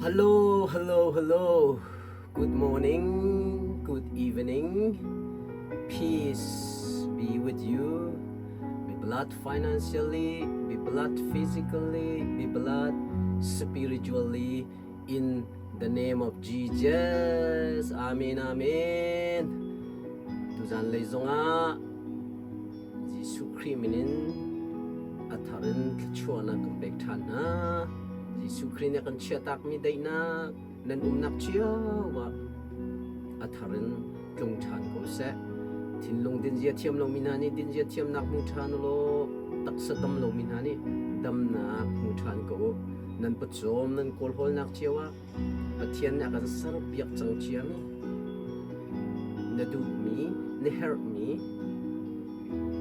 Hello, hello, hello. Good morning, good evening. Peace be with you. Be blessed financially, be blessed physically, be blessed spiritually in the name of Jesus. Amen, amen. Tuzan lei zongah Jesuh Khrih min in a thar in thluachuahnak kan pek ṭhan hna. Jesuh Khrih nih a kan chiahtakmi daihnak nan umnak cio ah a thar in tlung ṭhan ko seh. Thinlung dinzia thiam lomi hna nih dinzia thiamnak hmu ṭhan u law taksa dam lomi hna nih damnak hmu ṭhan ko u. Nan pawcawm nan kawlhawlnak cio ah Pathian nih a kan serpiak cang ciami na duhmi, na herhmi,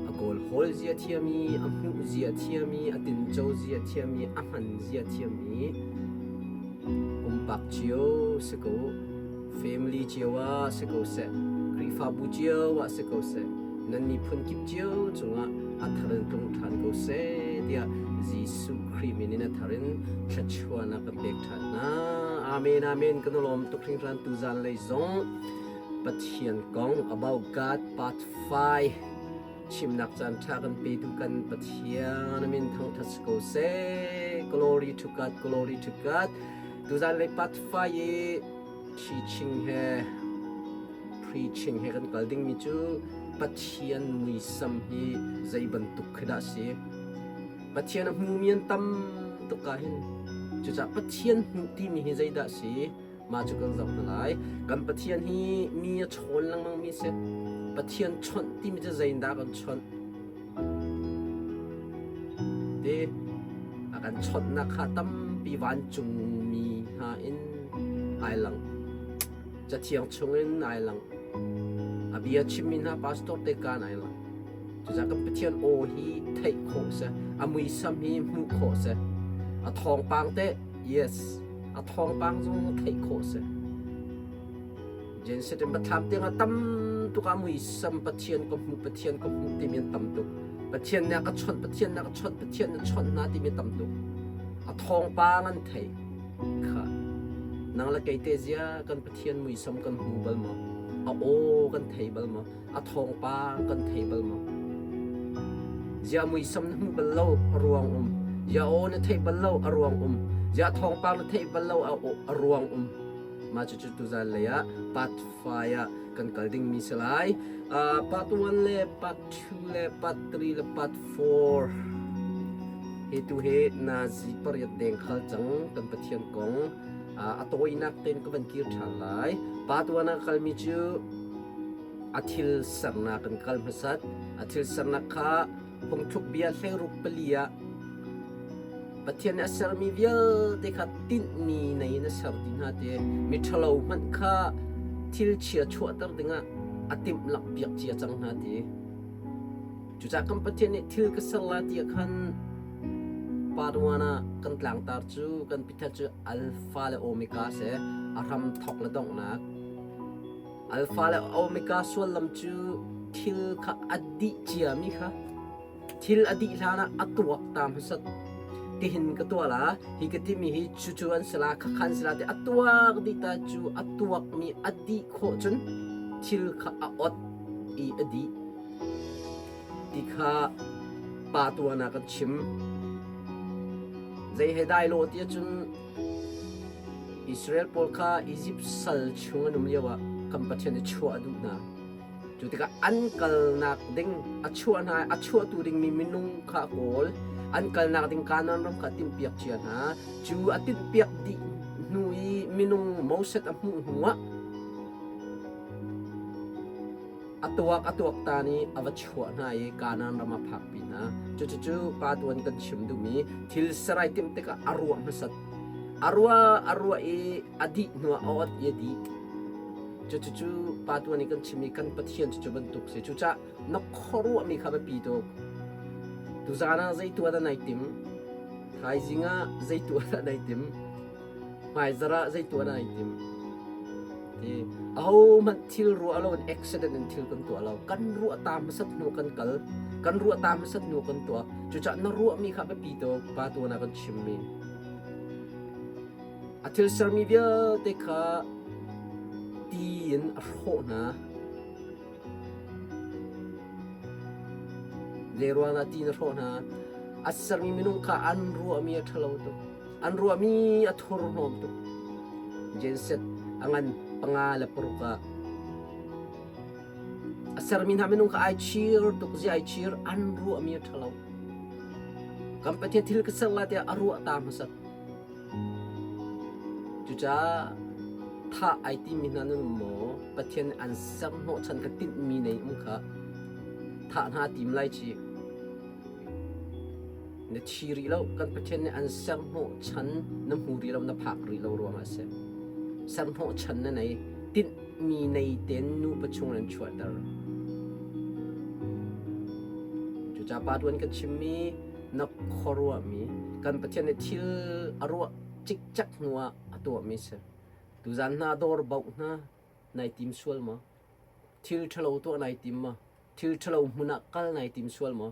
a kawlhawl zia thiami, a hmuh zia thiami, a tinco zia thiami, a hman zia thiami pumpak cio si ko, family cio ah si ko seh, Khrihfabu cio ah si ko seh, nan miphun kip cio cungah a thar in tlung ṭhan ko seh tiah Jesuh Khrih min in a thar in thluachuahnak kan pek ṭhan hna. Amen, amen. Kan i lawm tuk hringhran tuzan lei zong Pathian kong about God part 5 chimnak caan ṭha kan petu kan Pathian amin thangṭhat si ko seh. Glory to God, glory to God. Tuzan lei part 5 i teaching he preaching he kan kal dingmi cu Pathian muisam hi zei bantuk khi dah si? Pathian a hmumi an tam tuk ah hin cucaah Pathian hmuh timi hi zeidah si? Mah cu kan zoh hna lai. Kan Pathian hi mi a chawn lengmangmi si. Pathian chawnh timi cu zeiindah kan chawnh? Ti a kan chawnhnak kha tampi vancungmi hna in ai lang. Cathiang chungin ai lang. A bia chimmi hna pastor te kaan ai lang. Cucaah kan Pathian aw hi theih khawh si, a muisam hi hmuh khawh si. A thawngpang teh, yes, a thawngpang zong theih khawh si. Genesis in Biathlam tiang ah tam tuk ah muisam Pathian ka hmuh, Pathian ka hmuh timi an tam tuk. Pathian nih a ka chawnh, Pathian nih a ka chawnh, Pathian nih a chawnh hna timi tam tuk. A thawngpang an thei. Kha nang le kei te zia kan Pathian muisam kan hmu bal maw? A aw kan thei bal maw? A thawngpang kan thei bal maw? Zia muisam na hmu bal lo a ruang um. Zia aw na theih bal lo a ruang um. Zia thawngpang na theih bal lo a ruang um. Mah cucu tuzan lei ah part 5 ah kan kal dingmi si lai. Part 1 le part 2 le part 3 le part 4 hi tu hi nazi pariat deng khal cang kan Pathian kong a tawinak tein ka van kir ṭhan lai. Part 1 ah kalmi cu A thil sernak in kal hmasat. A thil sernak kha phungthluk bia hleiruk pali ah Pathian nih a sermi vialte kha tinhmi nei in a ser ti hna ti miṭhalo hmanh kha thil chia chuahter dingah a timhlamh piak cia cang hna ti. Cucaah kan Pathian nih thil ka ser la ti ah khan Part 1 ah kan tlangtar cu kan pithat cu Alpha le Omega si a hram thawk le donghnak. Alpha le Omega sullam cu thil kha a dih ciami kha thil a dih hlanah a tuak ta hmasat tihin ka tuah la hi ka timi hi cucu an si la khakha an si la ti a tuak dih ta cu a tuakmi a dih khawh cun thil kha a ot i a dih ti kha pa tuan ah kan chim zei he dai lo ti ahcun Israel pawl kha Izipt sal chung an um lioah kan Pathian nih chuah a duh hna. Cu tikah an kalnak ding a chuah hna a chuahtu dingmi minung kha a kawl. An kalnak ding Kanaan ram kha a timhpiak cia hna. Cu a timhpiak dih hnu i minung Moses a hmuh hnuah A tuak a tuaktan i a va chuah hna i Kanaan ram a phakpi hna. Cucucu pa tuan kan chim duhmi thil sarai timh tikah a ruah hmasat. A ruah a ruah i a dih hnuah a ot i a dih. Cucucu pa tuan i kan chimmi kan Pathian cu cu bantuk si. Cucaah na khuaruahmi kha biapi tuk. Tuzaan ah zei tuah dah nai tim? Thaizing ah zei tuah dah nai tim? Hmaizarh ah zei tuah dah nai tim? Ti ahohmanh thil ruah lo in accident in thil kan tuah lo. Kan ruah ta hmasat hnu kan kal. Kan ruah ta hmasat hnu kan tuah. Cucaah na ruahmi kha biapi tuk. Pa tuan ah kan chimmi. A thil sermi vialte kha ti in a hrawh hna. Zeiruang ah ti in a hrawh hna? A sermi minung kha an ruahmi a ṭhalo tuk. An ruahmi a thurhnawm tuk. Genset a ngan 5 le 6 ah a sermi hna minung kha ai chir tuk zi ai chir an ruahmi a ṭhalo. Kan Pathian thil ka ser lai tiah a ruah ta hmasat. Cucaah thah ai timi hna nan um maw? Pathian nih an ser hnawhchan kha tinhmi nei um kha thah hna tim lai ci. Na thi rih lo. Kan Pathian nih an ser hnawhchan na hmu rih lo, na phak rih lo ruangah a si. Ser hnawhchan na nei. Tinhmi nei tein nupa chung an chuahter. Cucaah pa tuan kan chimmi na khuaruahmi kan Pathian nih thil a ruah cikcek hnuah a tuahmi si. Tuzan hna dawr bauh hna nai tim sual maw? Thil ṭhalo tuah nai tim maw? Thil ṭhalo hmun ah kal nai tim sual maw?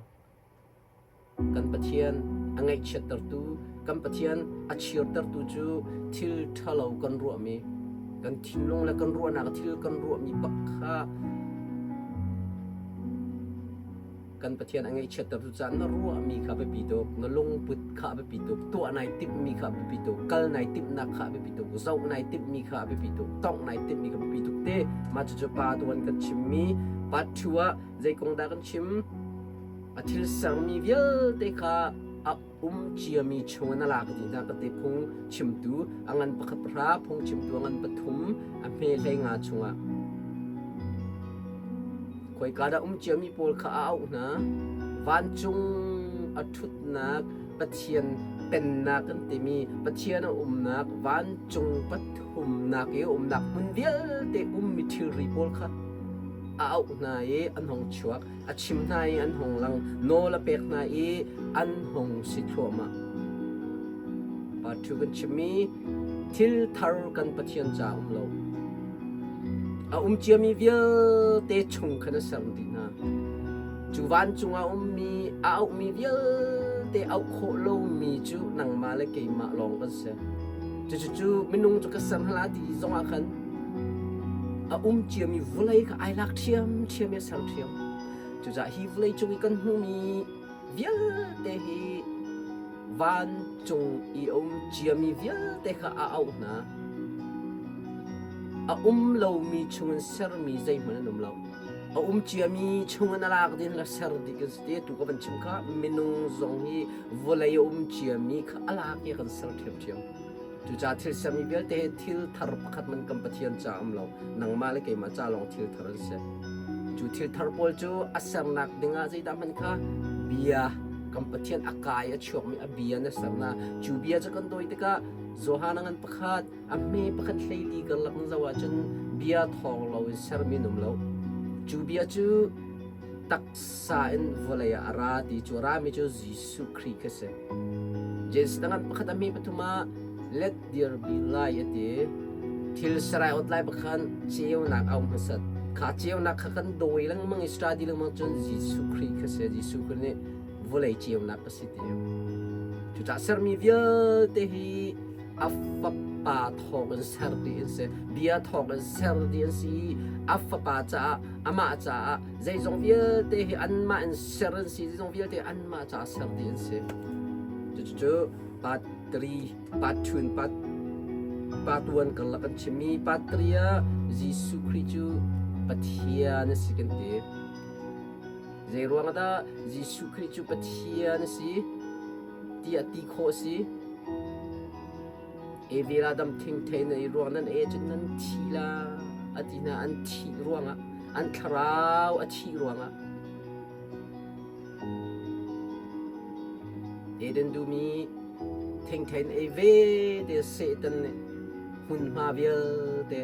Kan Pathian a ngaihchiattertu, kan Pathian a chirtertu cu thil ṭhalo kan ruahmi, kan thinlung le kan ruahnak thil kan ruahmi bak kha Kan Pathian a ngaihchiattertu caah na ruahmi kha biapi tuk, na lungput kha biapi tuk, tuah nai timhmi kha biapi tuk, kal nai timhnak kha biapi tuk, zoh nai timhmi kha biapi tuk, tongh nai timhmi kha biapi tuk te. Mah cucu pa tuan kan chimmi part 2 ah zei kong dah kan chim? A thil sermi vialte kha a um ciami chung in a lak dih hna ka te phung chimtu a ngan pakhat pahra phung chimtu a ngan pathum a hme hlei nga chungah khoika dah um ciami pawl kha a auh hna vancung a ṭhutnak Pathian pennak kan timi Pathian a umnak vancung pathumnak i a umnak hmun vialte ummi thilri pawl kha a auh hna i an hong chuak a chim hna i an hung lang, nawl a pek hna i an hung si thluahmah. Part 2 kan chimmi thil thar kan Pathian ca um lo. A um ciami vialte chung khan a ser dih hna. Cu vancung ah ummi a auhmi vialte auh khawh lomi cu nangmah le keimah lawng kan si. Cucu minung cu ka ser hna ti zongah khan A um ciami vawlei kha ai lak ṭhiamṭhiam i a ser ṭhiam. Cucaah hi vawlei cung i kan hmuhmi vialte hi vancung i a um ciami vialte kha a auh hna. A um lomi chungin sermi zeihmanh an um lo. A um ciami chungin a lak ding le ser dih kan si te tu ka van chim kha minung zong hi vawlei a um ciami kha a lak i a kan ser ṭhiamṭhiam. Cucaah thil sermi vialte hi thil thar pakhat man kan Pathian ca um lo. Nangmah le keimah ca lawng thil thar an si. Cu thil thar pawl cu a sernak dingah zeidah hman kha bia kan Pathian a kai a chuakmi a bia na serna. Cu bia cu kan dawi tikah Johan a ngan pakhat, a hme pakhat hleili karlak na zoh ahcun bia thawng lo in sermi an um lo. Cu bia cu taksa in vawlei ah a ra ti cu a rami cu Jesuh Khrih kha si. Genesis dang pakhat a hme pathum ah let there be light a ti. Thil sarai ot lai bakhan ceunak a um hmasat. Kha ceunak kha kan dawi lengmang i study lengmang cun Jesuh Khrih kha si. Jesuh Khrih nih vawlei ceunak a si ti. Cucaah sermi vialte hi a fapa thawng in ser dih an si. Bia thawng in ser dih an si i a fapa caah amah caah zeizong vialte hi anmah in ser an si zeizong vialte anmah caah ser dih an si. Cucu part 3 part 2 in part part 1 karlak kan chimmi part 3 ah Jesuh Khrih cu Pathian a si kan ti. Zei ruang dah Jesuh Khrih cu Pathian a si tiah ti khawh a si? Evi le Adam thingthei nan i ruang nan ei ahcun nan thi la a ti hna an thih ruangah an thlarau a thih ruangah Eden dum i thingthei in ei ve te Satan nih hmunhma vialte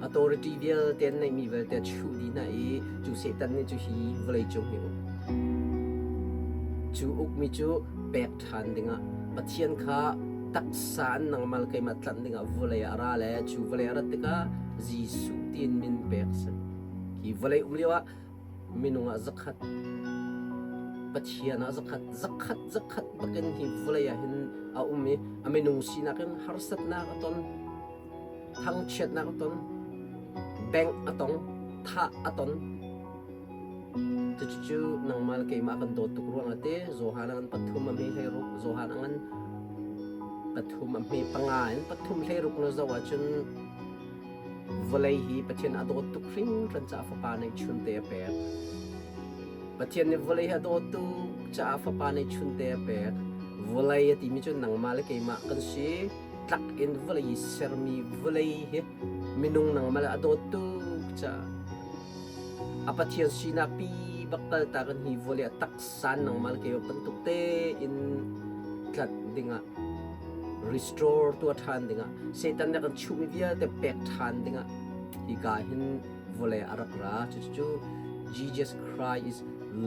authority vialte an neihmi vialte a chuh dih hna i cu Satan nih cu hi vawlei cung hi uk cu ukmi cu pek ṭhan dingah Pathian kha taksa an nangmal keimah tlanh dingah vawlei ah a ra le cu vawlei a rat tikah Jesuh tiin min pek a si. Hi vawlei um lioah minung ah zakhat. Pathian ah zakhat zakhat zakhat bakin hi vawlei ah hin a um i a minung sinak in harsatnak a ton, thangchiatnak a ton, bengh a tong, thah a ton. Cucu nangmah le keimah kan dawt tuk ruangah te Johan an pathum a hme 16, Johan an pathum a hme panga in pathum 16 na zoh ahcun vawlei hi Pathian a dawt tuk hringhran caah fapa neihchun te a pek. Pathian nih vawlei hi a dawt tuk caah fapa neihchun te a pek. Vawlei a timi cu nangmah le keimah kan si. Tlak in vawlei i sermi vawlei hi minung nangmah le a dawt tuk caah a Pathian sinak pi bak kaltak in hi vawlei a taksa nangmah le keimah bantuk tein tlanh dingah restore tuah ṭhan dingah Satan nih a kan chuhmi vialte pek ṭhan dingah hika hin vawlei a rak ra. Cucu Jesus Christ is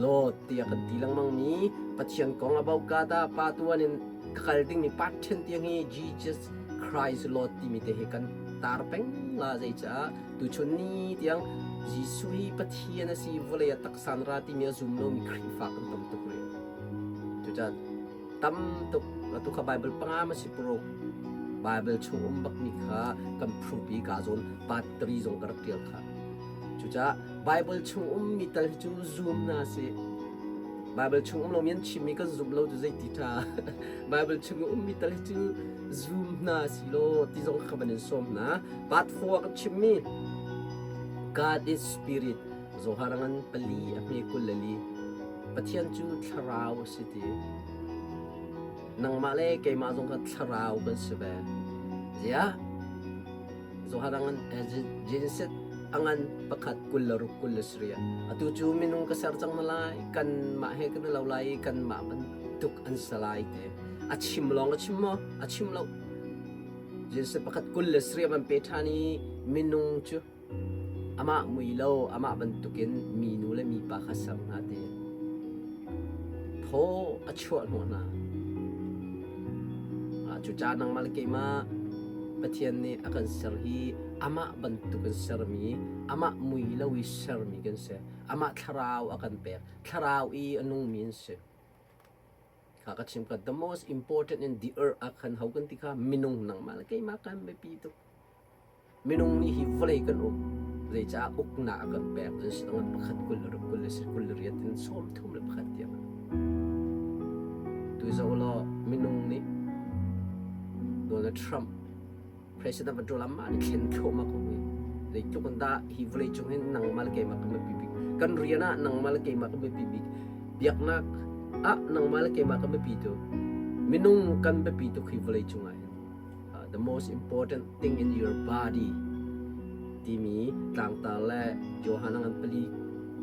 Lord tiah kan ti lengmangmi Pathian kong a bauka ta pa tuan in ka kal dingmi part ṭhen tiang hi Jesus Christ Lord timi te hi kan tar peng la. Zeicah tuchun ni tiang Jesuh hi Pathian a si, vawlei a taksan ra timi a zum lomi Khrihfa kan tam tuk rih. Cucaah tam tuk atu kha Bible panga ma si paruk Bible chung um bakmi kha kan proof i ka zawn part 3 zong ka rak tial kha. Cucaah Bible chung ummi tal hi cu zum na si. Bible chung um lomi an chimmi kan zum lo cu zeiti ṭha. Bible chung ummi tal hi cu zum hna si law ti zong kha van in sawm hna. Part 4 kan chimmi God is Spirit, Zohar ngan pali a hme 24. Pathian cu thlarau a si ti. Nangmah le keimah zong kha thlarau kan si ve. Ziah? Zohar ngan Genesis angan pakhat 26 27. Atu cu minung ka ser cang na lai, kanmah he kan i lo lai i kanmah bantuk an si lai te. A chim lawng a chim maw? A chim lo. Genesis pakhat 27 an pe ṭhan i minung cu Amah mui lo, amah bantukin minu le mipa kha ser hna ti. Thaw a chuah hnawh hna. Cucaah nangmah le keimah Pathian nih a kan ser hi amah bantukin sermi, amah mui lo i sermi kan si. Amah thlarau a kan pek. Thlarau i a nungmi an si. Kha ka chim ka the most important in the earth ah khan ho kan ti kha minung nangmah le keimah kan biapi tuk. Minung nih hi vawlei kan uk, zeicah uknak a kan pek cun si dang pakhat 20 kul le si 28 in 31 tiang. Tu zoh law minung nih Donald Trump president van ṭual mah nih thlen thluahmah ko hi. Zeitluk in dah hi vawlei cung hin nangmah le keimah kan biapi bik. Kan rian ah nangmah le keimah kan biapi bik. Biaknak ah nangmah le keimah kan biapi tuk. Minung kan biapi tuk hi vawlei cung ah hin. The most important thing in your body timi tlangtar le Johan ngan pali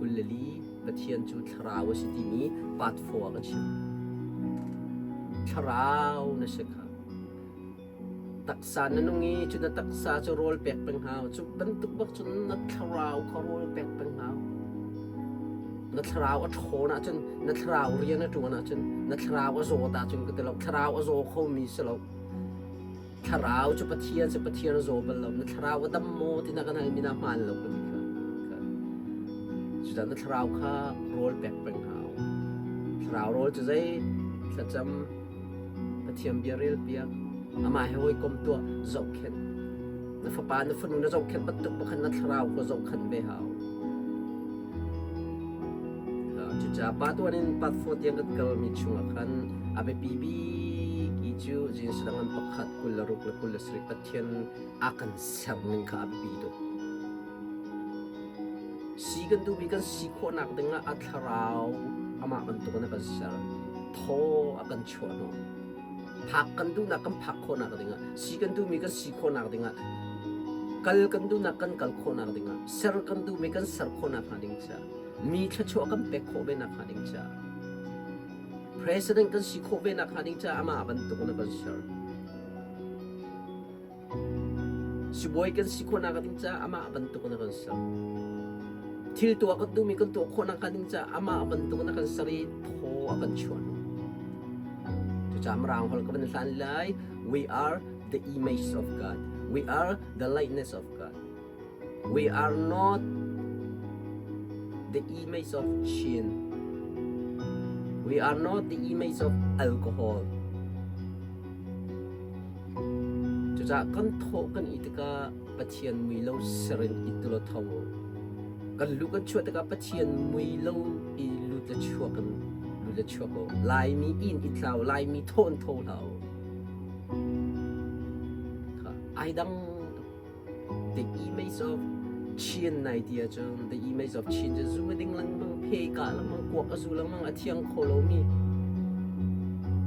24 Pathian cu thlarau a si timi part 4 ah ka chim. Thlarau na si kha. Taksa na nung i cu na taksa cu rawl pek peng hau. Cu bantuk bak cun na thlarau kha rawl pek peng hau. Na thlarau a ṭhawn ahcun, na thlarau rian a ṭuan ahcun, na thlarau a zawt ahcun ka ti lo. Thlarau a zaw khomi si lo. Thlarau cu Pathian si, Pathian a zaw bal lo. Na thlarau a dam maw ti na kan halmi na hmaan lo ka ti kha. Cucaah na thlarau kha rawl pek peng hau. Thlarau rawl cu zei? Thlacam, Pathian bia rel piak, amah he hawikom tuah, zohkhenh. Na fapa na fanu na zohkhenh bantuk bakhan na thlarau kha zohkhenh ve hau. Cucaah pa tuan in part 4 tiang kan kalmi chungah khan a biapi bik i cu Jesuh dang an pakhat 26 le 27 Pathian a kan ser ning kha a biapi tuk. Si kan duhmi kan si khawhnak dingah a thlarau amah bantukin a kan ser. Thaw a kan chuah hnawh. Phak kan duhnak kan phak khawhnak dingah, si kan duhmi kan si khawhnak dingah, kal kan duhnak kan kal khawhnak dingah, ser kan duhmi kan ser khawhnak hnga ding caah, mi thluachuah kan pek khawh ve nak hnga ding caah, president kan si khawh ve nak hnga ding caah amah bantuk in a kan ser. Sibawi kan si khawhnak ding caah amah bantuk in a kan ser. Thil tuah kan duhmi kan tuah khawhnak ding caah amah bantuk in a kan ser i thaw a kan chuah. Cucaah Mirang holh ka van hlan lai. We are the image of God. We are the likeness of God. We are not the image of Chin. We are not the image of alcohol. Cucaah kan thawh kan i tikah Pathian mui lo ser in i tulo tho u. Kan lu kan chuah tikah Pathian mui lo i lut le chuak in lut le chuak u. Laimi inn i tlau, Laimi thaw in tho hlah u. Ai dang tuk. The image of Chin nai ti ahcun the image of Chin cu zu a ding lengmang, phe ka lengmang, kuak a zu lengmang, a thiang kho lomi,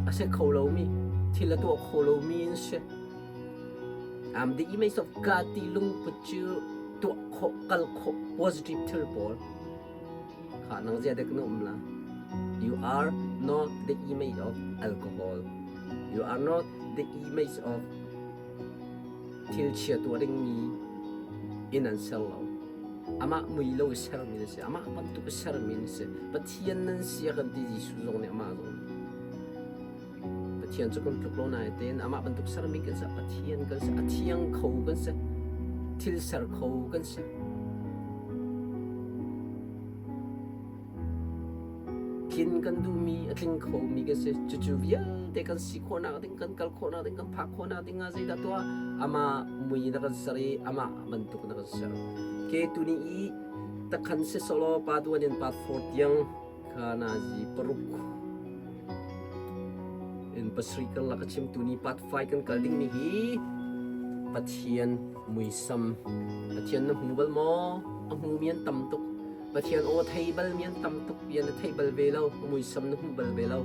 a si kho lomi, thil a tuah kho lomi an si. The image of God ti lungput cu tuah khawh, kal khawh, positive thil pawl kha nang zia dek na um la. You are not the image of alcohol. You are not the image of thil chia tuah dingmi in an ser lo. Amah mui lo i sermi na si. Amah bantuk i sermi na si. Pathian nan si a kan ti Jesuh zong nih amah zong. Pathian cu kan tluk lo nain tein amah bantuk sermi kan si. Pathian kan si. A thiang kho kan si. Thil ser kho kan si. Tlin kan duhmi a tling khomi kan si. Cucu vialte kan si khawhnak ding, kan kal khawhnak ding, kan phak khawhnak ding ah zeidah tuah? Amah mui na kan ser i amah bantuk na kan ser. Ke tuni i takhan si solo pa tuan in part 4 tiang kha nazi paruk in pasarih kan lak a chim tuni part 5 kan kal ding mi hi Pathian muisam Pathian na hmu bal maw? A hmu mi an tam tuk. Pathian aw thei bal mi an tam tuk bia na theih bal ve lo, a muisam na hmuh bal ve lo.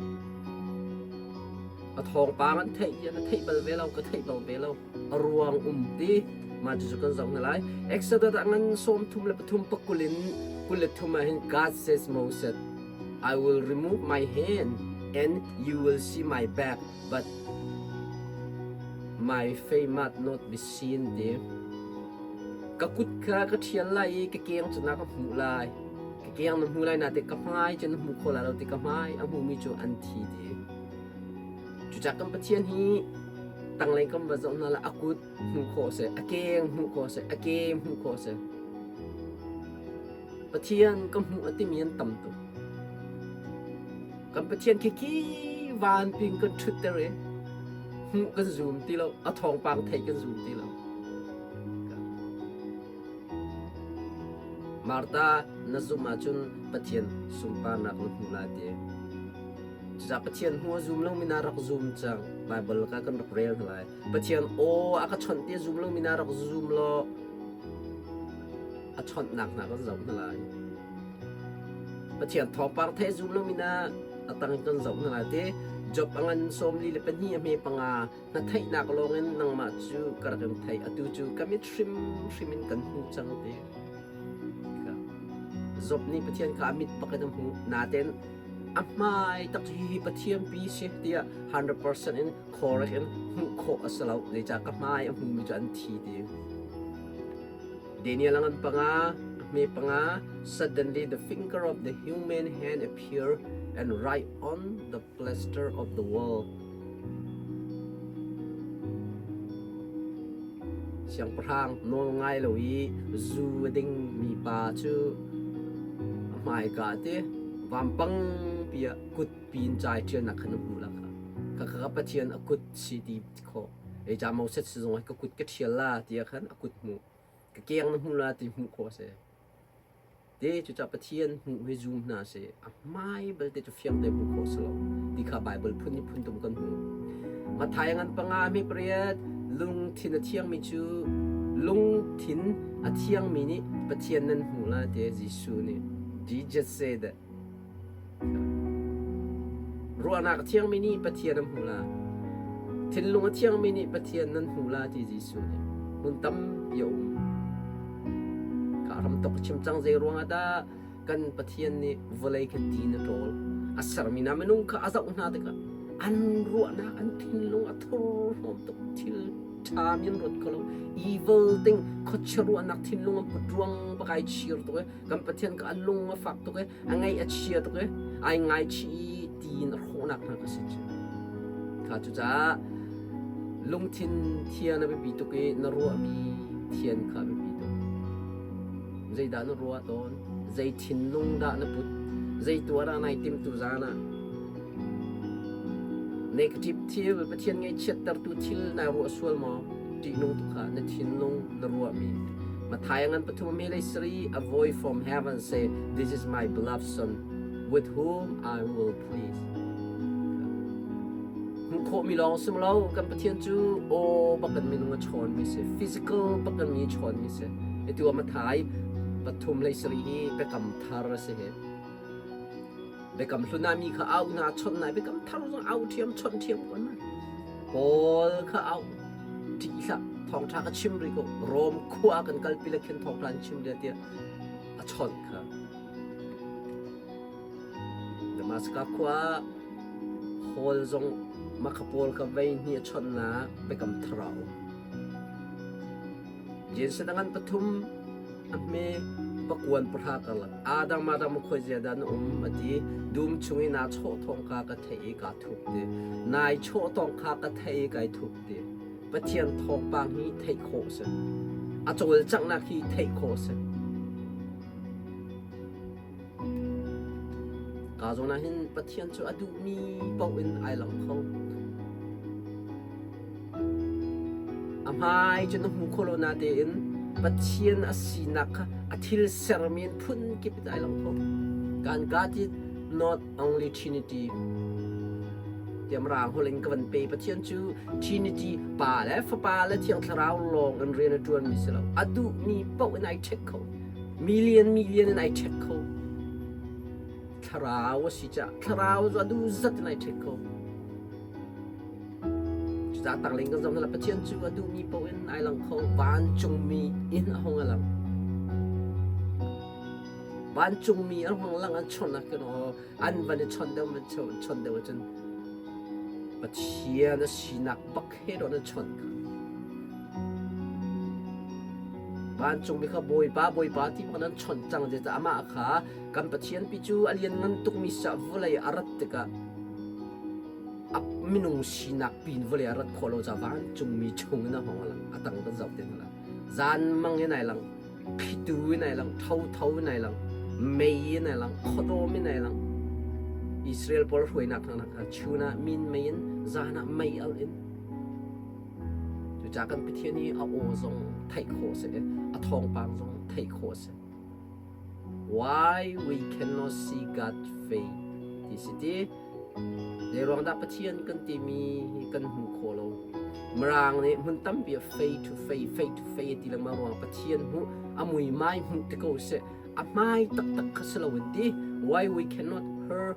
A thawngpang an theih bia na theih bal ve lo, ka theih bal ve lo. A ruang um ti mah cucu kan zoh hna lai. Exodus ah ngan 33 pakul in 23 ah hin God says Moses, I will remove my hand and you will see my back, but my face must not be seen ti. Ka kut kha ka ṭhial lai i ka keng cu na ka hmuh lai. Ka keng na hmu lai nain ka hmai cu na hmu kho lai lo ti ka hmai a hmumi cu an thi ti. Cucaah kan Pathian hi tanglei kan va zoh hna la a kut hmuh khawh a si, a keng hmuh khawh a si, a ke hmuh khawh a si. Pathian ka hmuh a timi an tam tuk. Kan Pathian khi khi vanping kan ṭhutter i hmuh kan zum ti lo, a thawngpang theih kan zum ti lo. Martha, na zumh ahcun Pathian sunparnak na hmuh lai ti. Cucaah Pathian hmu a zum lomi na rak zum cang. Baibal ka kan rak rel hna lai. Pathian aw a ka chawnh ti a zum lomi na rak zum law a chawnhnak hna kan zoh hna lai. Pathian thawngpang theih zum lomi na a tang kan zoh hna lai ti. Job a ngan 42 a hme panga na theihnak lawngin nangmah cu ka rak in theih atu cu ka mit hrimhrim in kan hmu cang ti. Job nih Pathian kha a mit bak in a hmuh natein a hmai tak cu hihi Pathian pi si tiah 100% in correct in hmuh khawh a si lo zeicah ka hmai a hmumi cu an thi ti. Daniel a ngan panga, a hme panga, suddenly the finger of the human hand appear and write on the plaster of the wall. Siangpahrang nawl ngai lo i zu a dingmi pa cu a hmaika te vampang pi ah kut pin cai ṭialnak khan a hmuh la kha. Khakha ka Pathian a kut si ti khawh. Eica Moses zong ka kut ka ṭhial la tiah khan a kut hmuh. Ka keng na hmu la ti hmuh khawh a si. Te cucaah Pathian hmuh hi zum hna sih. A hmai belte cu fiang te hmuh khawh si lo ti kha Baibal phun in phun tum kan hmu. Matthai ngan panga mi pariat lungthin a thiangmi cu lungthin a thiangmi nih Pathian nan hmuh la ti Jesuh nih Jesus said that. Ruahnak a thiangmi nih Pathian an hmuh la. Thinlung a thiangmi nih Pathian nan hmuh la ti Jesuh nih. Hmun tampi a um. Ka ram tok chim cang zei ruangah dah kan Pathian nih vawlei kha ti na ṭawl. A sermi hna minung kha a zoh hna tikah an ruahnak an thinlung a thurhnawm tuk thil ṭha mi an ruat kho lo. Evil ting khuachia ruahnak thinlung an put ruang pakai chir tuk i kan Pathian ka a lung a fak tuk i a ngaih a chia tuk i ai ngaichih i tiin a hrawhnak hna ka si cu. Kha cucaah lungthin thian a biapi tuk i na ruahmi thian kha a biapi tuk. Zeidah na ruah tawn? Zei thinlung dah na put? Zei tuah dah nai timh tu zan ah? Negative thil, Pathian ngaihchiattertu thil nai ruah sual maw? Ṭihnung tuk kha na thinlung na ruahmi. Matthai ngan pathum mi lei sari, a voice from heaven say, This is my beloved son, with whom I will please. Hmuh khawhmi lawng sim lo, kan Pathian cu aw bak kan minung a chawnmi si, physical bak kan mi chawnmi si. Itu ah Matthai pathum lei sari hi biakam thar a si hi. Biakam hlun ah mi kha au hna chawnh hna biakam thar zong au ṭhiam chawnh ṭhiam ko hna. Paul kha au ṭih hlah thawngṭha ka chim rih ko Rom khua kan kalpi le khin thawngṭha an chim le tiah a chawnh kha. Damascus khua Paul zong makha Paul kha vei hnih a chawnhnak biakam thar a um. Jensen a ngan pathum a hme pakuan pahra karlak Adam Adam khoi zia dah na um a ti dum chung i naa chawh thawng kha ka theih i kaa thup ti nai chawh tawng kha ka theih i kai thup ti Pathian thawngpang hi theih khawh a si a cawlcanghnak hi theih khawh a si Ka zawn ah hin Pathian cu a duhmi paoh in ai lang kho. A hmai cu na hmu kho lo natein Pathian a sinak kha a thil sermi in phun kip in ai lang kho. Kan God is not only Trinity. Tiam rang holh in ka van pe. Pathian cu Trinity Pa le Fapa le Thiang Thlarau lawng in rian a ṭuanmi si lo. A duhmi paoh in ai check kho. Million million in ai ṭhek kho. Thlarau a si caah thlarau cu a duh zat in ai ṭhek kho. Cucaah tangling kan zoh hna Pathian cu a duhmi paoh in ai lang kho. Vancungmi in a hung a lang. Vancungmi an hung lang an chawnh ah khin aw an van i chawnh deuh van chawnh deuh ahcun Pathian a sinak bak he dawh nan chawnh kha. Vancungmi kha Bawipa, Bawipa ti bak nan chawnh cang zeicah amah kha kan Pathian pi cu a lianngan tukmi sah vawlei a rat tikah a minung sinak pin vawlei a rat khawh lo caah vancungmi chung in a hong lang a tang kan zoh te hna zan mang in ai lang thlitu in ai lang thotho in ai lang mei in ai lang khuadawm in ai lang Israel pawl hruainak hna kha chun ah min mei in zan ah mei al in cucaah kan Pathian hi a aw zong theih khawh a si a thawngpang zong theih khawh a si Why we cannot see God face ti si ti Zeiruang dah Pathian kan timi hi kan hmu kho lo. Mirang nih hmun tampi ah face to face, face to face ti lengmang ruang Pathian hmuh a muimai hmuh ti ko seh a hmai taktak kha si lo in ti. Why we cannot hear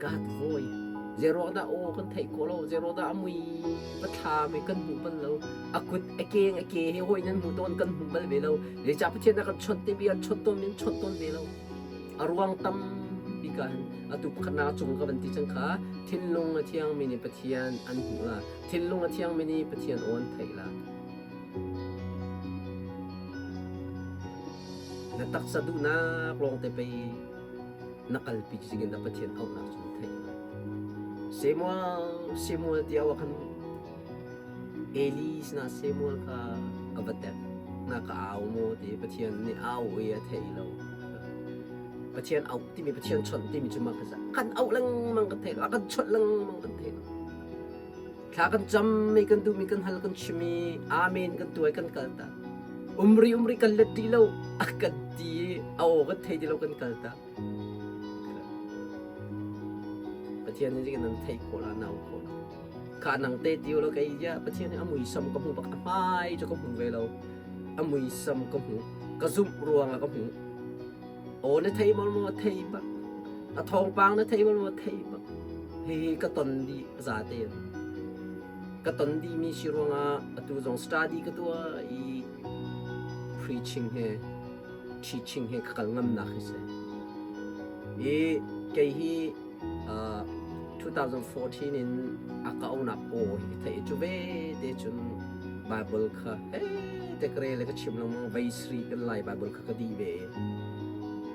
God voice? Zeiruang dah aw kan theih khawh lo? Zeiruang dah a mui pathlam hi kan hmuh bal lo? A kut a keng a ke hi hawi nan hmu tawn kan hmu bal ve lo. Zeicah Pathian a kan chawnh te bi an chawnh tawn min chawnh tawn ve lo. A ruang tampi ka hin atu pakhatnak cung ka van ti cang kha thinlung a thiangmi nih Pathian an hmuh la thinlung a thiangmi nih Pathian aw an theih la na taksa duhnak lawng te pei na kalpi zingin na Pathian auhnak cu na theih la Samuel Samuel ti au ah khan Eli sinah Samuel kha a va tek. Na ka au maw ti Pathian nih au i a thei lo. Pathian auh timi Pathian chawnh timi cu mah kha kan auh lengmang kan thei lo. A kan chawnh lengmang kan thei lo. Thla kan cam mi kan duhmi kan hal kan chim i amen kan tuai kan kal ta. Umri umri kan let ti lo a kan ti i a aw kan thei ti lo kan kal ta. Pathian nih nan theih khawh la nau khawh la. Kha nang te ti lo kei ya Pathian nih a muisam ka hmu bak a hmai cu ka hmu ve lo. A muisam ka hmu. Ka zumh ruangah ka hmu. Aw na thei maw maw thei bak. A thawngpang na thei maw maw thei bak. Hihi ka ton dih za tein. Ka ton dih mi si ruangah atu zong study ka tuah i preaching he teaching he ka kal ngamnak hi si. I kei hi 2014 in a ka aunak aw hi ka theih cu ve te cun Bible kha he te ka rel le ka chim lengmang vei sri kan lai Bible kha ka dih ve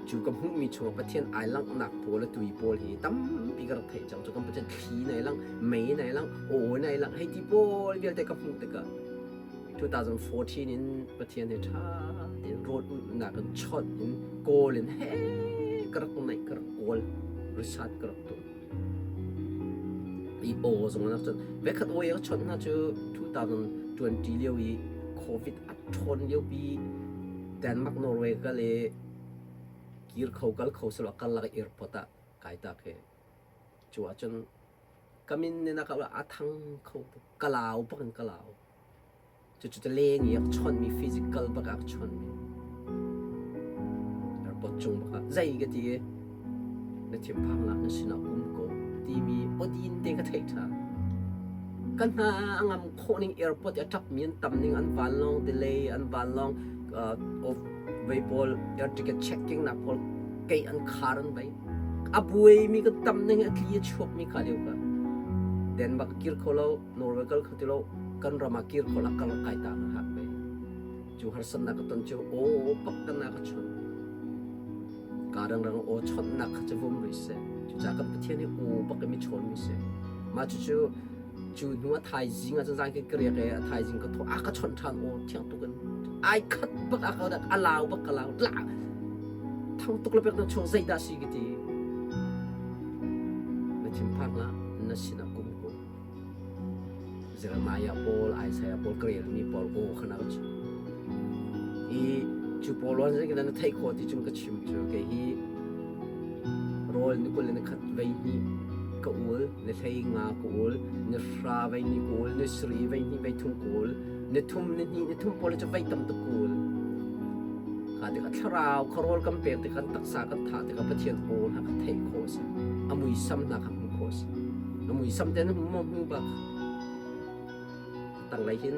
cu ka hmuhmi chungah Pathian ai langhnak pawl a tui pawl hi tampi ka rak theih cang cu kan Pathian thli nai lang mei nai lang aw nai lang hei ti pawl vialte ka hmuh tikah 2014 in Pathian he ṭha tein rawl ulhnak in chawnh in kawl in he ka rak naih ka rak kawl research ka rak tuah. I aw zong an rak chawnh. Vekhat aw i a chawnh hna cu 2020 lio i COVID a ṭhawn liopi Denmark, Norway kal i kir kho kal kho selaw karlak airport ah kai tak hi. Cu ahcun ka min nih na ka a thang kho tuk. Ka lau bak in ka lau. Cucu cu leng i a ka chawnhmi physical bak ah a ka chawnhmi. Airport cung bak ah zei ka ti i na thinphang lah na sinah um ko timi awdin te ka theih ṭhan. Ka hna a ngam khawh ning airport i a ṭapmi an tam ning an vanlawng delay an vanlawng uh, vei pawl air ticket checking nak pawl kei an khar an vei. A buaimi ka tam ning a tli a chuakmi kha lio ka. Denmark kir kho lo Norway kal kho ti lo kan ram ah kir kho la kal kai ta na hak ve cu harsatnak ka ton cu aw pak kan na ka chon ka dang rang aw chonnak kha cu vum rih se cu ca kan Pathian hi aw bak mi chawn mi se ma cu cu cu hnu a thaizing ah cun zan ke kriak e a thaizing ka tho a ka chon than aw thiang tuk in ai khat bak a ka a lau bak ka lau la thang tuk le pek na chung zei dah si ki ti na thinphak la na sinah kum ko Jeremiah pawl, Isaiah pawl ka relmi pawl aw kha na ka chim. I cu pawl ruang cun na theih khawh ti cun ka chim cu kei hi rawl ni 21 vei hnih ka ul, ni hlei nga ka ul, ni hra vei hnih ka ul, ni sari vei hnih vei thum ka ul, ni thum ni hnih ni thum pawl cu vei tam tuk ka ul. Kha tikah thlarau kha rawl kan pek tikah kan taksa kan thah tikah Pathian aw hna kha theih khawh a si. A muisam hna kha hmuh khawh a si. A muisam te na hmu maw hmu bak. Tanglei hin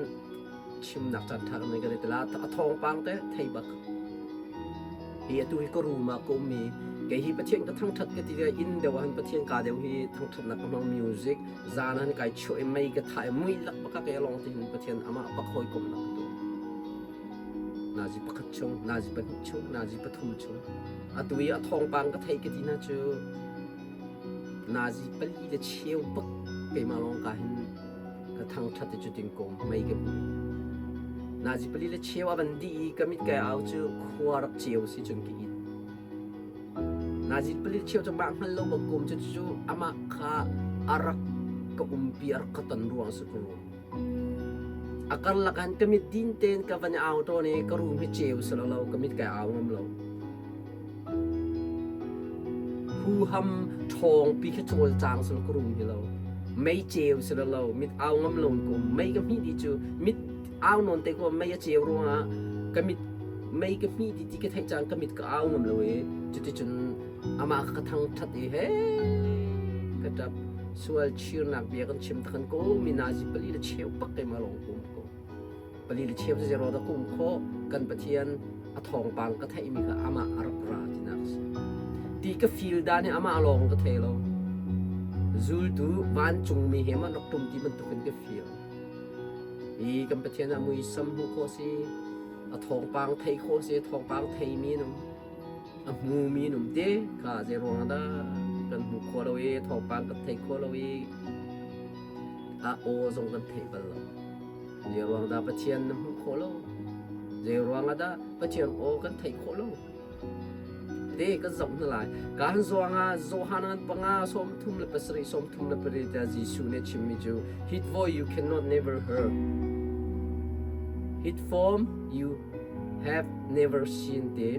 chimnak caan ṭha kan nei kan i tila a thawngpang te thei bak. Hi atu hi ka room ah ka um i kei hi Pathian ka thangṭhat ka ti tikah inn deuh ah hin Pathian ka deuh hi thangṭhatnak ka hmang music zan ah hin kai chuah i mei ka thah i mui lak bak ah kei lawng te hin Pathian amah bak hawikomhnak ka tuah. Nazi pakhat chung, nazi pahnih chung, nazi pathum chung. Atu i a thawngpang ka theih ka ti hna cu nazi pali le cheu bak keimah lawng ka hin ka thangṭhat i cutin ko mei ka hmu. Nazi pali le cheu a van dih i ka mit kai au cu khua rak ceu si cun ka it. Nazi pali le cheu cu mah hngal lo bak kum cu cu amah kha a rak ka umpi a rak ka ton ruang si ka ruang. A karlak ah ka mit din tein ka van i au tawn i ka room hi ceu si lo ka mit kai au ngam lo. Huham ṭhawngpi khi cawlcang si lo ka room hi lo. Mei ceu si lo mit au ngam lo in ka um. Mei ka hmih dih cu mit au nawn te ko mei a ceu ruangah ka mit mei ka hmih dih ti ka theih caan ka mit ka au ngam lo i cuticun amah ka thangṭhat i he ka ṭap. Sual chirnak bia kan chim takhan ko mi nazi pali le cheu pak keimah lawng kum ko. Pali le cheu cu zero dah kum khawh kan Pathian a thawngpang ka theihmi kha amah a rak ra tinak a si. Ti ka feel dan hi amah lawng ka thei lo. Zultu vancungmi he man rak tum ti bantukin ka feel. Hi kan Pathian ah muisam hmuh khawh si, a thawngpang theih khawh si, thawngpang theimi nung a hmumi an um te kha zei ruangah dah kan hmuh khawh lo i thawngpang kan theih khawh lo i a aw zong kan theih bal lo. Zei ruang dah Pathian na hmuh khawh lo? Zei ruangah dah Pathian aw kan theih khawh lo? Te kan zoh hna lai. Kan zuang ah Johan an panga 37 38 tiah Jesuh nih a chimmi cu His voice you cannot never hear. His form you have never seen te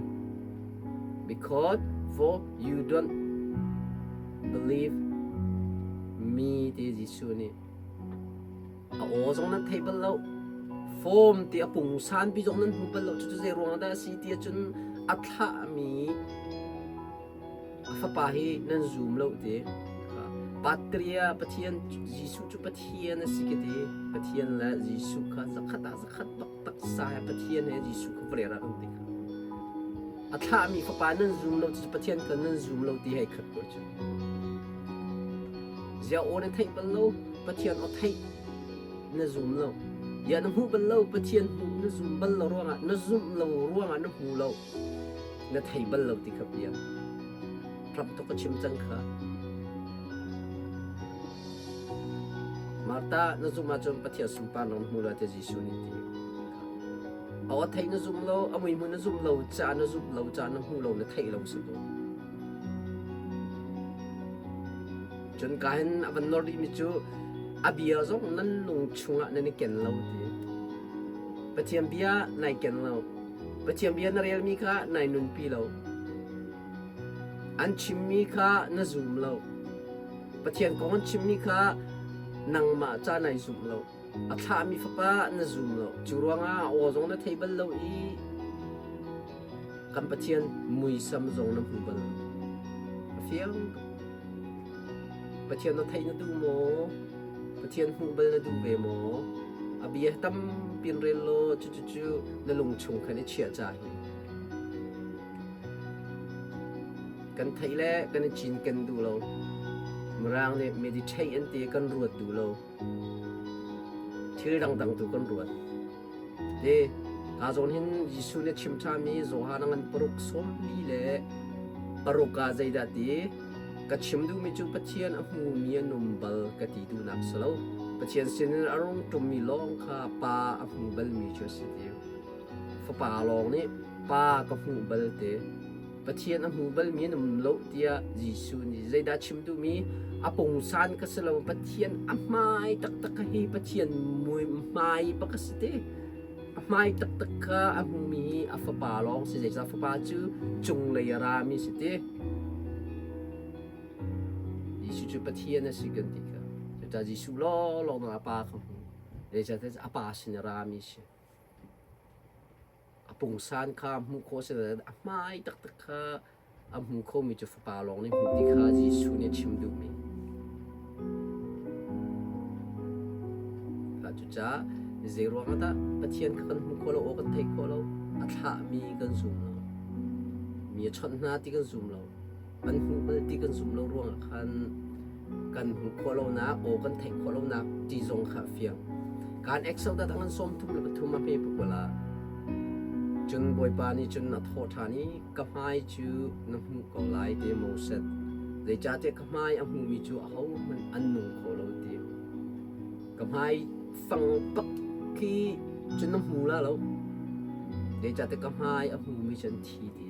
because for you don't believe me ti Jesuh nih a aw zong nan thei bal lo form ti a pungsan pi zong nan hmu bal lo cucu zei ruang dah a si ti ahcun a thlahmi A fapa hi nan zum lo ti. Patria Pathian Jesuh cu Pathian a si ka ti. Pathian le Jesuh kha zakhat ah zakhat taktak sa he Pathian he Jesuh kha vawlei rak an ti kha. A thlahmi fapa nan zum lo cu Pathian kha nan zum lo ti hei khat ko cu. Zia aw na theih bal lo, Pathian aw theih na zum lo. Ya na hmuh bal lo, Pathian hmuh na zum bal lo ruangah na zumh lo ruangah na hmu lo. Na thei bal lo ti kha bia. Ram tuk ka chim cang kha. Martha, na zumh ahcun Pathian sunparnak na hmu lai tiah Jesuh nih ti. A aw theih na zum lo, a muihmu na zum lo, ca na zumh lo, ca na hmu lo, na theih lo si ko. Cun ka hin a van nor rihmi cu a bia zong nan lung chungah nan i ken lo ti. Pathian bia nai ken lo. Pathian bia na relmi kha nai nunpi lo. An chimmi kha na zum lo. Pathian kong an chimmi kha nangmah ca nai zum lo. A thlahmi fapa na zum lo. Cu ruangah a aw zong na thei bal lo i kan Pathian muisam zong na hmu bal lo. A fiang tuk. Pathian na theih na duh maw? Pathian hmuh bal na duh ve maw? A bia tampi in rel law cucucu na lung chung khan i chiah ca hi. Kan theih le kan i cinken duh lo. Mirang nih meditate an ti kan ruat duh lo. Thil dangdang tu kan ruat. Te, ka zawn hin Jesuh nih chim ṭhami Johan a ngan paruk sawmli le paruk ah zeidah ti ka chim duhmi cu Pathian a hmumi an um bal ka ti duhnak si lo. Pathian sinin a rung ṭummi lawng kha Pa a hmu balmi cu a si ti. Fapa lawng nih Pa ka hmuh bal te. Pathian a hmu balmi an um lo tiah Jesuh nih zeidah chim duhmi a pungsan ka si lo Pathian a hmai taktak kha hi Pathian mui hmai bak a si te a hmai taktak kha a hmumi hi a fapa lawng si zeicah fapa cu cunglei a rami si te Jesuh cu Pathian a si kan ti kha cucaah Jesuh lawnglawng a pa kha hmu zeicah a pa sin a rami si A pungsan kha hmuh khawh si nain a hmai taktak kha a hmu khomi cu fapa lawng nih hmuh ti kha Jesuh nih a chim duhmi. Cucaah zei ruangah dah Pathian kha kan hmuh khawh lo, aw kan theih khawh lo, a thlahmi kan zum lo. Mi a chawnh hna ti kan zum lo. An hmuh bal ti kan zum lo ruangah khan kan hmuh khawh lonak, aw kan theih khawh lonak ti zong kha a fiang. Kan Exodus a ngan 33 a hme pakul ah cun Bawipa nih cun a thawh ṭhan i ka hmai cu na hmuh ko lai ti Moses. Zeicahtiah ka hmai a hmumi cu ahohmanh an nung kho lo ti. Ka hmai fang bak khi cun na hmu la lo. Zeicahtiah ka hmai a hmumi cu an thi ti.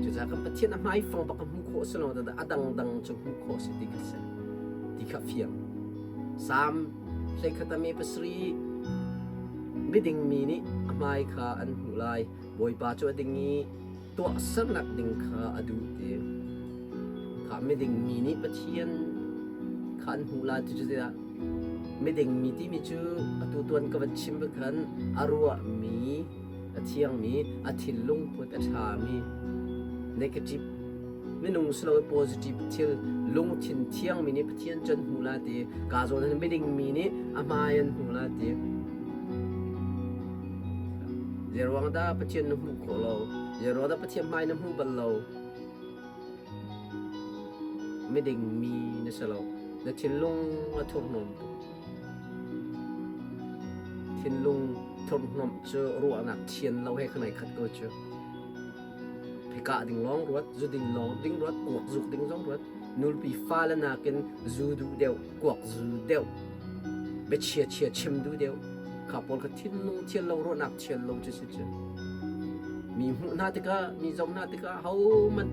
Cucaah kan Pathian a hmaifang bak hmuh khawh si lo a dangdang cu hmuh khawh si ti kha si. Ti kha fiang. Salm 31 a me pasarih miding mi nih a hmai kha an hmuh lai. Bawipa cu a ding i tuahsernak ding kha a duh ti. Kha miding mi nih Pathian kha an hmuh lai ti cu zeidah miding mi timi cu atu tuan ka van chim khan a ruahmi a thiangmi, a thinlungput a ṭhami, negative minung si lo positive thil lungthin thiangmi nih Pathian cu an hmu la ti ka zawn hin miding mi nih a hmai an hmu la ti zeiruang dah Pathian na hmuh khawh lo zeiruang dah Pathian hmai na hmu bal lo miding mi na si lo na thinlung a thurhnawm tuk Thinlung thurhhnawmh cu ruahnak thian lo he khan ai khat ko cu. Phekah ding lawng ruat, zu ding lawng ding ruat, kuak zuk ding zong ruat. Nulpi fale nakin zu duh deuh, kuak zu deuh, biachia chia chim duh deuh. Kha pawl kha thinlung thian lo ruahnak thian lo cu si cu. Mi hmuh hna tikah, mi zoh hna tikah hohmanh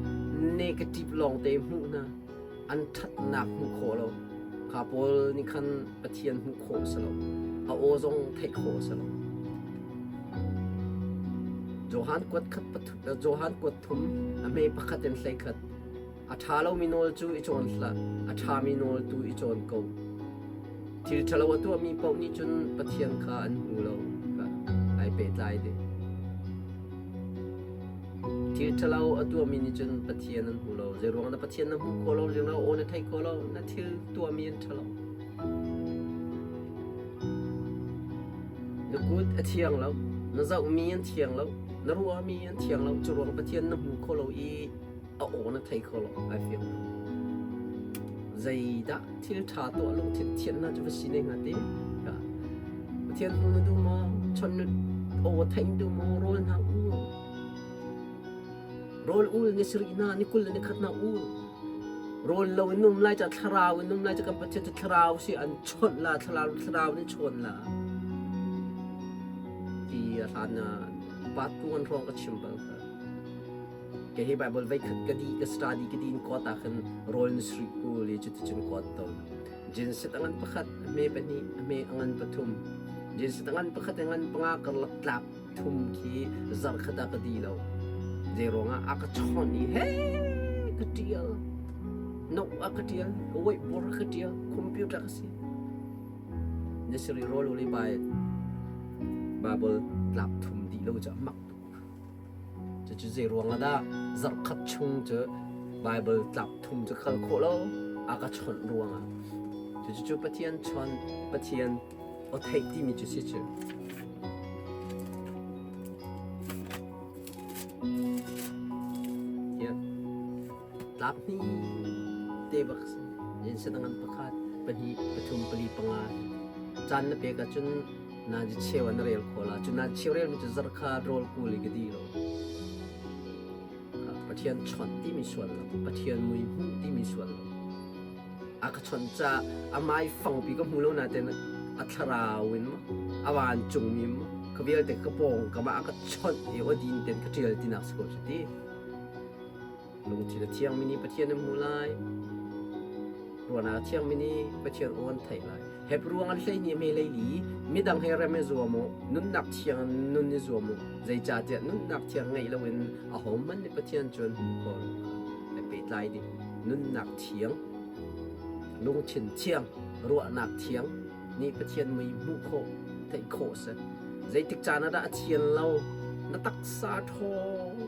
negative lawng te hmuh hna. An ṭhatnak hmuh khawh lo. Kha pawl nih khan Pathian hmuh khawh a si lo. A aw zong theih khawh a si lo. Johan kuat khat Johan kuat thum a hme pakhat in hlei khat. A ṭha lomi nawl cu i cawn hlah, a ṭhami nawl tu i cawn ko. Thil ṭhalo a tuahmi paoh nih cun Pathian kha an hmu lo. Ai pehtlai dih. Thil ṭhalo a tuahmi nih cun Pathian an hmu lo. Zeiruang dah Pathian na hmuh khawh lo, zeiruang aw na theih khawh lo, na thil tuahmi an ṭhalo. Na kut a thiang lo, na zohmi an thiang lo, na ruahmi an thiang lo. Cu ruang Pathian na hmu kho lo i a aw na thei kho lo. Ai fiang lo. Zeidah thil ṭha tuah lungthin thiannak cu va si ne hnga ti? Pathian hmu na duh maw? Chawnh na aw theih na duh maw? Rawl hna u. Rawl ul ni sarih hna, ni 20 le ni khat hna ul. Rawl lo in um lai ca thlarau in um lai ca kan Pathian cu thlarau si an chawnh la, thlarau thlarau nih chawn la. Ti a hlan na pat tu an hrawng ka chim bal kha. Kei hi Bible veikhat ka di ka study ka din kuat ah khan rawl na sri ku li cuticun kuat tawn. Jinsit a ngan pakhat, a hme pahnih, a hme a ngan pathum. Jinsit a ngan pakhat a ngan panga karlak tlap thum khi zarh khat ah ka di lo. Zei ruangah a ka chawnh i he ka ṭial. No a ka ṭial, ka whiteboard a ka ṭial, computer ka si. Na siri rawl uli bai Bible tlap thum dih lo cu a mak tuk. Cucu zei ruang ah dah zarhkhat chung cu Baibal tlap thum cu khal khawh lo a ka chawnh ruangah. Cucu Pathian chawnh, Pathian aw theih timi cu si cu. Tiah tlap hni te bak si. Yin sedang pakhat, pahnih, pathum, pali, panga. Caan na pek ahcun Na cheu an rel kho la. Cu na cheu rel mi cu zarkha rawl kul i ka di lo. Pathian chawnh timi sual lo. Pathian mui hmuh timi sual lo. A ka chawnh ca a mai fangpi ka hmu lo nain a thlarau in a vancung mi ka vialte ka pawng ka mah a ka chawnh i awdin ten ka ṭial tinak si ko cu ti. Lungthin a thiangmi nih Pathian an hmu lai. Ruahnak a thiangmi nih Pathian aw an theih lai. Hebru an hlei ni me lei li midang he rem i zuam u, nunnak thiang in nun i zuam u. Zeicahtiah nunnak thiang ngeih loin ahohmanh nih Pathian cu an hmu kho lo. Ai pehtlai ding. Nunnak thiang, lungthin thiang, ruahnak thiang nih Pathian mui hmuh khawh, theih khawh a si. Zeitik caan ah dah a thian lo? Na taksa ṭhawng.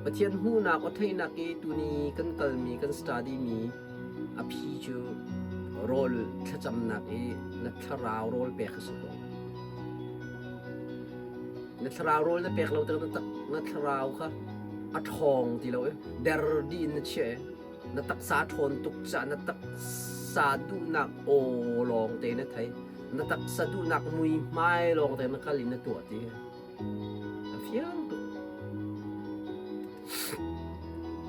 Pathian hmuhnak aw theihnak i tuni kan kalmi kan study mi a phi cu rawl thlacamnak i na thlarau rawl pek a si ko. Na thlarau rawl na pek lo tik na tak na thlarau kha a ṭhawng ti lo i der dih in na chiah i na taksa ṭhawn tuk caah na taksa duhnak aw lawng te na thei. Na taksa duhnak muihmai lawng te na kal in na tuah ti. A fiang tuk.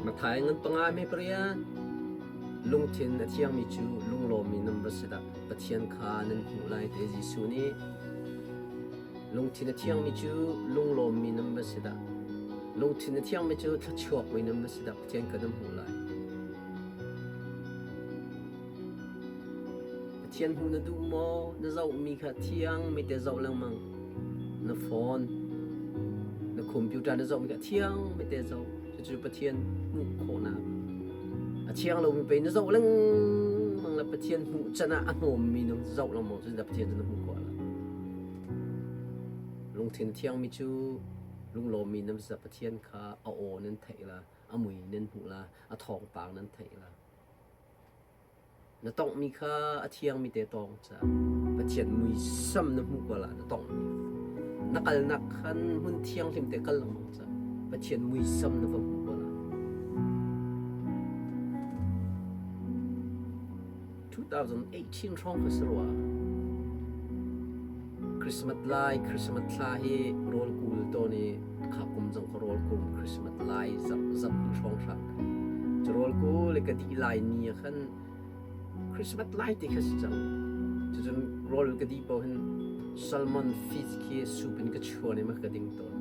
Matthai ngan panga me pariat lungthin a thiangmi cu lunglawmmi nan va si dah Pathian kha nan hmuh lai te Jesuh nih lungthin a thiangmi cu lunglawmmi nan va si dah lungthin a thiangmi cu thluachuakmi nan va si dah Pathian kha nan hmuh lai. Pathian hmuh na duh maw? Na zohmi kha thiang mi te zoh lengmang. Na phone, na computer na zohmi kha thiang mi te zoh. Cucu Pathian hmuh khawhnak. A thiang lomi pei na zoh lengmang le Pathian hmuh can ah a hnawmmi na zoh lengmang cu Pathian cu na hmuh khawh lo. Lungthin thiangmi cu lunglawmmi nan si Pathian kha a aw nan theih la, a mui nan hmuh la, a thawngpang nan theih la. Na tonghmi kha a thiangmi te tawng ca Pathian muisam na hmuh ko la na tonghmi. Na kalnak khan hmun thianghlim te kal lengmang ca Pathian muisam na va hmu ko la. 2018 hrawng kha si rua. Christmas lai, Christmas thla hi rawl kul tawn i kha kum zong kha rawl kum Christmas lai zarh zarh hnih hrawng hrang kha. Cu rawl kul i ka dih lai ni ah khan Christmas lai ti kha si cang. Cucun rawl ka dih paoh hin salmon fish khi soup in ka chuan i ma ka ding tawn.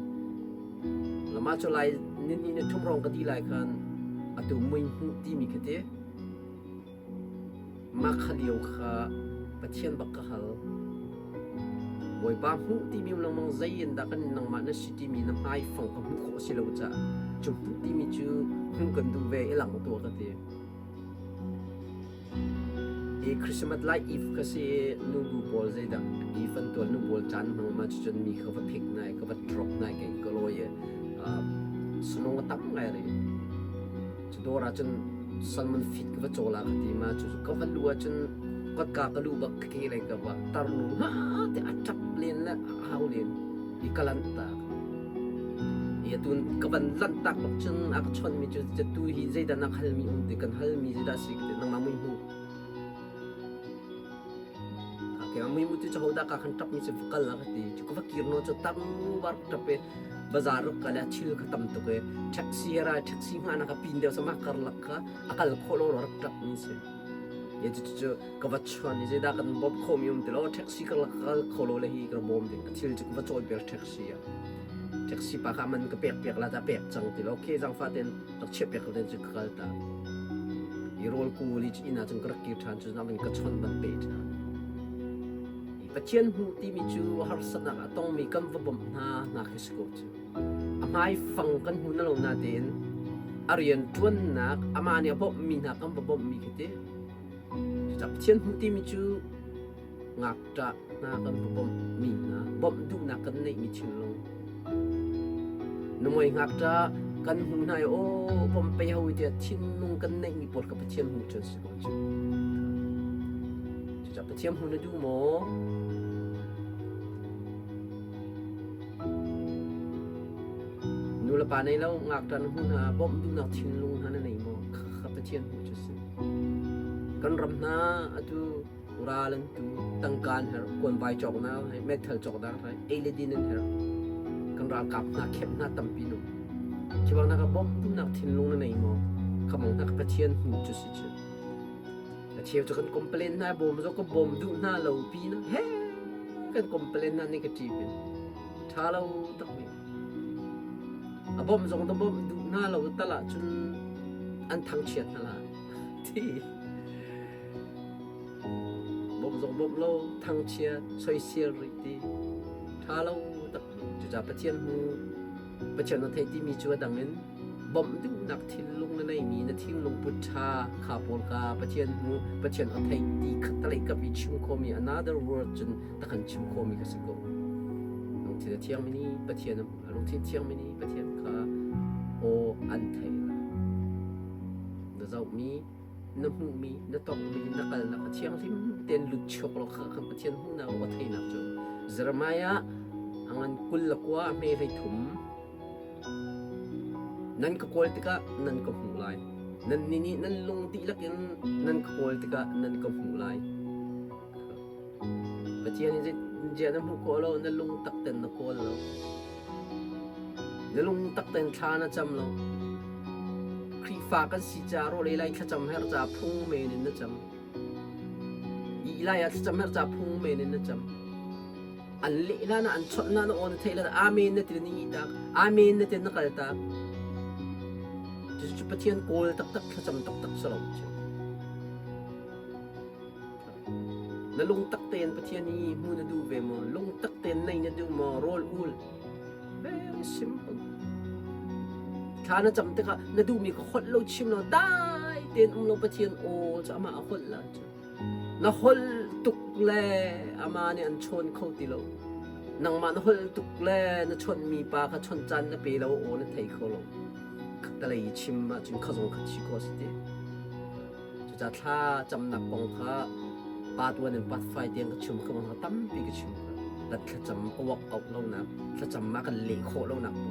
Lama cu lai ni hnih ni thum hrawng ka dih lai khan atu mui hmuh timi kha ti Mah kha lio kha Pathian bak ka hal. Bawipa hmuh timi um lengmang zei in dah kan nangmah na si timi na hmaifang ka hmuh khawh si lo caah cu hmuh timi cu hmuh kan duh ve i lang tuah ka ti. I Christmas lai Eve ka si i nubu pawl zeidah Eve an tuan nu pawl caan hmang ma cucun mi ka va pick nai ka va drop nai kei ka lawi i sunung a tam ngai ri. Cu dawr ah cun salmon feed ka va caw la ka ti ma cu ka va lu ah cun kotka ka lu bak ka ke lei ka va tarnu ha te a ṭap len le a au len i ka lanh tak. I atun ka van lanh tak bak cun a ka chawnh mi cu tu hi zeidah na hal mi um ti kan hal mi zeidah si ka ti nangmah mui hmu. Ke mui mu ti cu hodah ka khan ṭap mi cu va kal la ka ti cu ka va kir no cu tarnu var ṭap i bazar ruk kal ah thil kha tam tuk i taxi ra taxi hngahnak a pin deuh sama karlak kha a kal khawh lo rak ṭap mi si ye cu cu ka va chuan i zeidah kan bawm kho mi um ti lo taxi karlak ka kal kho lo le hi ka bawm ding thil cu ka va cawi per taxi ah. Taxi pa kha man ka pek piak la ta pek cang ti lo. Okay, zangfa ten rak chiah piak ko ten cu ka kal ta. I rawl kul i inn ah cun ka rak kir ṭhan cu nakin ka chawnh ban pe ṭhan. Pathian hmuh timi cu harsatnak a tongmi kan va bawmh hna hna khi si ko cu. A hmaifang kan hmu na lo natein a rian ṭuannak amah nih a bawmhmi hna kan va bawmhmi khi ti. Cucaah Pathian hmuh timi cu ngakṭah hna kan va bawmhmi hna bawmh duhnak kan neihmi thinlung. Namoi ngakṭah kan hmuh hna i aw bawmh pei ho tiah thinlung kan neihmi pawl kha Pathian hmuh cu an si ko cu. Cucaah Pathian hmuh na duh maw? Nu le pa nei lo ngakṭah na hmuh hna bawmh duhnak thinlung hna na nei maw? Kha Pathian hmuh cu si. Kan ram hna atu ral an tu, tangka an herh, kuanvai cawknak hai, meithal cawknak hai, ei le din an herh. Kan ralkap hna khemh hna tampi nu. Khi bang na ka bawmh duhnak thinlung na nei maw? Kha bang na ka Pathian hmuh cu si cu. A cheu cu kan complain hna bawm zo ka bawm duh hna lo pi na he kan complain hna negative in tha lo tak mi a bawmh zong na bawmh duh hna lo tal ah cun an thangchiat hna la ti bawmh zong bawmh lo thangchiat soisel rih ti tha lo tak cucaah Pathian hmu Pathian na thei timi cu a dang in bawmh duhnak thinlung na neimi na thinlung put ṭha kha pawl ka Pathian hmu Pathian a thei ti khattalei kap i chim khomi another word cun takhan chim khomi ka si ko. Lungthin a thiangmi nih Pathian a hmu lungthin thiangmi nih Pathian kha aw an thei lai. Na zohmi na hmuhmi na tongmi na kalnak a thianghlim tein lut chuak law kha kan Pathian hmuhnak aw theihnak cu Jeremiah a ngan 29 a hme 33 Nan ka kawl tikah nan ka hmuh lai. Nannih nih nan lung dihlak in nan ka kawl tikah nan ka hmuh lai. Pathian nih zeitintiah na hmuh khawh lo, na lung tak ten na kawl lo. Na lung tak ten thla na cam lo. Khrihfa kan si ca rawl ei lai thlacam her ca phung men in na cam. Ih lai ah thlacam her ca phung men in na cam. An leh hlan ah an chawnh hlan ah aw na theih hlan ah amen na ti na ih tak amen na ti na kal tak. Cucu Pathian kawl taktak thlacam taktak si lo cu. Na lungtak tein Pathian hi hmu na duh ve maw? Lungtak tein nei na duh maw? Rawl ul. Very simple. Thla na cam tikah na duhmi ka holh lo chim lo dai tein um lo Pathian aw cu amah a holh la cu. Na holh tuk le amah nih an chawn kho ti lo. Nangmah na holh tuk le na chawnhmi pa kha chawnh caan na pe lo aw na thei kho lo. Khattalei chim ahcun kha zong kha chi khawh a si ti. Cucaah thla camnak kong kha part 1 and part 5 tiang ka chim ka bang tampi ka chim kan thlacam a work out lonak thlacam ah kan leh khawh lonak bu.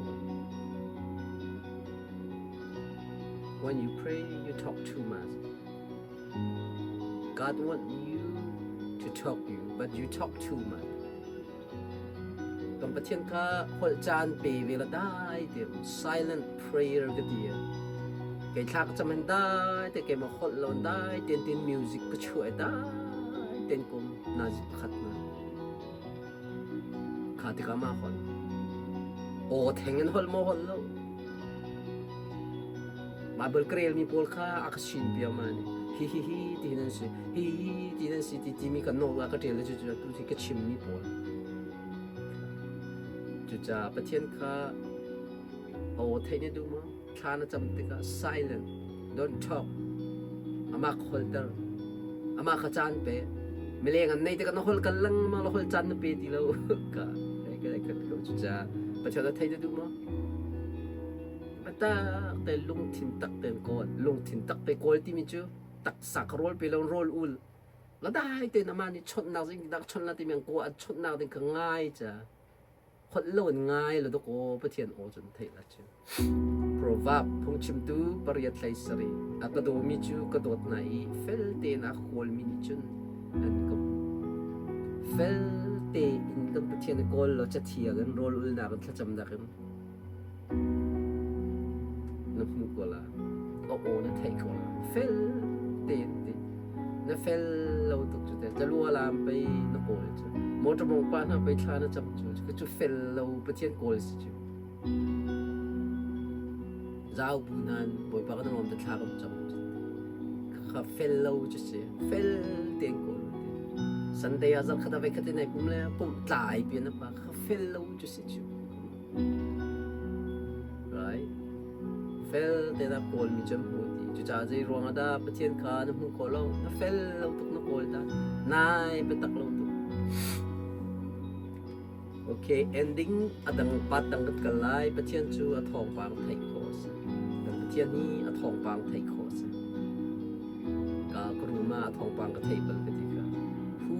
When you pray, you talk too much. God want you to talk you, but you talk too much. Kan Pathian kha holh caan pe ve la dai te silent prayer ka ti. Kei thla ka cam in dai te keimah holh lo dai ten tin music ka chuah dai ten kum nazi pakhat na. Kha tikah ma holh. Aw theng in holh maw holh lo. Bible ka relmi pawl kha a ka sin piak ma nih hi hi hi ti nan si hi hi ti nan si ti timi ka note ah ka ṭial le cucu tu hi ka chimmi pawl. Cucaah Pathian kha aw theih na duh maw? Thla na cam tikah silent, don't talk. Amah ka holter. Amah kha caan pe. Mileng an nei tikah na hol kal lengmang la hol caan na pe ti lo. Ka ka ka ko cucaah Pathian a thei na duh maw? Tak te lungthin tak tein kawl. Lungthin tak te kawl timi cu taksa ka rawl pe lo rawl ul. La dai tein amah nih chawnhnak zing dak chawnh la timi ang kaw an chawnhnak ding ka ngai ca. Holh lo in ngai la dok aw Pathian aw cun theih la cu. Proverb phungchimtu 8 7 a ka dawmi cu ka dawt hna i fel tein a kawlmi nih cun an ka fel tein kan Pathian i kawl law cathiang in rawl ulnak in thlacamnak in Na hmuh ko la. A aw na theih ko la. Fel tein ti. Na fel lo tuk cu te. Jalua lam pei na kawl cu. Motor mong pa hna pei thla na cam cu. Cu fel lo Pathian kawl si cu. Zau bu nan Bawipa kan lawm te thla kan cam. Kha fel lo cu si. Fel tein kawl. Sunday ah zarh khat ah voikhat in ai pum le pumh tlai pian a pa kha fel lo cu si cu. Right? Fel te na kawl mi cu an hmu ti. Cucaah zei ruang ah dah Pathian kha na hmuh khawh lo? Na fel lo tuk na kawl ta. Nai biatak lo tuk. Okay, ending a dang pat dang kan kal lai. Pathian cu a thawngpang theih khawh a si. Kan Pathian hi a thawngpang theih khawh a si. Ka ka room ah a thawngpang ka theih bal ka ti kha.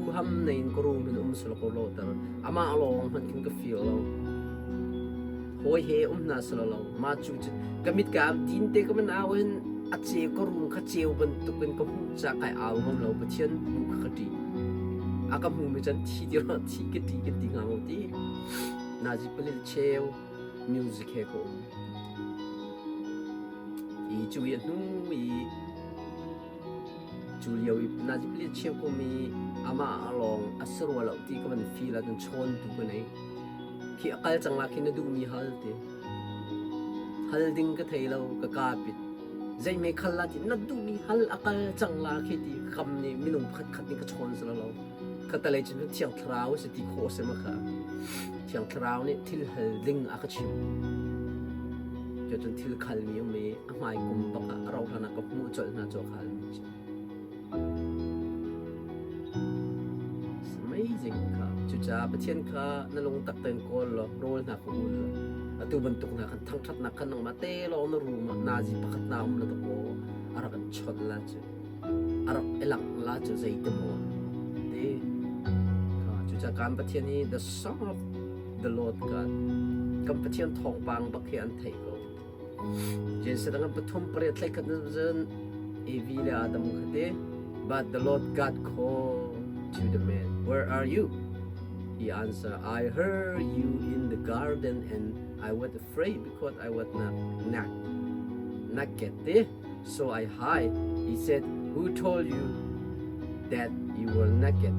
Huham nei in ka room in um selaw ka lawter. Amah lawng hmanh khin ka feel lo. Hawi he um hna selaw lo. Mah cu cu ka mit ka am din te ka man au hin a ceu ka room kha ceu bantuk in ka hmuh ca kai au ngam lo. Pathian hmuh kha ka ṭih. A ka hmu mi cun thi ti thi ka ṭih kan ti hnga maw ti. Nazi palil cheu music he ka um. I cu i a hnu i Cu lio i nazi pali cheu kum i amah lawng a si rua lo ti ka van feel ahcun chawntu ka nei. Khi a kal cang la khi na duhmi hal ti. Hal ding ka thei lo, ka kaa pit. Zei me khal la ti na duhmi hal a kal cang la khi ti kam nih minung pakhat khat nih ka chawn si lo. Ka talei cun Thiang Thlarau si ti khawh si ma kha. Thiang Thlarau nih thil hal ding a ka chimh. Cucun thil khalmi um i a hmai kum bak ah a rauh hlan ah ka hmuh colh hna cu a khalmi cu. It's amazing kha. Cucaah Pathian kha na lungtak tein kawl law rawl hna kha ul law atu bantuk hna khan thangṭhatnak khan nangmah te lawng na room ah nazi pakhat na um la dakaw a rak in chawnh la cu a rak i langh la cu zeiti maw ti kha cucaah kan Pathian hi the song of the Lord God kan Pathian thawngpang bak hi an theih ko. Genesis dang pathum pariat thlei khat na cun Evi le Adam kha te but the Lord God called to the man where are you he answered I heard you in the garden and I was afraid because I was not not naked te so I hide he said who told you that you were naked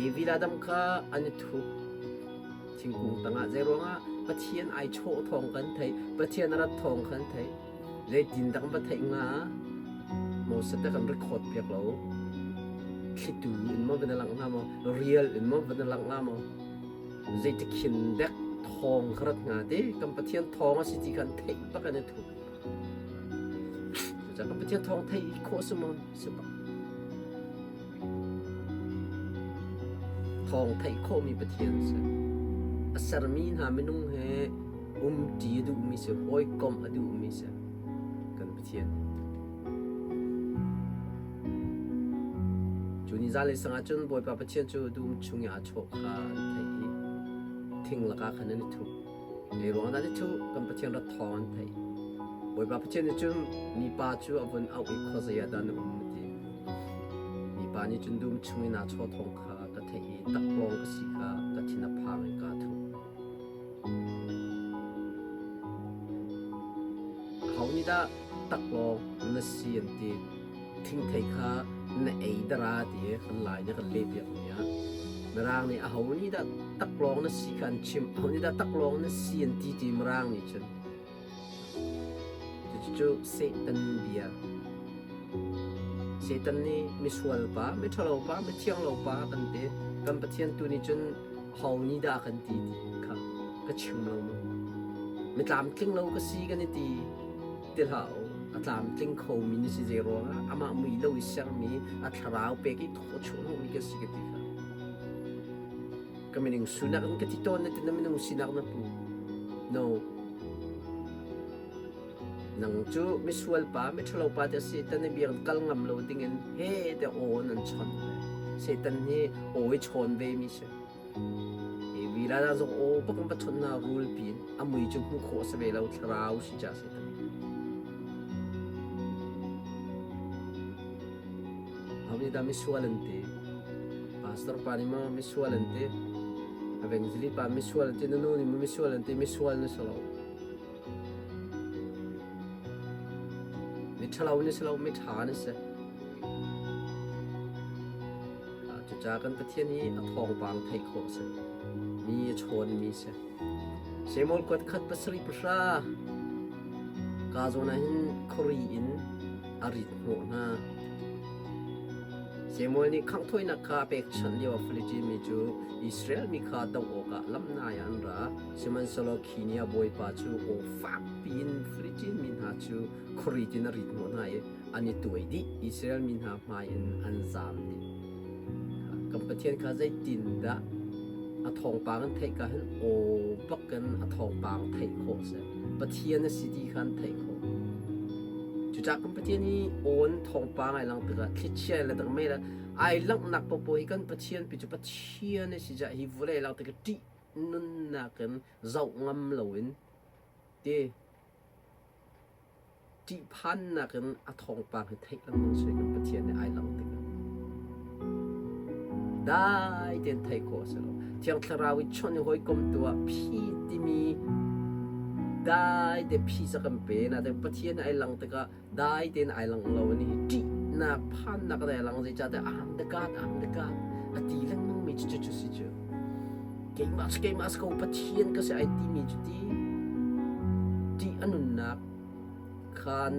Evi le Adam kha an i thup Thingkung tangah zeiruangah Pathian ai chawh thawng kan theih, Pathian a rat thawng kan theih. Zeitin dah kan va theih hnga? Moses te kan record piak lo. Thlitu in maw van langh hnga maw? Rial in maw van langh hnga maw? Zeitikhin dek thawng ka rat hnga ti? Kan Pathian thawng a si ti khan theih bak an i thup. Cucaah kan Pathian thawng theih khawh si maw? Si bak. Thawng theih khawhmi Pathian a si. A sermi hna minung he umṭi a duhmi si, hawikomh a duhmi si kan Pathian. Cu ni zanlei sang ah cun Bawipa Pathian cu dum chung i aa chawh kha an theih i thing lakah khan an i thup. Zei ruangah dah cu kan Pathian rat thawng an theih. Bawipa Pathian nih cun mipa cu a vun auh i khuazei ah dah na um a ti. Mipa nih cun dum chung in aa chaw thawng kha ka theih i taklawng ka si kha ka thin a phang i kaa thup. Aho nih dah taklawng na si an ti. Thingthei kha na ei dara ti i kan lai nih kan leh piak mi ah Mirang nih aho nih dah taklawng na si kha an chimh, aho nih dah taklawng na si an ti ti Mirang nih cun. Cucu Satan bia. Satan nih misual pa, miṭhalo pa, mithianglo pa kan ti. Kan Pathian tu nih cun ho nih dah kan ti ti kha ka chim lo mu. Mi tlamtling lo ka si kan i ti ti hlah u. A tlamtling khomi na si zei ruangah amah mui lo i sermi a thlarau pek i thawchuah mi ka si ka ti kha. Ka minung sinak in ka ti tawn na ti na minung sinak na pu. No. Nang cu misual pa, miṭhalo pa te Satan i biak kal ngam lo dingin he te aw nan chawnh ve. Satan hi aw i chawn ve mi si. Hi vila da zong aw bak in va chawnh na rul pin a mui cu hmuh khawh si ve lo thlarau si ca Satan. Ho nih dah misual an ti? Pastor pa nih maw misual an ti? Evangelist pa misual an ti, na nu nih maw misual an ti, misual na si lo. Miṭhalo na si lo, miṭha na si. Cucaah kan Pathian hi a thawngpang theih khawh a si. Mi a chawnmi si. Samuel kuat khat pasarih pahra ka zawn ah hin khuari in a rit hnawh hna. Samuel nih khanghthawinak kha a pekchanh lioah Filistin mi cu Israel mi kha doh awkah lamnai ah an ra. Sihmanhsehlaw khi ni ah Bawipa cu aw fak piin Filistin mi hna cu khuari in a rit hnawh hna i an i tuai dih. Israel mi hna hmai in an zaam dih. Kan Pathian kha zeitindah a thawngpang an theih ka hin aw bakin a thawngpang theih khawh a si. Pathian a si ti kha an theih khawh. Cucaah kan Pathian hi awn thawngpang ai lang tikah thlichia le tak mei le ai langhnak popo hi kan Pathian pi cu Pathian a si caah hi vawlei lang tikah ṭih nunnak in zoh ngam loin ti Ṭihphannak in a thawngpang hi theih lengmang si kan Pathian nih ai lang tikah dai tein theih khawh a si lo. Thiang Thlarau i chawnh i hawikom tu ah phi timi dai te phi ca kan pe nain Pathian ai lang tikah dai tein ai lang lo ani hi ṭihnak phannak in ai lang zeicahtiah I'm the God I'm the God a ti lengmang mi cu cu si cu keimah cu keimah si ko Pathian ka si ai timi cu ti ṭih a nunnak khan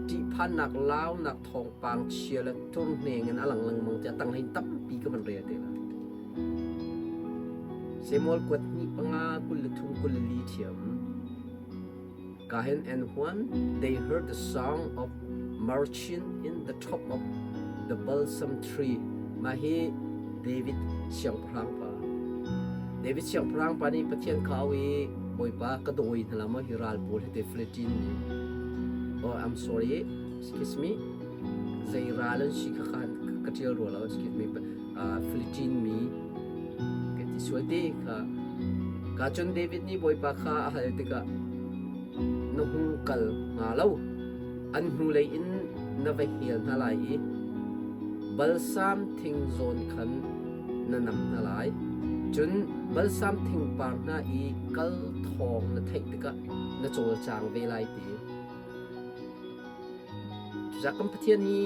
ṭihphannak launak thawngpang chia le turhneng in a lang lengmang tiah tanghlei tampi ka van rel te lai. Samuel kuat hnih panga 23 24 ṭhiam. Kahin and when they heard the song of marching in the top of the balsam tree. Mah hi David siangpahrang pa. David siangpahrang pa nih Pathian kha au i Bawipa ka dawi hna la maw hi ral pawl hi te Philistine nih. Oh, I'm sorry. Excuse me. Zei ral an si kha khan ka ṭial rua lo. Excuse me. Philistine mi ka ti sual te kha. Ka cun David nih Bawipa kha a hal tikah na hung kal hnga lo. An hnulei in na va hel hna lai i balsam thing zawn khan na nam hna lai. Cun balsam thingpar hna i kal thawng na theih tikah na cawlcang ve lai ti. Cucaah kan Pathian hi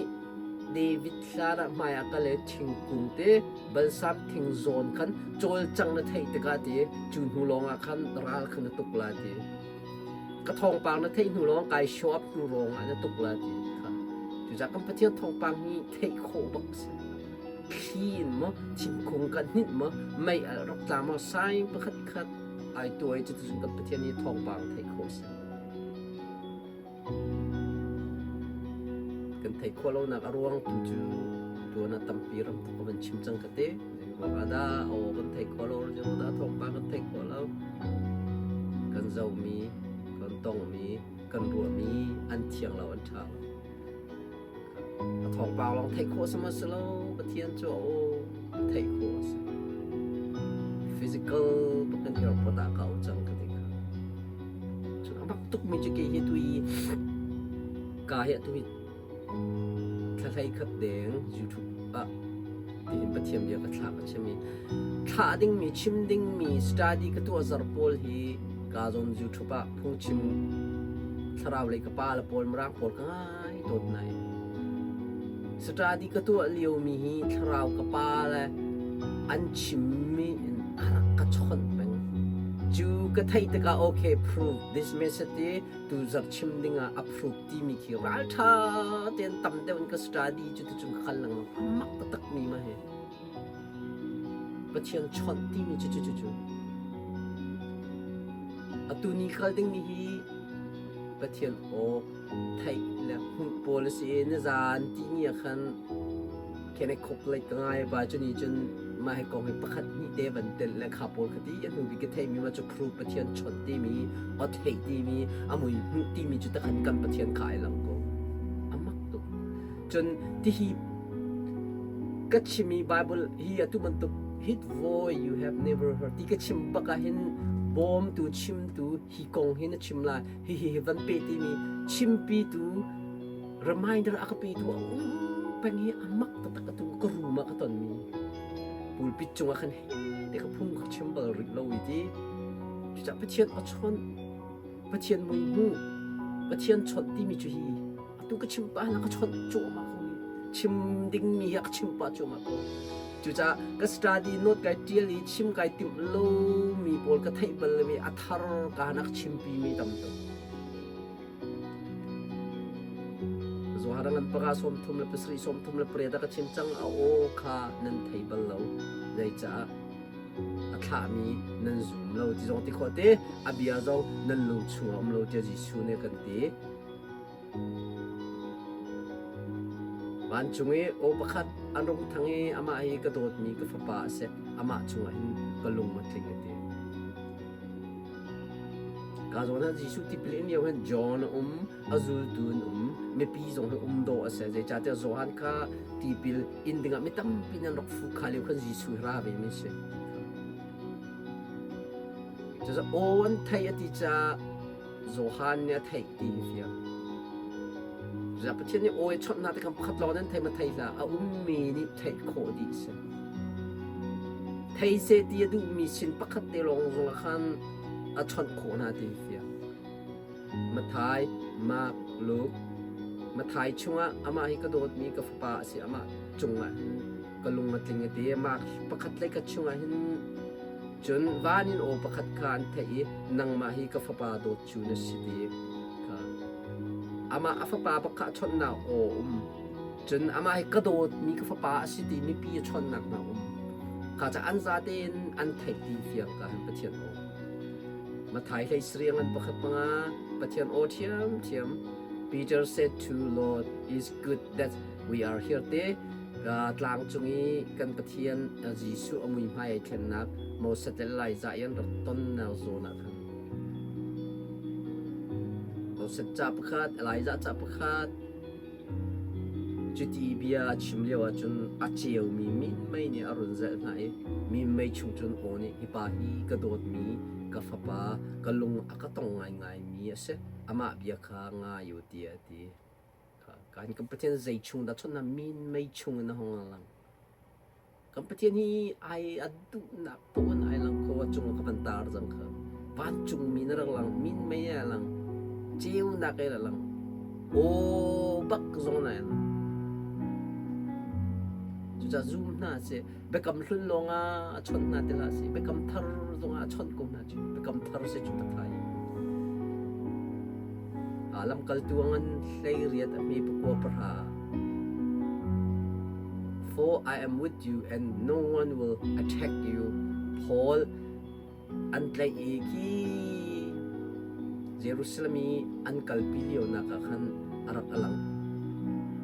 David hlan ah hmai ah kal i thingkung te balsam thing zawn khan cawlcang na theih tikah ti cu hnu lawng ah khan ral kha na tuk la ti. Ka thawngpang na theih hnu lawng kai show up hnu lawng ah na tuk la ti kha. Cucaah kan Pathian thawngpang hi theih khawh bak si. Thli in maw thingkung kan hninh maw mei alh rak tla maw sign pakhat khat ai tuai cu cun kan Pathian hi thawngpang theih khawh si. Kan theih khawh lonak a ruang tu cu tuan ah tampi ram tuk ka van chim cang ka ti. Zeiruang ah dah aw kan theih khawh lo, zeiruang dah thawngpang kan theih khawh lo. Kan zohmi, kan tongmi, kan ruahmi an thiang lo, an ṭha lo. A thawngpang lawng theih khawh si maw si lo, Pathian cu a aw theih khawh a si. Physical bak in airport ah ka au cang ka ti kha. Cun a mak tukmi cu kei hi tu i ka hi atu hi thlahlei khat deng YouTube ah tihin Pathian bia ka thlah ka chim i thlah dingmi chim dingmi study ka tuah zar pawl hi ka zawn YouTube ah phungchim thlarau lei ka pa le pawl mirang pawl ka ngai tawn nai. Study ka tuah liomi hi thlarau ka pa le an chimmi in a rak ka chawnh peng. Cu ka theih tikah okay prove this message hi tu zarh chim dingah approve timi khi ralṭha tein tam deuh in ka study cu ticun ka kal lengmang. A mak taktak mi ma hi. Pathian chawnh timi cu cu cu cu. Atu ni kal dingmi hi Pathian aw theih le hmuh pawl a si i nizaan tihni ah khan Kenneth Copeland ka ngai pa cu nih cun mah hi kong hi pakhat hnih te van telh le kha pawl kha ti a hnu bik ka theihmi ma cu proof Pathian chawnh timi aw theih timi a mui hmuh timi cu takhan kan Pathian kha ai lang ko a mak tuk cun tihi ka chimi Bible hi atu bantuk hit voice you have never heard ti ka chim bak ah hin bawmtu chimtu hi kong hi na chim lai hihi hi van pe timi chimpitu reminder a ka petu a um peng hi a mak taktak atu ka room ah ka tonmi pulpit cungah khan he te ka phung ka chim bal rih lo i ti cucaah Pathian a chawnh Pathian mui hmu Pathian chawnh timi cu hi atu ka chim pa na ka chawnh cuahmah ko chim dingmi hi a ka chim pah cuahmah ko. Cucaah ka study note kai ṭial i chim kai timh lomi pawl ka theih bal lomi a thar ka nak chimpimi tam tuk. Zuhar ngan panga 37 38 a ka chim cang a aw kha nan thei bal lo. Zeicah a thlahmi nan zum lo ti zong ti khawh te a bia zong nan lung chungah um lo tiah Jesuh nih a kan ti. Vancung i aw pakhat an rung thang i amah hi ka dawtmi ka fapa a si amah chungah hin ka lung a tling a ti. Ka zawn ah Jesuh tipil in lio hin John a um, a zultu an um, mipi zong hi um dawh a si. Zeicahtiah Johan kha tipil in dingah mi tampi nih an rak fuh kha lio khan Jesuh hi ra ve mi a si. Cucaah aw an theih a ti caah Johan nih a theih ti hi fiang. Cucaah Pathian nih aw i chawnh hna tikhan pakhat lawng nan thei ma thei hlah, a ummi nih theih khawh dih a si. Thei seh ti a duhmi sin pakhat te lawng zongah khan a chawnh khawh hna ti hi fiang. Matthai, Mark, Luke. Matthai chungah amah hi ka dawtmi ka fapa a si, amah cungah hin ka lung a tling a ti. Mark pakhat le khat chungah hin cun van in aw pakhat kha an theih i nangmah hi ka fapa dawt cu na si ti kha. Amah a fapa bak kha a chawnhnak aw um. Cun amah hi ka dawtmi ka fapa a si ti mipi a chawnhnak hna um. Kha ca an zate in an theih ti fiang ka hin Pathian aw. Mathai hlei sariang an pakhat panga Pathian aw ṭhiamṭhiam. Peter said to Lord is good that we are here te ka tlang cung i kan Pathian Jesuh a mui hmai ai thlennak Moses le Elijah i an rak tonnak zawn ah khan Moses ca pakhat Elijah ca pakhat Cuti bia a chim lio ahcun a ceumi minmei nih a run zelh hna i minmei chung cun aw nih hi pa hi ka dawtmi ka fapa ka lung a ka tong ngaingaimi a si amah bia kha ngai u tiah a ti. Kan kan Pathian zei chung dah chawnh minmei chung in a hung lang. Kan Pathian hi ai a duhnak paoh in ai lang kho a cung ah ka van tar cang kha. Vancungmi na rak lang, minmei a lang, ceunak a lang, aw bak zong na lang. Cucaah zum hna sih, biakam hlun lawng ah a chawnh hna ti hlah sih, biakam thar zong ah a chawnh ko hna cu. Biakam thar si cu Pathian. Lamkaltu a ngan 18 a hme pakua pahra. For I am with you and no one will attack you. Paul an tlaih i khi Jerusalem i an kalpi lionak ah khan a rak a lang.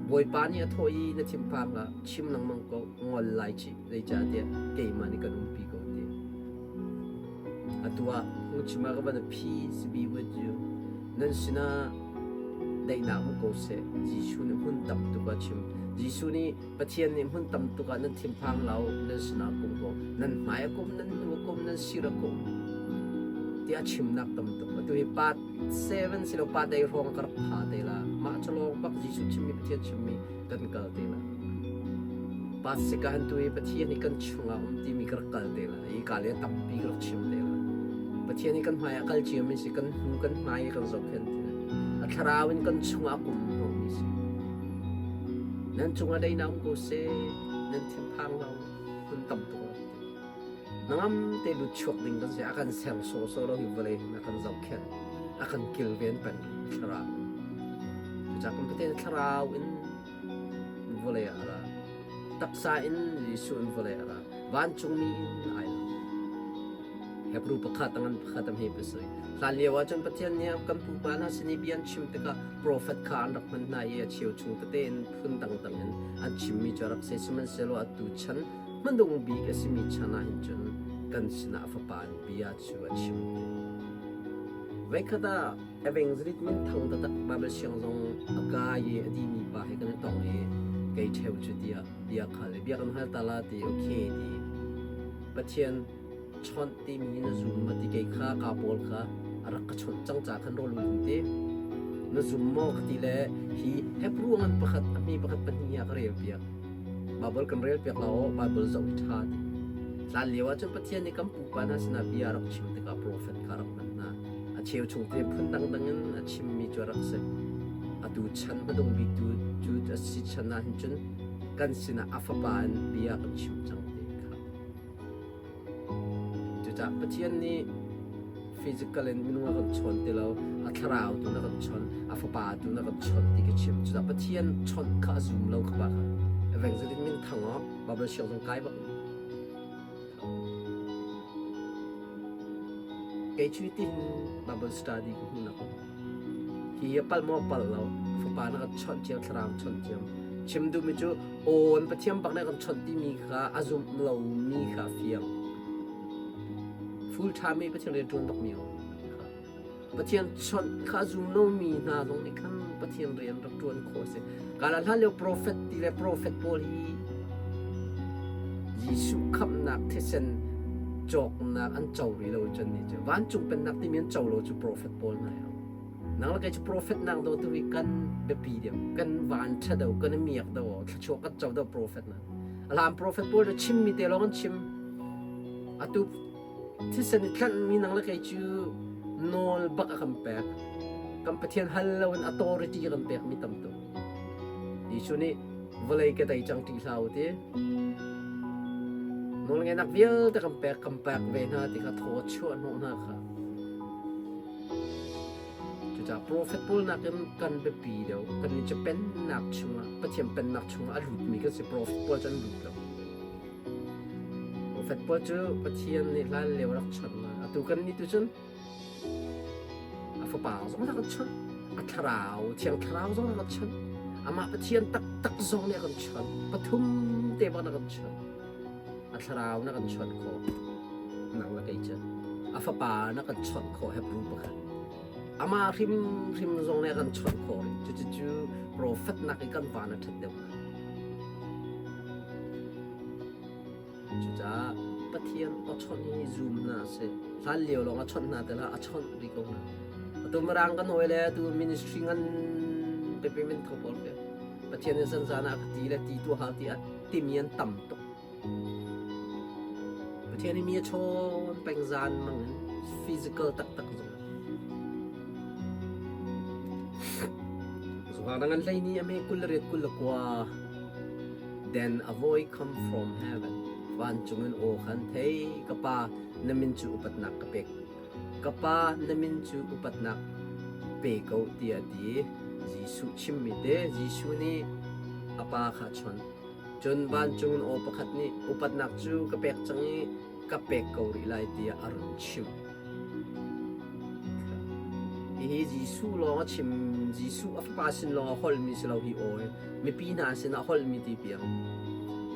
Bawipa nih a thawh i na thinphang hlah, chim lengmang ko, ngol lai chih, zeicahtiah keimah nih kan umpi ko ti. Atu ah phungchim ah ka van peace be with you. Nan sinah daihnak um ko seh. Jesuh nih hmun tam tuk a chim. Jesuh nih Pathian nih hmun tam tuk ah nan thinphang lo, nan sinah kum ko, nan hmai a kum, nan hnu a kum, nan sir a kum. Ti a chimnak tam tuk. Atu hi part 7 silo part 8 hrawng ka rak pha te la. Mah cu bak Jesuh chimmi Pathian chimmi kan kal te la. Pasika han tu i Pathian hi kan chungah um timi ka rak kal te la. Hi ka le tampi ka rak chim te la. Pathian hi kan hmai ah kal cio mi si, kan hnu kan hmai i kan zohkhenh ti. A thlarau in kan chungah kum hnawh mi si. Nan cungah daihnak um ko seh, nan thinphang lo, hun tam tuk lo. Nangam te lut chuak ding kan si, a kan ser sawsawh lo hi vawlei hin a kan zohkhenh, a kan kilven peng thlarau. Cucaah kan Pathian thlarau in vawlei ah a ra. Taksa in Jesuh in vawlei ah a ra. Vancungmi in ai lang. Hebrew pakhat a ngan pakhat a hme pasarih. Hlan lio ah cun Pathian nih kan pupa hna sin i bia an chim tikah profet kha an rak hman hna i a cheu chung tete in phun dangdang in an chimmi cu a rak si. Sihmanhsehlaw atu chan hmanung bik a simi chan ah hin cun kan sinah a fapa in bia cu a chim ti. Voikhat ah Evangelist minthang taktak Bible siang zong a kai i a dimi pa he kan i tong i kei ṭheu cu tiah bia khal i bia kan hal ta la ti okay ti Pathian chawnh timi na zum ma ti kei kha ka pawl kha a rak ka chawnh cang ca khan rawl ul ti na zum maw ka ti le hi Hebrew ngan pakhat a hmi pakhat pahnih ah ka rel piak Bible kan rel piak la aw Bible zoh hi ṭha ti hlan lio ah cun Pathian nih kan pupa hna sinah bia a rak chim tikah profet kha rak hman hna A cheu chung te phun dangdang in a chimmi cu a rak si. Atu chan hmadung bik tu cu a si chan ah hin cun kan sinah a fapa in bia kan chim cang. Cucaah Pathian nih physical in minung a kan chawn ti lo, a thlarau tu na kan chawn, a fapa tu na kan chawn ti ka chim. Cucaah Pathian chawnh kha a zum lo kha pa kha. Evangelist min thang aw, Bible siang zong kai bak. Kei cu tin Bible study ka hmu nak. Hi a palh maw palh lo, fapa na kan chawnh cio, thlarau chawnh cio. Chim duhmi cu awn Pathian bak nih kan chawnh timi kha a zumh lomi kha a fiang. Full time i Pathian rian ṭuan bakmi aw. Pathian chawnh kha a zum lomi hna zong nih khan Pathian rian rak ṭuan khawh a si. Kala hlan lio profet ti le profet pawl hi Jesuh khamhnak thisen cawknak an co rih lo cun ni cu vancung pennak timi an co lo cu profet pawl hna hi. Nang le kei cu profet nak do tu hi kan biapi deuh, kan van ṭha deuh, kan i miak deuh, thluachuah kan co deuh profet na. A hlan profet pawl cu chimmi te lawng an chim. Atu Thisen i tlanhmi nang le kei cu nawl bak a kan pek. Kan Pathian hal loin authority a kan pekmi tam tuk. Jesuh nih vawlei ka tei cang ṭih hlah u ti. Nawlngeihnak vialte kan pek, kan pek ve hna ti kha thaw chuah hnawh hna kha. Cucaah profet pawl nakin kan biapi deuh. Kannih cu pennak chungah, Pathian pennak chungah a lutmi kan si. Profet pawl cu an lut lo. Profet pawl cu Pathian nih hlanlio rak chawnh hna. Atu kannih tu cun a fapa zong rak kan chawnh, a thlarau, thiang thlarau zong rak kan chawnh, amah Pathian taktak zong nih a kan chawnh. Pathum te bak na kan chawnh. A thlarau na kan chawnh khawh. Nang le kei cu. A fapa na kan chawnh khawh Hebrew pakhat. Amah hrimhrim zong nih a kan chawnh khawh rih. Cucu profet nak i kan van a ṭhat deuh. Cucaah Pathian aw chawnh hi zum hna sih. Hlan lio lawng a chawnh hna ti hlah, a chawnh rih ko hna. Atu Mirang kan hawi le atu ministry ngan pipi min thang pawl khi Pathian in zanzan ah ka ti le ti tu hau ti a timi an tam tuk. Pathian hi mi a chawn peng zan mang in physical taktak zong. Zungah ngan hlei ni a me 28 29 Then a voice come from heaven. Vancung in aw khan thei ka pa na min cu upatnak ka pek. Ka pa na min cu upatnak pe ko tiah a ti. Jesuh chimmi te Jesuh nih a pa kha a chawnh. Cun vancung in aw pakhat nih upatnak cu ka pek cang i ka pek ko rih lai tiah a run chimh. Hihi Jesuh lawng a chim, Jesuh a fapa sin lawng a holmi si lo hi aw hi mipi hna sinah a holmi ti piang.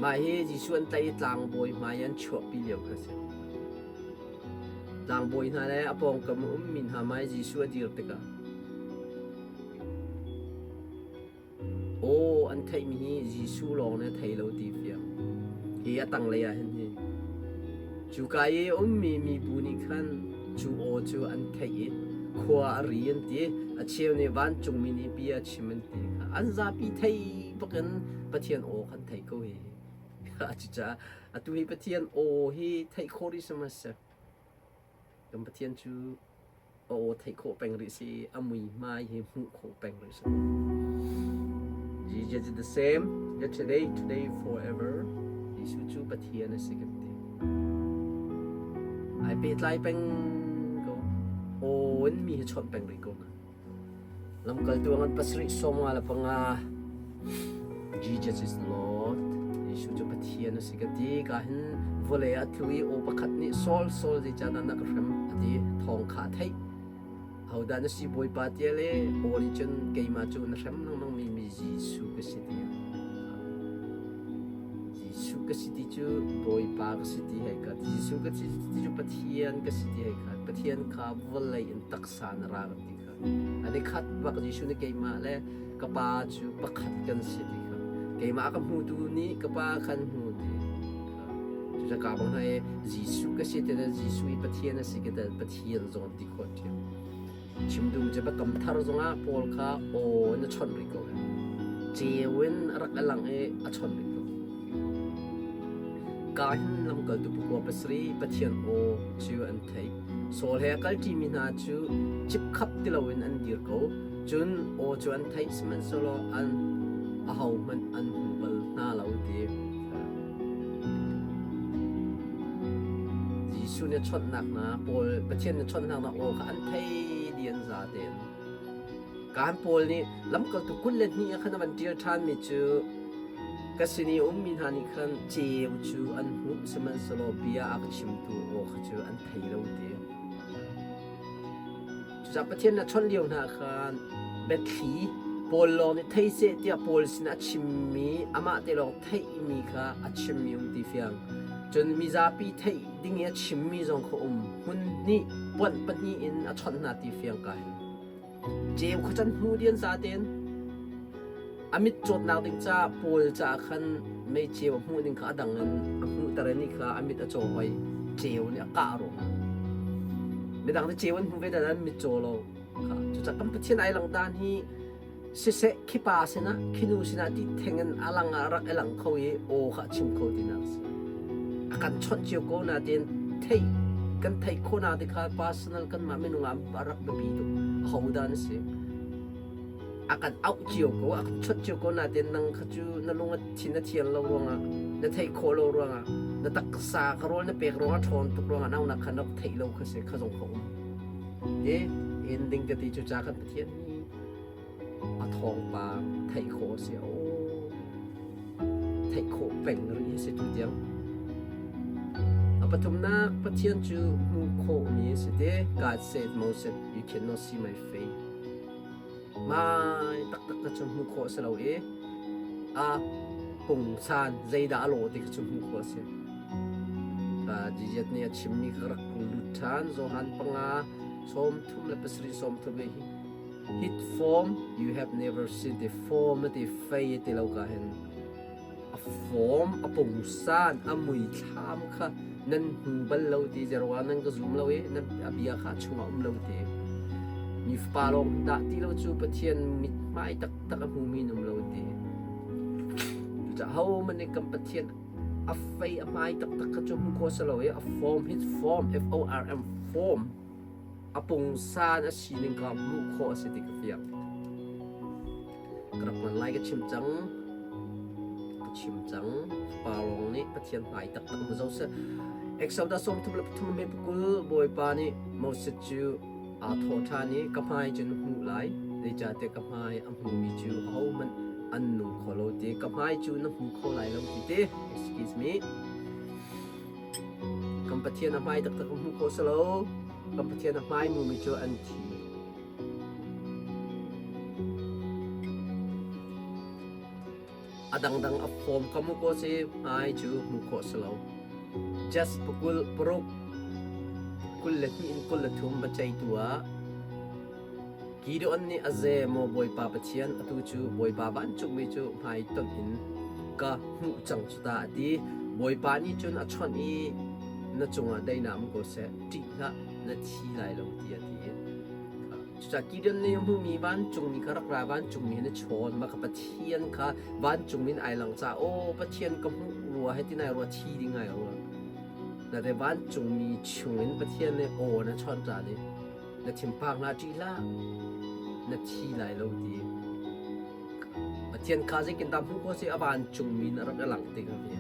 Mah hi Jesuh an tlaih i tlangbawi hmai an chuahpi lio kha a si. Tlangbawi hna le a pawngkam a ummi hna hmai Jesuh a dir tikah Aw an theihmi hi Jesuh lawng nih a thei lo ti fiang. Hi a tanglei ah hin hi. Cuka i a ummi mibu nih khan cu aw cu an theih i khua a ri an ti. A cheu nih vancungmi nih bia a chim an ti kha. An zapi thei bakin Pathian aw khan thei ko hi. Cucaah atu hi Pathian aw hi theih khawh rih sihmanhseh kan Pathian cu a aw theih khawh peng rih si a muihmai hi hmuh khawh peng rih si. Jesus is the same yesterday, today, forever. Jesuh cu Pathian a si kan ti. Ai pehtlai peng ko. Aw in mi hi chawnh peng rih ko na. Lamkaltu ngan pasarih 55 Jesus is Lord. Jesuh cu Pathian a si ka ti. Ka hin vawlei ah tlu i aw pakhat nih Saul Saul zeicahdah na ka hrem a ti. Thawng kha a theih. Ahodah na si Bawipa tiah le aw nih cun keimah cu na hrem lengmang mi mi Jesuh ka si tiah. Jesuh ka si ti cu Bawipa ka si ti hei khat. Jesuh ka si ti cu Pathian ka si ti hei khat. Pathian kha vawlei in taksa na ra kan ti kha. An i khat bak Jesuh nih keimah le ka pa cu pakhat kan si ti kha. Keimah ka hmutu nih ka pa khan hmu ti kha. Cucaah ka bang hna i Jesuh ka si ti le Jesuh i Pathian a si ka Pathian zong ti khawh ṭhiam. Chim duh cu biakam thar zongah Paul kha aw in a chawnh rih ko. Ceu in a rak i lang i a chawnh rih ko. Ka hin lamkaltu pakua pasarih Pathian aw cu an theih. Saul he a kalṭimi hna cu cipkhap ti loin an dir ko. Cun aw cu an theih sihmanhsehlaw an ahohmanh an hmu bal hna lo ti. Jesuh nih a chawnhnak hna Paul Pathian nih a chawnhnak hna aw kha an thei dih an za tein. Kaan Paul nih lamkaltu 22 ah khan a van ṭial ṭhanmi cu ka sin i a ummi hna nih khan ceu cu an hmuh sihmanhsehlaw bia a ka chimtu aw kha cu an thei lo ti. Cucaah Pathian nih a chawnh lio hna khan biathli Paul lawng nih thei seh tiah Paul sinah a chimmi amah te lawng theihmi kha a chimmi um ti fiang. Cun mizapi theih ding i a chimmi zong kha um. Hmun hnih, puanh pahnih in a chawnh hna ti fiang ka hin. Ceu kha can hmu dian za tein a mit cawtnak ding caah Paul caah khan mei ceu a hmuh ning kha a dang in a hmuhter i ni kha a mit a caw hoi. Ceu nih a kah ruangah. Midang nih ceu an hmu ve dan an mit caw lo. Kha cucaah kan Pathian ai lang dan hi siseh khi pa sinah khi nu sinah ti theng in a lang ah rak i lang kho i aw kha a chim kho tinak a si. A kan chawnh cio ko nain theih kan theih khawhnak te kha personal kanmah minung ah a rak biapi tuk. Ahodah na si? A kan auh cio ko, a kan chawnh cio ko nain nang kha cu na lung a thin a thian lo ruangah, na theih khawh lo ruangah, na taksa ka rawl na pek ruangah ṭhawn tuk ruangah naunak kha na rak theih lo kha si kha zong kha um. Te in ding ka ti cu ca kan Pathian hi a thawngpang theih khawh a si. Aw theih khawh peng rih a si tu tiang. A pathumnak Pathian cu hmuh khawhmi a si te. God said Moses, you cannot see my face. Mai taktak ka cu hmuh khawh a si lo i a pungsan zeidah a lawh ti kha cu hmuh khawh a si. Jesus nih a chimmi kha rak lut ṭhan. Johan panga 37 sawmthum le hi hit form you have never seen the form na ti fei ti lo ka hin a form a pungsan a muithlam kha nan hmu bal lo ti zerwa nan ka zum lo i nan a bia kha chungah um lo ti mi fapa lawng dah ti lo cu Pathian mithmai taktak a hmumi num lo ti cucaah ho man nih kan Pathian a fei a hmai taktak kha cu hmu khawh si lo i a form his form F O R M form a pungsan a sining kha hmuh khawh a si ti ka fiang. Ka rak hman lai ka chim cang. Ka chim cang. Pa lawng nih Pathian hmai taktak mu zo seh. Exodus 33 me pukul Bawipa nih Moses cu aa thawh ṭhan i ka hmai cu na hmuh lai zeicahtiah ka hmai a hmumi cu ahohmanh an nung kho lo ti ka hmai cu na hmu kho lai lo ti te excuse me Kan Pathian a hmai taktak ka hmuh khawh si lo. Kan Pathian a hmai mumi cu an thi. A dangdang a form ka hmuh khawh si, hmai cu hmuh khawh si lo. Just pakul paruk 22 in 23 biaceihtu ah Gideon nih a ze maw Bawipa Pathian atu cu Bawipa vancungmi cu hmaitonh in ka hmuh cang cu ta a ti. Bawipa nih cun a chawnh i na cungah daihnak um ko seh, ṭih hlah, na thi lai lo tiah a ti. Cucaah Gideon nih a hmuhmi vancungmi kha rak ra vancungmi he na chawn, mah kha Pathian kha vancungmi in ai lang caah aw Pathian ka hmuh rua hei ti nai rua thi ding ai rua. Na te vancungmi chungin Pathian nih aw na chawnh ṭhan i na thinphang hlah ṭih hlah na thi lai lo ti Pathian kha zeitindah hmuh khawh si a vancungmi in a rak i lang ti kha fi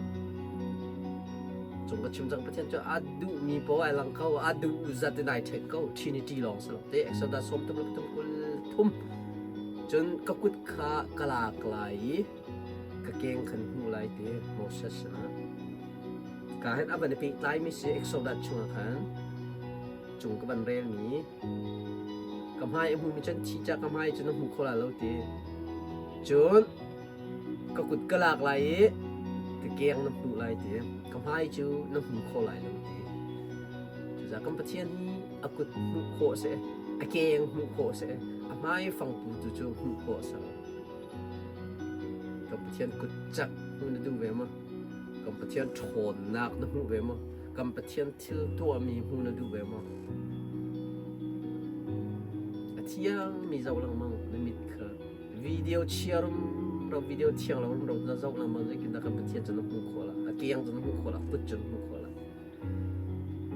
cung ka chim cang Pathian cu a duhmi paoh ai lang kho a duh zat in ai ṭhen ko Trinity lawng si lo te Exodus 33 cun ka kut kha ka lak lai i ka keng khan hmuh lai ti Moses sinah ka hen a van i pehtlaimi si Exodus chungah khan cung ka van relmi ka hmai a hmumi cun thi ca ka hmai cun a hmu kho lai lo ti cun ka kut ka lak lai i ka keng na hmuh lai ti ka hmai cu na hmu kho lai lo ti cucaah kan Pathian hi a kut hmuh khawh si a keng hmuh khawh si a hmai fangpu tu cu hmuh khawh si lo kan Pathian kut cak hmuh na duh ve maw kan Pathian ṭhawnnak na hmuh ve maw Kan Pathian thil tuahmi hmu na duh ve maw? A thiangmi zoh lengmang na mit kha video chia rumro video thiang lo rumro na zoh lengmang zeitindah kan Pathian cu na hmuh khawh la a keng cu na hmuh khawh la kut cu na hmuh khawh la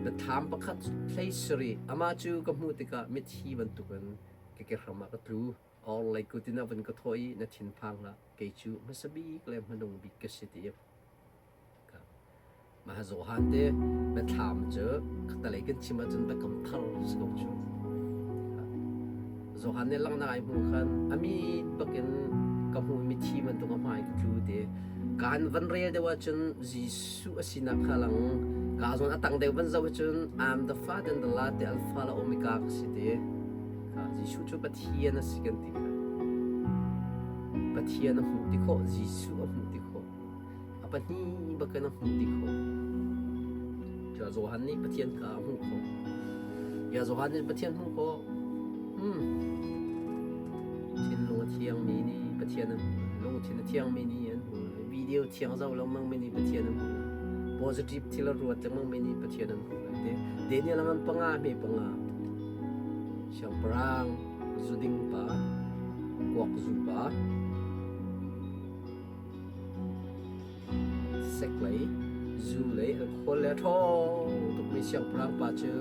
na thlam pakhat hlei sari amah cu ka hmuh tikah mithi bantukin ka kehram ah ka tlu or lei kut in a vun ka thawh i na thinphang hlah kei cu hmasa bik le hmanung bik ka si ti. Mah Johan te biathlam cu khatalei kan chim ahcun biakam thar si ko cu. Johan nih langhnak ai hmuh khan a mit bakin ka hmu mithi bantuk a hmai ka tlu ti. Kaan van rel deuh ahcun Jesuh a sinak kha lang ka zawn a tang deuh van zoh ahcun I'm the Father and the Lord te Alpha le Omega ka si ti. Jesuh cu Pathian a si kan ti kha. Pathian a hmuh ti khawh, Jesuh a hmuh ti khawh. A pahnih bakin a hmuh ti khawh. Cu Johan nih Pathian kha a hmuh khawh. Ya Johan nih Pathian hmuh khawh. Hmm. Thinlung a thiangmi nih Pathian an hmuh. Lungthin a thiangmi nih an hmuh. Video thiang zoh lengmang mi nih Pathian an hmuh. Positive thil a ruat lengmang mi nih Pathian an hmuh. Te Daniel ngan panga me panga. Siangpahrang zuding pa, kuak zu pa, Sek lei, zu lei an khawl le a ṭhawng tukmi siangpahrang pa cu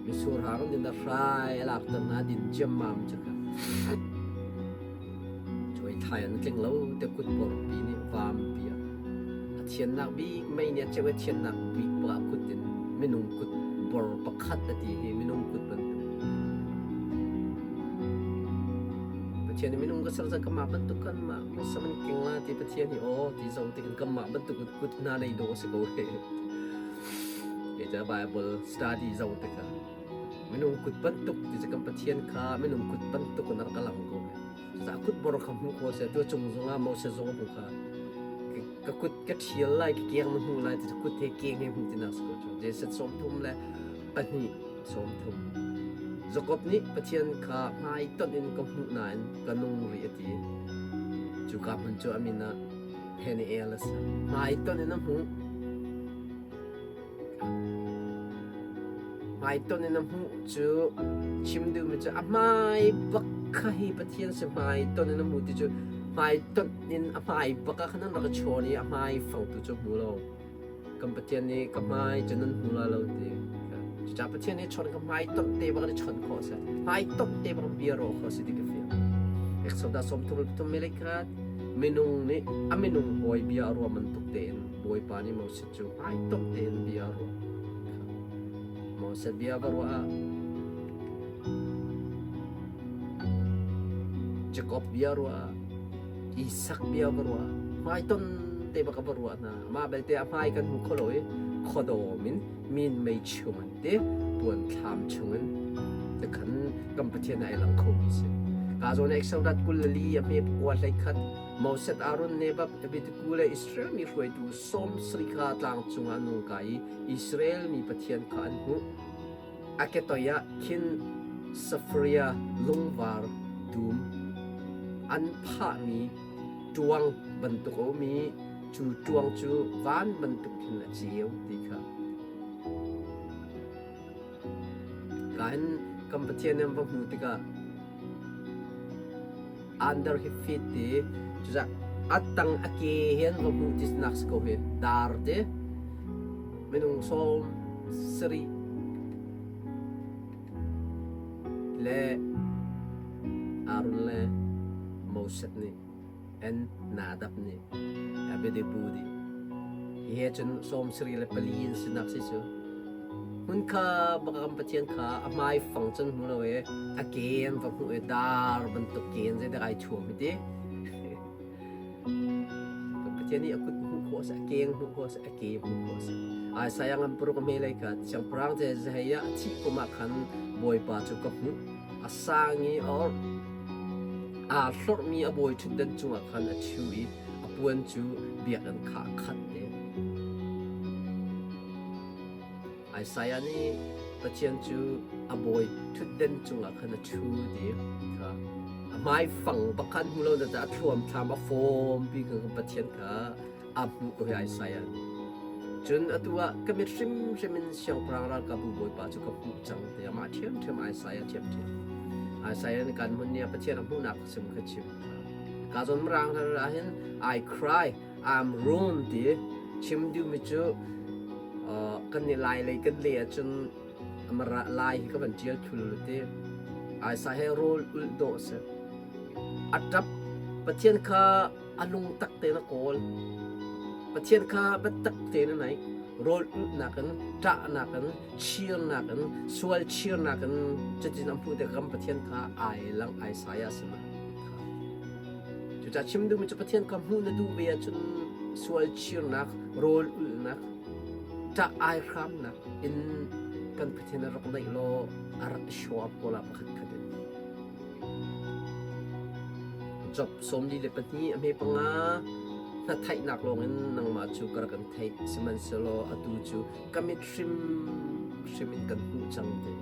mitsur hang din a hrai a lakter hna din ciammam cu kha. Cuai thai an tling lo te kut porpi nih vaampi ah a thiannak bik mei nih a ceu i a thiannak bik pa kut in minung kut bor pakhat a ti hi minung kut bantuk. Pathian nih minung ka ser cang kanmah bantuk kanmah muisam an keng la ti Pathian hi aw ti zo ti kan kanmah bantuk in kut hna nei dawh si ko he. Kei ca Bible study zo tikah minung kut bantuk ti cu kan Pathian kha minung kut bantuk in a rak lang ko. Cucaah kut bor kha hmu ko seh tu cung zongah Moses zong a hmu kha ka kut ka ṭhial lai ka keng na hmu lai ti cu kut he keng he hmu ti nak si ko cu. Jesuh 32 30. Jakob nih Pathian kha hmaitonh in ka hmuh nain ka nung rih a ti. Cuka hmun cu a min ah Peniel a si. Hmaitonh in a hmuh. Hmaitonh in a hmuh cu chim duhmi cu a hmai bak kha hi Pathian si hmaitonh in a hmuh ti cu hmaitonh in a hmai bak ah khan an rak i chawn i a hmai fang tu cu a hmu lo. Kan Pathian nih ka hmai cu nan hmu lai lo ti. Cucaah Pathian nih chawn ka hmai tonh te bak in chawn khawh a si. Hmai tonh te bak in bia rawh khawh a si ti ka fiang. Exodus 33 melekhat minung nih a minung hawi bia a ruah bantuk tein Bawipa nih Moses cu hmai tonh tein bia a ruah. Moses bia va ruah ah Jacob bia ruah ah Isak bia va ruah hmaiton te bak va ruah hna. Mah belte a hmai kan hmu kho lo i khuadawm in min mei chung an ti puan thlam chung in tikhan kan Pathian ai lang kho mi si. Ka zawn Exodus 24 a hme pakua hlei khat Moses Aaron Nebab Abitiku le Israel mi hruaitu 70 kha tlang cungah an nung kai i Israel mi Pathian kha an hmuh. A ketoi ah khin Safaria lungvar dum an phahmi ṭuang bantuk a um i cu ṭuang cu van bantuk khin a ceu ti kha. Kahin kan Pathian an va hmuh tikah under hi fit ti cucah a tang a ke hi an va hmuh ti nak si ko hi dar ti minung 70 le Aaron le Moses nih and Nadab nih Abednego nih hi he cun 74 in sinak si cu hmun kha baka kan Pathian kha a hmai fang cun hmu lo i a ke an va hmuh i dar bantuk ke in zeidah ai thuam hi ti Pathian nih a kut hmuh khawh a si, a keng hmuh khawh a si, a ke hmuh khawh a si. Isaiah ngan paruk a hme lei kha siangpahrang Jezekiah a thih kum ah khan Bawipa cu ka hmuh. A sang i a orh. Aa hlorhmi a bawi ṭhutdan cungah khan a ṭhu i a puan cu biakinn kha a khat te. Isaiah nih Pathian cu a bawi ṭhutden cungah khan a ṭhu ti kha a hmaifang bak khan hmu lo na a thluamthlam a fawmpi kan Pathian kha a hmuh ko hi Isaiah nih. Cun atu ah ka mit hrimhrim in siangpahrang ralkapbu bawipa cu ka hmuh cang tiah amah ṭhiamṭhiam Isaiah ṭhiamṭhiam. Isaiah nih kan hmun nih Pathian a hmuhnak sim kha chim. Ka zawn mirang ah hin I cry I'm ruined ti chim duhmi cu kan nih lai lei kan leh ahcun amara lai hi ka van ṭial thul ti. Aisa he rawl ulh dawh a si. A ṭap. Pathian kha a lungtak tein a kawl. Pathian kha biatak tein a naih. Rawl ulhnak in, ṭahnak in, chirnak in, sual chirnak in cutin an hmuh tikah kan Pathian kha ai lang ai sai a si ma. Cucaah chim duhmi cu Pathian kha hmuh na duh ve ahcun sual chirnak, rawl ulhnak, ṭah ai hramnak in kan Pathian a rak naih law a rak i show up ko la pakhat khat in. Job 42 a hme panga hna theihnak lawngin nangmah cu ka rak in theih sihmanhsehlaw atu cu ka mit hrimhrim in kan hmuh cang ti.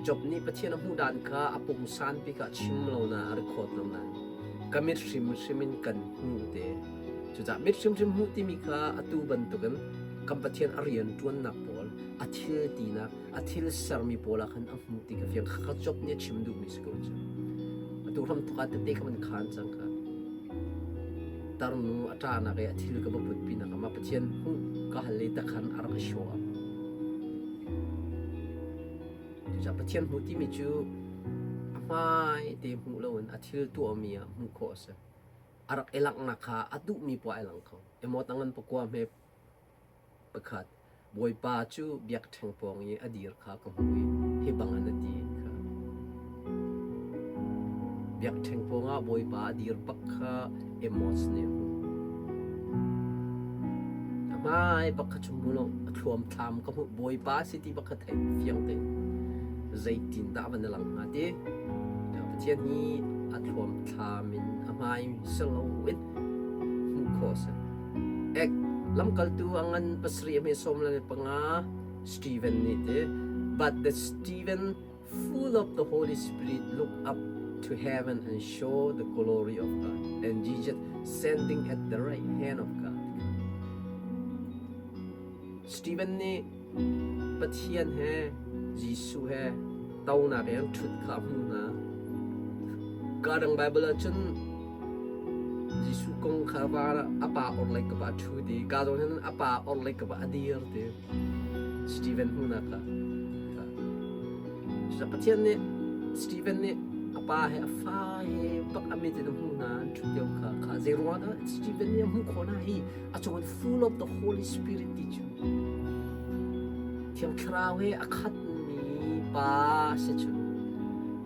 Job nih Pathian a hmuh dan kha a pungsan bik ah chim lo na a record lo nain ka mit hrimhrim in kan hmuh te. Cucaah mit hrimhrim hmuh timi kha atu bantukin kan Pathian a rian ṭuannak pawl, a thil tinak, a thil sermi pawl ah khan a hmuh ti ka fiang. Kha Job nih a chim duhmi si ko cu. Atu hram thawk ah tete kha man khan cang kha. Tarnu a ṭahnak i a thil ka va put pinak ah mah Pathian hmuh ka hal i takhan a rak i show up. Cucaah Pathian hmuh timi cu a hmai te hmuh loin a thil tuahmi ah hmuh khawh a si. A rak i langhnak kha a duhmi poah ai lang kho. Emot a ngan pakua hme pakhat Bawipa cu biakṭheng pawng i a dir kha ka hmuh i hi bangin a ti kha. Biakṭheng pawngah Bawipa a dir bak kha Amos nih a hmuh. A hmai bak kha chung hmu lo, a thluamthlam ka hmuh Bawipa si ti bak kha theih fiang tein zeitindah van na lang hnga ti. Pathian hi a thluamthlam in a hmai si loin hmuh khawh a si. Ek lamkaltu a ngan pasarih a hme sawm le panga Stephen nih ti but the Stephen full of the Holy Spirit looked up to heaven and saw the glory of God and Jesus standing at the right hand of God. Stephen nih Pathian he Jesuh he tonak i an ṭhut kha a hmuh hna. Ka dang Baibal ahcun Jesuh kong kha van ah a pa orhlei kap ah a ṭhu ti, ka zawn hin a pa orhlei kap ah a dir ti. Stephen hmuhnak ah. Cucaah Pathian nih Stephen nih a pa he a fa he bak a mit in a hmuh hna an ṭhut lio kha kha zei ruangah dah Stephen nih a hmuh khawh hna hi a cung in full of the Holy Spirit ti cu Thiang Thlarau he a khatmi pa si cu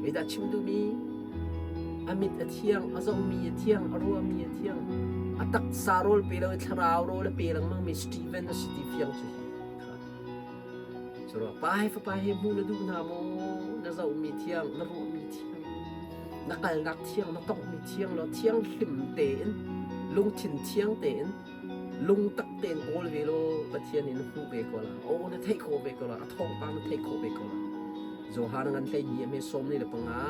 zeidah chim duhmi a mit a thiang a zohmi a thiang a ruahmi a thiang a taksa rawl pe lo i thlarau rawl a pe lengmangmi Stephen a si ti fiang cu hi Pa he fapa he hmuh na duh hna maw? Na zohmi thiang, na ruahmi thiang, na kalnak thiang, na tonghmi thiang law thianghlim tein, lungthin thiang tein, lungtak tein kawl ve law Pathian in hmuh ve ko la. Aw na theih khawh ve ko la. A thawngpang na theih khawh ve ko la. Johan ngan hlei ni a hme sawm ni le panga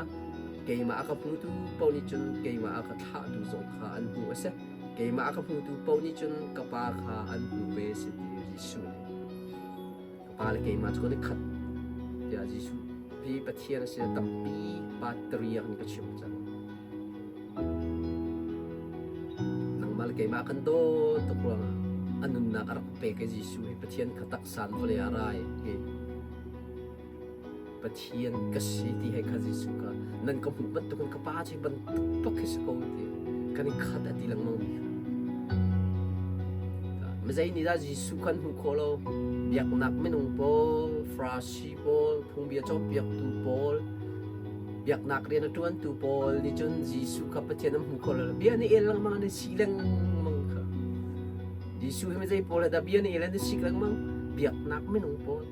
keimah a ka hmutu paoh nih cun keimah a ka thlahtu zong kha an hmuh a si. Keimah a ka hmutu paoh nih cun ka Pa kha an hmuh ve a si ti Jesuh nih. Ka Pa le keimah cu kan i khat tiah Jesuh hi Pathian a si tampi pa tariak in ka chim cang. Nangmah le keimah kan dawt tuk ruangah a nunnak a rak pek i Jesuh hi Pathian kha taksa in vawlei ah rai hi Pathian ka si ti he kha Jesuh kha nan ka hmuh bantukin ka Pa cu hi bantuk bak hi si ko ti kan i khat a ti lengmang mi kha. Mizei nih dah Jesuh kha an hmuh khawh lo? Biaknak minung pawl, Farasi pawl, phungbia cawnpiaktu pawl, biaknak rian a ṭuantu pawl nih cun Jesuh kha Pathian an hmu kho lo. Bia nih el lengmang an i si lengmang kha. Jesuh hi mizei pawl he dah bia nih el an i sik lengmang? Biaknak minung pawl.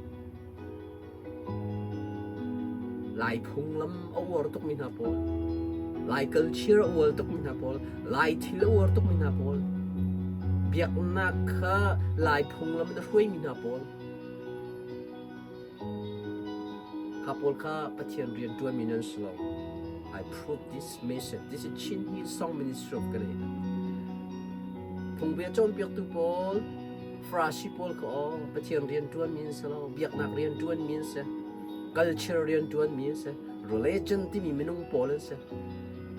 Lai phunglam a uar tukmi hna pawl, Lai culture a uar tukmi hna pawl, Lai thil a uar tukmi hna pawl, biaknak kha Lai phunglam in a hruaimi hna pawl, kha pawl kha Pathian rian ṭuanmi nan si lo. I prove this message. This is Chin Hill Song Ministry of Canada. Phungbia cawnpiaktu pawl, Farasi pawl kha aw Pathian rian ṭuanmi an si lo, biaknak rian ṭuanmi an si, culture rian ṭuanmi an si, religion timi minung pawl an si.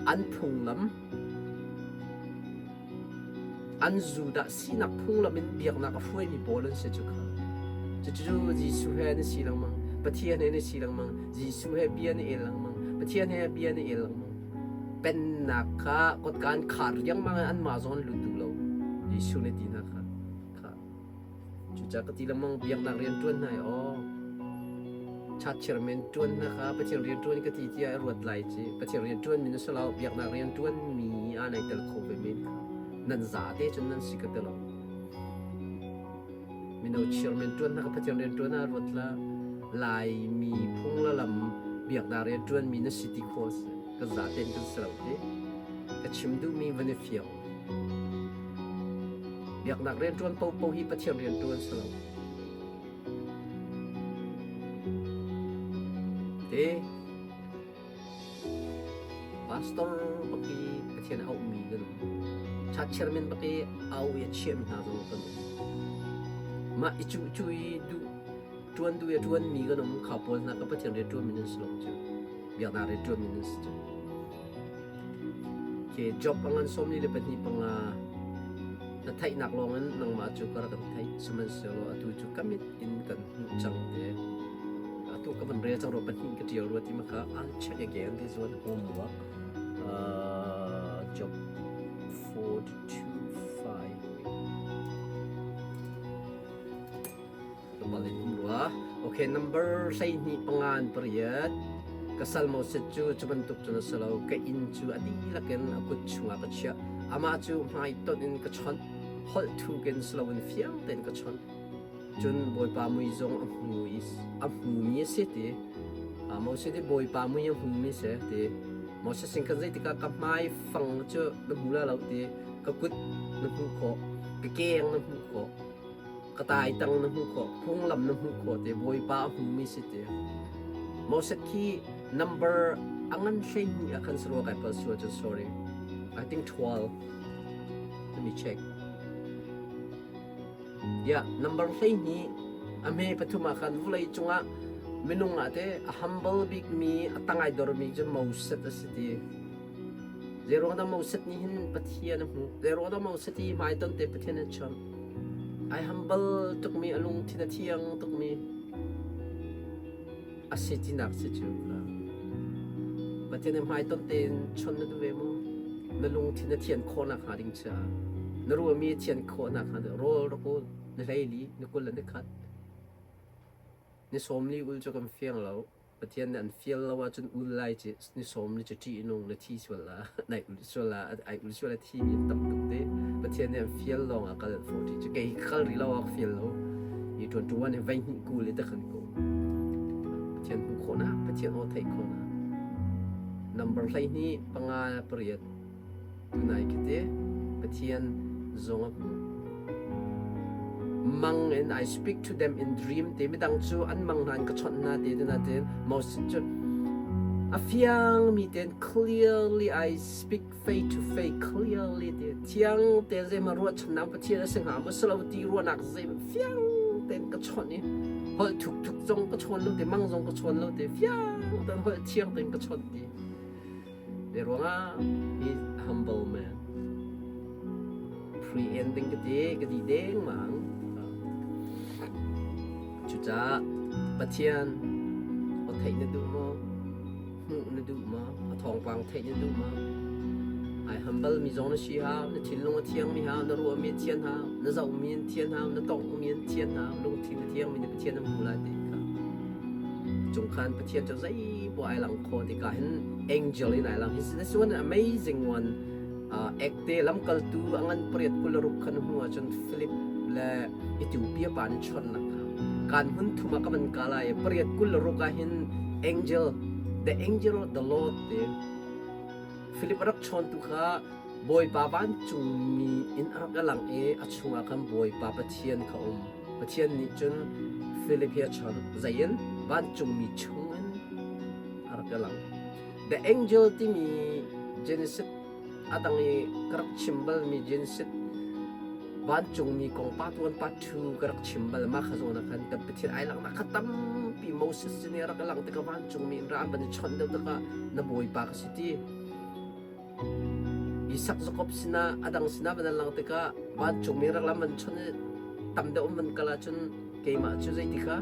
An phunglam, an Judah sinak phunglam in biaknak a hruaimi pawl an si cu kha. Cucu Jesuh he an i si lengmang, Pathian he an i si lengmang, Jesuh he bia an i el lengmang, Pathian he bia an i el lengmang. Pennak kha kotka an khar riangmang i anmah zong an lut duh lo. Jesuh nih ti hna kha. Kha. Cucaah ka ti lengmang biaknak rian ṭuan hna i aw church chairman ṭuan hna kha Pathian rian ṭuan ka ti tiah i ruat lai ci. Pathian rian ṭuan mi na si lo, biaknak rian ṭuan mi aa nai tel kho ve men kha. Nan zate cun nan si ka ti lo. Mino chairman ṭuan hna kha Pathian rian ṭuan ah ruat la. Laimi phung le lam biaknak rian ṭuan mi na si ti khawh a si. Kan zaten kan si lo ti. Ka chim duhmi van i fiang. Biaknak rianṭuan paohpaoh hi Pathian rianṭuan si lo. Te pastor bak i Pathian a auhmi nan um. Church chairman bak i a auh i a chiahmi hna zong kan um. Mah i cuh cu i duh ṭuan duh i a ṭuanmi kan um kha pawl hna ka Pathian rianṭuanmi nan si lo cu. Biaknak rianṭuanmi nan si cu. Khi Job a ngan 42 na theihnak lawngin nangmah cu ka rak kan theih sihmanhsehlaw atu cu ka mit in kan hmuh cang te atu ka van rel cang rua pahnih ka ṭial rua ti ma kha I'll check again this one homework Job 42 5 Tlawmpal in um rua. Okay, number 12 panga in pariat. Ka sal Moses cu cu bantuk cun a si lo. Ka inn cu a dihlak in a kut chungah ka chiah. Amah cu hmaitonh in ka chawnh. Holh thuk in si loin fiang tein ka chawnh. Cun Bawipa mui zong a hmu i a hmumi a si ti. Moses hi Bawipa mui a hmumi si ti. Moses sin khan zeitikah ka hmai fang cu na hmu la lo ti. Ka kut na hmuh khawh. Ka keng na hmuh khawh. Ka taitang na hmuh khawh, phunglam na hmuh khawh te, Bawipa a hmumi si te. Moses khi number a ngan 12 ah khan sarua kai pal sual cun sorry. I think 12. Let me check. Yeah, number 12 a hme pathum ah khan vulei cungah minung ah te a humble bik mi a tangai dor mi cu Moses a si ti. Zeiruang dah Moses nih hin Pathian a hmuh? Zeiruang dah Moses hi hmaiton te Pathian a chawnh? Ai humble tukmi, a lungthin a thiang tukmi a si tinak si cu. Pathian he hmaiton tein chawnh na duh ve maw? Na lungthin a thian khawh nakhnga ding caah na ruahmi a thian khawh nakhnga rawl rak ul, na hleili, na kul le na khat. Ni 40 ul cu kan fiang lo. Pathian nih an fial lo ahcun ul lai ci ni 40 cu ṭih nung na thi sual la nai ul sual la ai ul sual a thi mi an tam tuk te. Pathian nih an fial lawng ah kal 40 cu kei kal ri lo ah ka fial lo. I 21 hi vei hnih kul i takhan ko. Pathian hmuh khawhnak, Pathian aw theih khawhnak. Number 12 panga pariat tunai khi te Pathian zong a hmu. Mang in I speak to them in dream te midang cu an mang hna in ka chawnh hna te na te Moses cu a fiang mi ten clearly I speak face to face clearly te thiang te zei ma ruahchannak Pathian a si hnga maw si lo ti ruahnak zei fiang ten ka chawnh i holh thuk thuk zong ka chawn lo te mang zong ka chawn lo te fiang ten holh thiang ten ka chawnh ti Zei ruangah he humble man. Pre-ending ka ti, ka ti dengmang. Cucaah Pathian aw theih na duh maw? Hmuh na duh maw? A thawngpang theih na duh maw? Ai humble mi zong na si hau, na thinlung a thiang mi hau, na ruahmi a thian hau, na zohmi an thian hau, na tonghmi an thian hau, lungthin a thiangmi na Pathian na hmu lai ti kha. Cung khan Pathian cu zei poah ai lang kho tikah hin angel in ai lang. This one amazing one. Ekte lamkaltu a ngan pariat 26 khan hmu ahcun Philip le Ethiopia pa nih chawnhnak kha kan hmun thum ah ka van ka lai pariat 26 ah hin angel the angel of the Lord te Philip a rak chawntu kha Bawipa vancungmi in a rak lang i a chungah khan Bawipa Pathian kha um. Pathian nih cun Philip hi a chawnh. Zei in? Vancungmi chungin a rak i lang. The angel timi Genesis a dang i ka rak chim balmi Genesis vancungmi kong part 1 part 2 ka rak chim bal mah kha zawn ah khan kan Pathian ai langhnak kha tampi Moses sin i a rak i langh tikah vancungmi in ra an van i chawnh deuh tikah na bawipa ka si ti. Isak Jakob sinah a dang sinah van an lang tikah vancungmi rak lam an chawnh i tam deuh an van kal ahcun keimah cu zeiti kha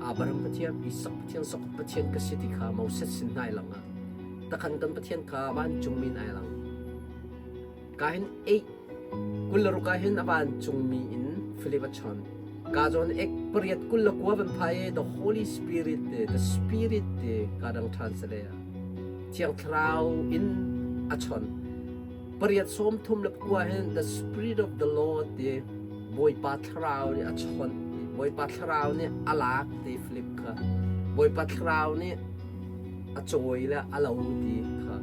Abraham Pathian, Isak Pathian, Jakob Pathian ka si ti kha Moses sin hna i lang ah. Takhan kan Pathian kha vancungmi in ai lang. Ka hin 8 26 ah hin a vancungmi in Philip a chon. Ka zawn ek pariat 29 van phai i the Holy Spirit te the Spirit te ka dang ṭhan sale Thiang Thlarau in a chon. Pariat 39 hin the Spirit of the Lord te Bawipa Thlarau nih a chawnh Bawipa Thlarau nih a lak ti Philip kha Bawipa Thlarau nih a cawi le a lo ti kha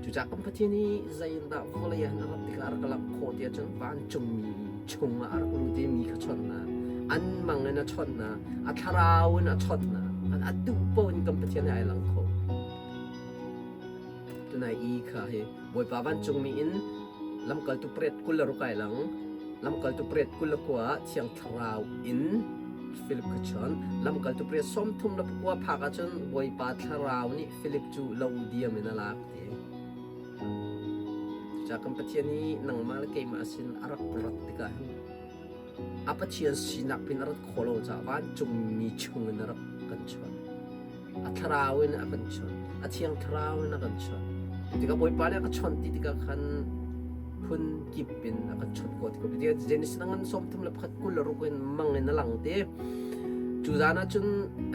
cucaah kan Pathian hi zeiindah vawlei ah hin a rat tikah a rak langh khawh ti ahcun vancungmi chungah a rak lut i mi kha chawnh hna an mang in a chawnh hna a thlarau in a chawnh hna a duh paoh in kan Pathian hi ai lang kho. Tunai i kha hi Bawipa vancungmi in lamkaltu pariat 26 ai lang. Lamkaltu pariat 29 ah Thiang Thlarau in Philip kha chawn. Lamkaltu pariat 39 phak ahcun Bawipa Thlarau nih Philip cu lo diam in a lak ti. Cucaah kan Pathian hi nangmah le keimah sin a rak rat tikah hin a Pathian sinak pin a rat khawh lo caah vancungmi chung in a rak kan chawnh. A thlarau in a kan chawnh. A thiang thlarau in a kan chawnh. Tikah Bawipa nih a ka chawnh ti tikah khan phun kip in a kan chawnh ko tikah tikah Genesis ngan 31 26 in mang in a lang te. Cu zan ah cun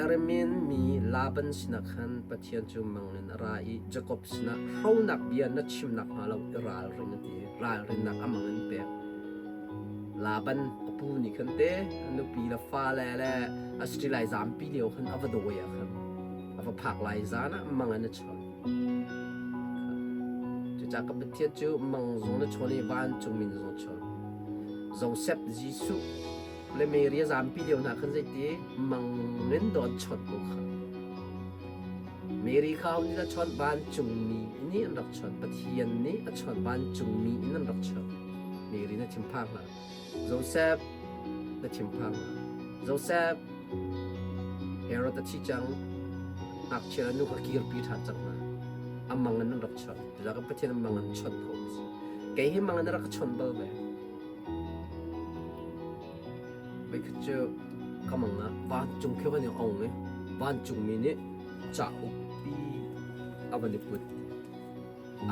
Aramean mi Laban sinah khan Pathian cu mang in a ra i Jakob sinah hronak bia na chim nakhnga lo i ralring a ti. Ralrinnak a mang in pek. Laban a pu nih khan te a nupi le fale le a siti lai zampi lio khan a va dawi ah khan a va phak lai zan ah mang in a chawn. Cucaah ka Pathian cu mang zong na chawn i vancung min zong chawn. Joseph Jesuh le Mary a zampi lio hna khan zeiti mang in dawt chawt ko kha. Mary kha nih a chawnh vancungmi nih an rak chawnh Pathian nih a chawnh vancungmi in an rak chawnh. Mary na thinphang hlah. Joseph na thinphang hlah. Joseph Herod a thi cang. Ngakchia nu kha kirpi ṭhan cang hna. A mang in an rak chawnh. Cucaah kan Pathian a mang in chawnh kho a si. Kei hi mang in a rak ka chawnh bal ve. Voikhat cu ka mang ah vancung khi van i ong i vancungmi nih cauk pi a van i put.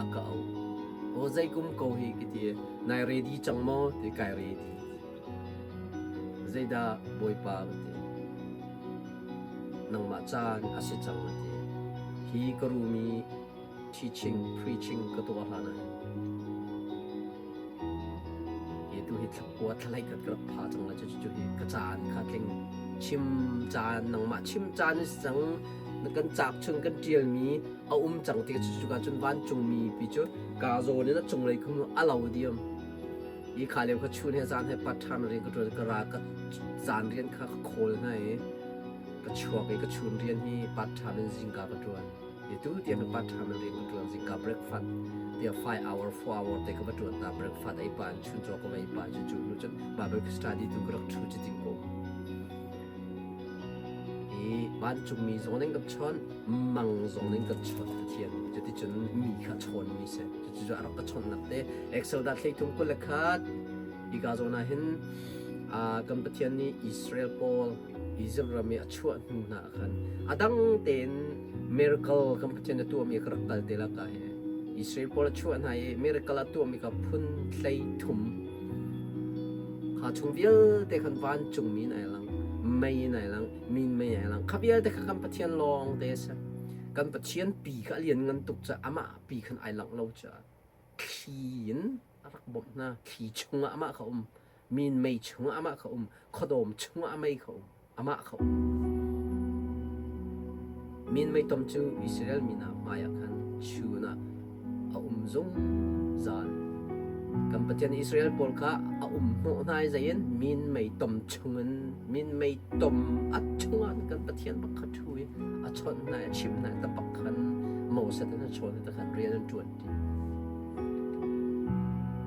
A ka auh. Aw zei kum ko hi ka ti. Nai ready cang maw? Ti kai ready. Zeidah Bawipa ka ti. Nangmah caan a si cang a ti. Hi ka rumi teaching, preaching ka tuah hlan ah hin hi tu hi thlakua thlalai kat ka rak pha cang la cu cu hi ka caan kha tling chim caan nangmah chim caan is cang na kan cak chung kan tial mi a um cang ti cu cu ka cun vancung mi pi cu ka zawn in a cunglei khum a lo diam i kha leo kha chun he zan he part time rian ka tuan ka ra ka zan rian kha ka khawl hna i ka chuak i ka chun rian hi part time in zingka ka tuan Tu tiang hi part time in rian ka ṭuan zingka breakfast tiah 5 hour 4 hour te ka va ṭuan ta breakfast ei pah in chuncaw ka va ei pah cu cu hnu cun Bible study tu ka rak ṭhu ci ting ko. I vancungmi zong ning kan chawn mang zong ning kan chawn Pathian cuticun mi kha chawn mi si cucu a rak ka chawnnak te Exodus 33 21 hika zawn ah hin kan Pathian nih Israel pawl Egypt ram i a chuah hnu hna ah khan a dang tein miracle kan Pathian a tuahmi ka rak kal te la ka hi Israel pawl a chuah hna i miracle a tuahmi kha phun 13 kha chung vialte khan vancungmi in ai lang mei in ai lang min mei ai lang kha vialte kha kan Pathian lawng te a si kan Pathian pi kha a lian ngan tuk caah amah pi khan ai langh lo caah thli in a rak bawmh hna thli chungah amah kha um min mei chungah amah kha um khuadawm chungah a mei kha um amah kha um min mei tom cu Israel mi hna hmaiah khan chun ah a um zungzal kan Pathian Israel pawl kha a um hnawh hna i zeiin min mei tom chungin min mei tom a chungah kan Pathian bak kha ṭhu i a chawnh hna i a chimh hna i tabak khan Moses in a chawn i takhan rian an ṭuan ṭi.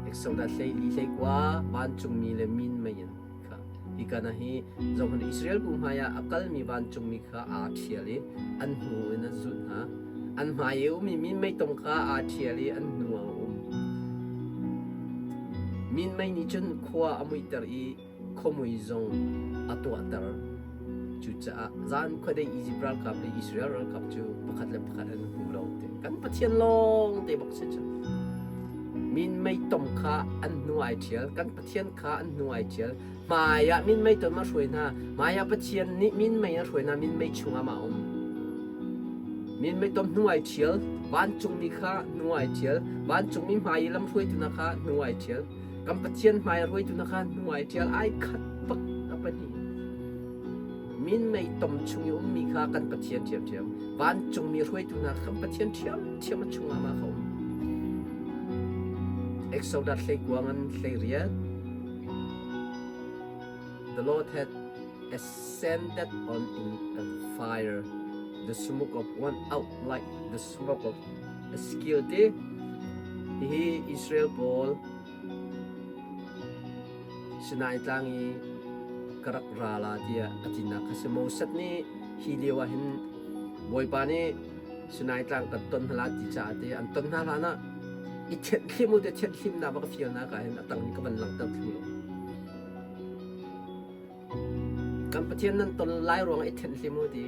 Exodus 14 21 vancungmi le min mei in kha hika na hi zohhmanh Israel bu hmaiah a kalmi vancungmi kha aa ṭhial i an hnu in an zulh hna. An hmai i ummi minmei tom kha aa ṭhial i an hnu ah a um. Minmei nih cun khua a muihter i khuamui zong a tuahter. Cucaah zan khuadei Izipt ralkap le Israel ralkap cu pakhat le pakhat an hmu lo ti. Kan Pathian lawng te bak si cu. Minmei tom kha an hnu ai ṭhial, kan Pathian kha an hnu ai ṭhial. Hmai ah minmei tom a hruai hna. Hmai ah Pathian nih minmei a hruai hna, minmei chungah mah a um. Minmei tom hnu ai ṭhial, vancungmi kha hnu ai ṭhial, vancungmi hmai i lamhruaitu hna kha hnu ai ṭhial. Kan Pathian hmai a hruaitu hna kha hnu ai ṭial ai khat bak a pahnih. Minmei tom chung i ummi kha kan Pathian ṭhiamṭhiam. Vancungmi hruaitu hna kan Pathian ṭhiamṭhiam a chungah mah kha um. Exodus hleikua ngan 18. The Lord had ascended on in a fire, the smoke of one out like the smoke of a skill ti. Hihi Israel pawl Sinai tlang i ka rak ra la tiah a tinak kha si. Moses nih hi lio ah hin Bawipa nih Sinai tlang kan ton hna la ti caah te an ton hna hlan ah i thianhhlim u te thianhhlimnak va ka fialnak ah hin a tang in ka van langhter thlu lo. Kan Pathian nan ton lai ruang i thenhlim u ti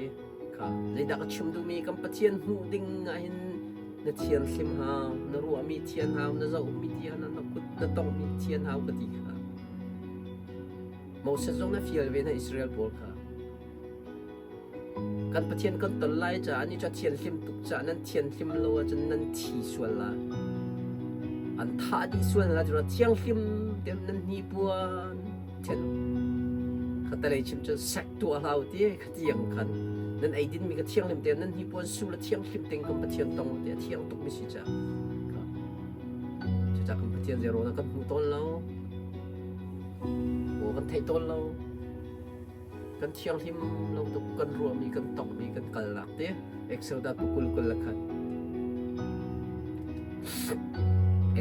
kha zeidah ka chim duhmi kan Pathian hmuh ding ah hin na thianhlim hau, na ruahmi thian hau, na zohmi thian hau, na kut na tonghmi thian hau ka ti kha. Moses zong na fial ve na Israel pawl kha. Kan Pathian kan ton lai caah ni cu a thianhlim tuk caah nan thianhlim lo ahcun nan thi sual lai. An thah dih sual lai cu thianghlim tein nan hnipuan thian khatalei chim cun sek tuah hlah u ti khatiang khan nan ei dinmi ka thianghlim tein nan hnipuan su le thianghlim tein kan Pathian tong u ti a thiang tukmi si caah cucaah kan Pathian zero na kan hmu tawn lo aw kan thei tawn lo Kan thianghlim lo tuk kan ruahmi kan tongmi kan kalnak te Exodus 20 21.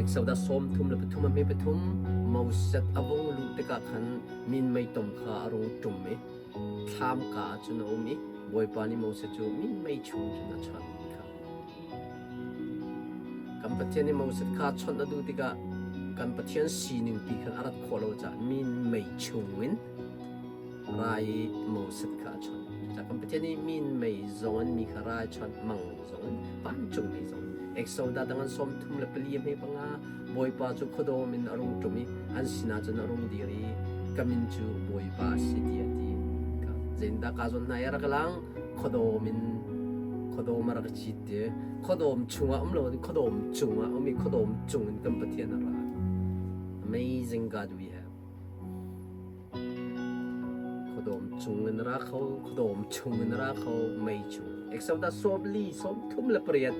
Exodus 33 a hme pathum Moses a vung luh tikah khan minmei tom kha a rung ṭum i thlam ka ah cun a um i Bawipa nih Moses cu minmei chung cun a chawnh kha. Kan Pathian nih Moses kha chawnh a duh tikah kan Pathian sining pi khan a rat khawh lo caah minmei chungin rai i Moses kha a chawnh. Cucaah kan Pathian nih minmei zong in mi kha rai chawnh, mang zong in, vancungmi zong in. Exodus dang an 34 hme panga Bawipa cu khuadawm in a rung ṭum i an sinah cun a rung dir i ka min cu Bawipa a si tiah a ti. Zeitindah kaa zawn hna i a rak lang? Khuadawm in khuadawm a rak cit ti. Khuadawm chungah um loin khuadawm cungah um i khuadawm cung in kan Pathian a ra. Amazing God we have. Khuadawm cung in ra kho, khuadawm chung in ra kho, mei chung. Exodus 40, 38.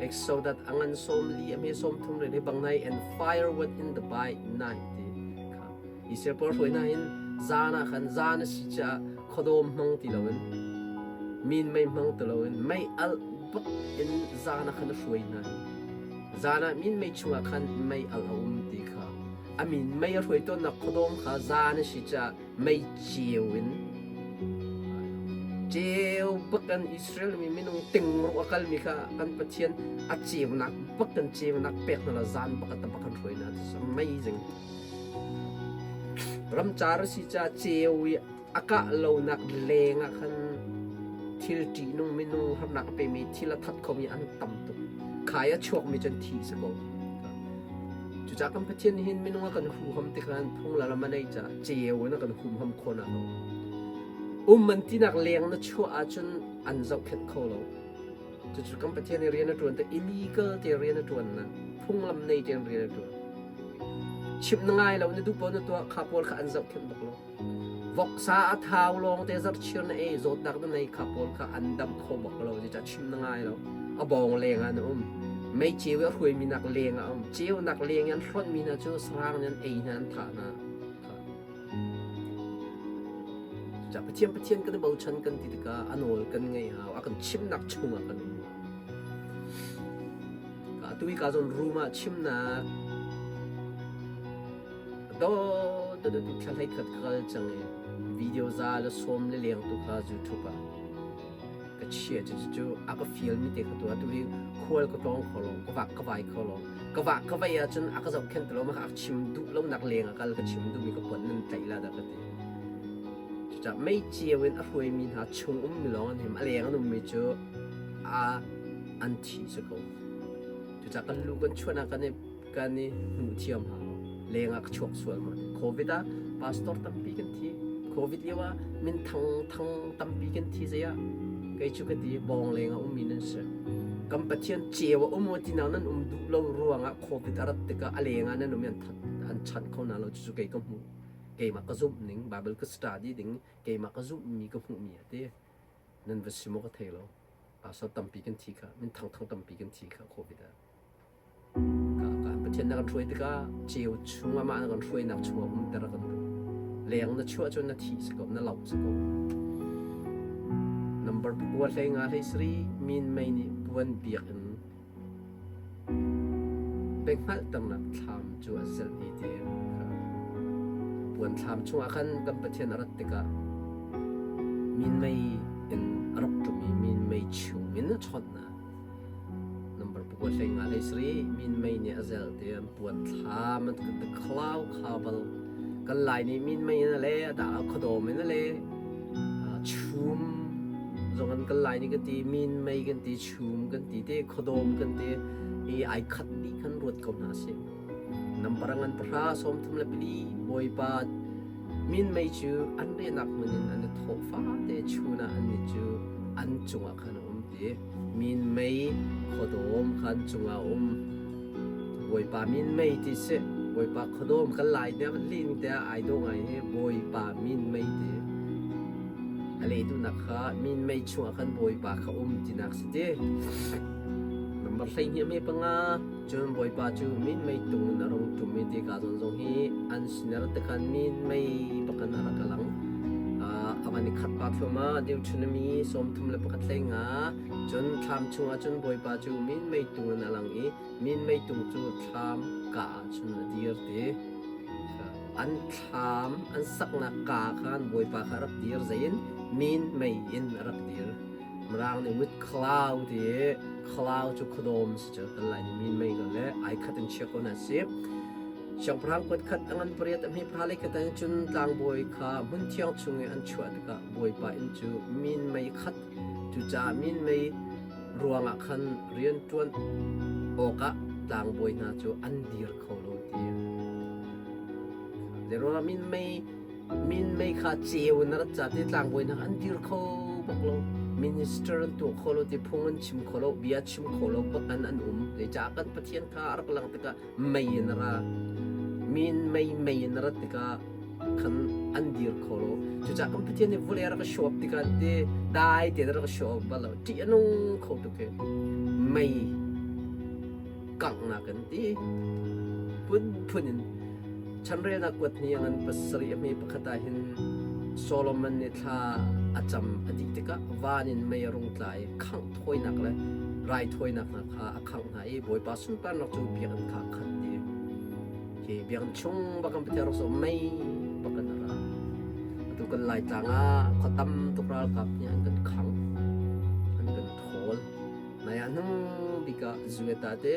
Exodus a ngan 40, a hme 30 ren hi bang nai and fire was in the by night ti kha. Israel pawl hruai hna hin zan ah khan zan a si caah khuadawm hmang ti loin min mei hmang ti loin mei alh bak in zan ah khan a hruai hna. Zan ah min mei chungah khan mei alh a um ti kha. A min mei a hruai tawnnak khuadawm kha zan a si caah mei ceu in ceu bak kan Israel mi minung tingruh a kalmi kha kan Pathian a ceunak bak kan ceunak pek hna la zan bak a bak kan hruai hna. This is amazing. Ramcar a si caah ceu i a kah lonak leng ah khan thil ṭihnung minung harnak a pemi thil a that khomi an tam tuk. Khai a chuakmi cu an thi si ko. Cucaah kan Pathian nih hin minung a kan huham tikah phung le lam a neih caah ceu in a kan humham khawhnak lo. Um an tinak leng na chuah ahcun an zohkhenh kho lo. Cucu kan Pathian nih rian a ṭuan te illegal te rian a ṭuan na phunglam nei tein rian a ṭuan. Chimh na ngai lo na duh paoh na tuah kha pawl kha an zohkhenh bak lo. Voksa a thau lawng te zarhchir na ei zawtnak na nei kha pawl kha an dam kho bak lo zeicah chim na ngai lo. A bawng leng ah na um. Mei ceu i a hruaimi nak leng ah a um. Ceunak leng i an hlonhmi hna cu sarang nih an ei hna an thah hna. Cucaah Pathian Pathian kan i bochan kan ti tikah a nawl kan ngaih hau, a kan chimnak chungah kan um. Atu hi ka zawn room ah chimnak do do do thla hlei khat ka kal cang i video za le sawm le leng tu kha YouTube ah ka chia cu cu a ka feel mi te kha tu atu hi khual ka tlawng kho lo ka vak ka vai kho lo ka vak ka vai ahcun a ka zohkhenh ti lo ma a chim duh lo nak leng a kal ka chim duh mi ka pon nan tlaih la dah ka ti. Cucaah mei ceu in a hruaimi hna chung ummi lawng an him. A leng an ummi cu a an thi si ko. Cucaah kan lu kan chuahnak kan i kan i hmuh thiam hau. Leng ah ka chuak sual ma. Covid ah pastor tampi kan thi. Covid lio ah min thang thang tampi kan thi zei ah kei cu ka ti bawng leng ah ummi nan si. Kan Pathian ceu a um ti nan um duh lo ruangah Covid a rat tikah a leng ah nan um i an that an chanh kho na lo cucu kei ka hmuh. Keimah ka zumh ning Bible ka study ding keimah ka zumhmi ka hmuhmi a ti. Nan va si maw ka thei lo. Pastor tampi kan thi kha min thang thang tampi kan thi kha Covid ah. Pathian na kan hruai tikah ceu chung amah na kan hruainak chungah umter a kan duh. Leng na chuah cun na thi si ko, na lo si ko. Number pakua hlei nga hlei sari min mei nih puan biakinn biahngalhternak thlam cu a zelh i ti puan thlam chungah khan kan Pathian a rat tikah minmei in a rak ṭum i minmei chungin a chawnh hna. Number pakua hlei nga hlei sarih minmei nih a zelh ti an puan thlam an the cloud cover kan Lai nih minmei in a le a dah khuadawm in a le chum zong an kan Lai nih kan ti minmei kan ti chum kan ti te khuadawm kan ti i ai khat dih khan ruat ko hna sih. Number ngan pahra 34 Bawipa minmei cu an riahnak hmun in an i thawh fate chun ah annih cu an cungah khan a um ti. Minmei khuadawm kha an cungah a um. Bawipa minmei ti si. Bawipa khuadawm kan lai nih a lin tiah ai dawh ngai hi Bawipa minmei ti. A leh duhnak kha minmei chungah khan Bawipa kha um tinak si ti. Number 12 me panga cun Bawipa cu minmei tung in a rung ṭum i tika zawn zong hi an sinah tikhan minmei bakin a rak lang. A van i khat pa thluahmah Deuteronomy 31 hlei nga cun thlam chungah cun Bawipa cu minmei tung in a lang i minmei tung cu thlam ka ah cun a dir ti. An thlam an saknak ka khan Bawipa kha a rak dir zein minmei in a rak dir. Mirang nih with cloud i cloud cu khuadawm si cu kan lai nih minmei kan le ai khat in chia ko na si. Siangpahrang kuat khat a ngan pariat a hme pha le khat cun tlangbawi kha hmun thiang chung i an chuah tikah Bawipa inn cu minmei khat cucaah minmei ruangah khan rian ṭuan awkah tlangbawi hna cu an dir kho lo ti. Zeiruangah minmei minmei kha ceu in a rat ca ti tlangbawi hna an dir kho bak lo. Minister an tuah kho lo ti phung an chim kho lo, bia chim kho lo bak an an um. Zeicah kan Pathian kha a rak lang tikah mei in a ra. Min mei mei in a rat tikah khan an dir kho lo. Cucaah kan Pathian nih vawlei a rak show up tikah te dai tein a rak show up bal lo. Ṭih a nung kho tuk hi. Mei kanghnak an ti. Phunphun in chanrelnak kuat ni ngan pasarih a hme pakhat ah hin Solomon nih thla a cam a dih tikah van in mei a rung tla i khangh thawinak le raithawinak hna kha a khangh hna i Bawipa sunparnak cu biakinn kha a khat ti. Hi biakinn chung bak in Pathian rak so mei bak in a ra. Atu kan Laitlang ah khua tam tuk ralkap nih an kan khang, an kan thawl. Nai ah hnung bik ah Zueta te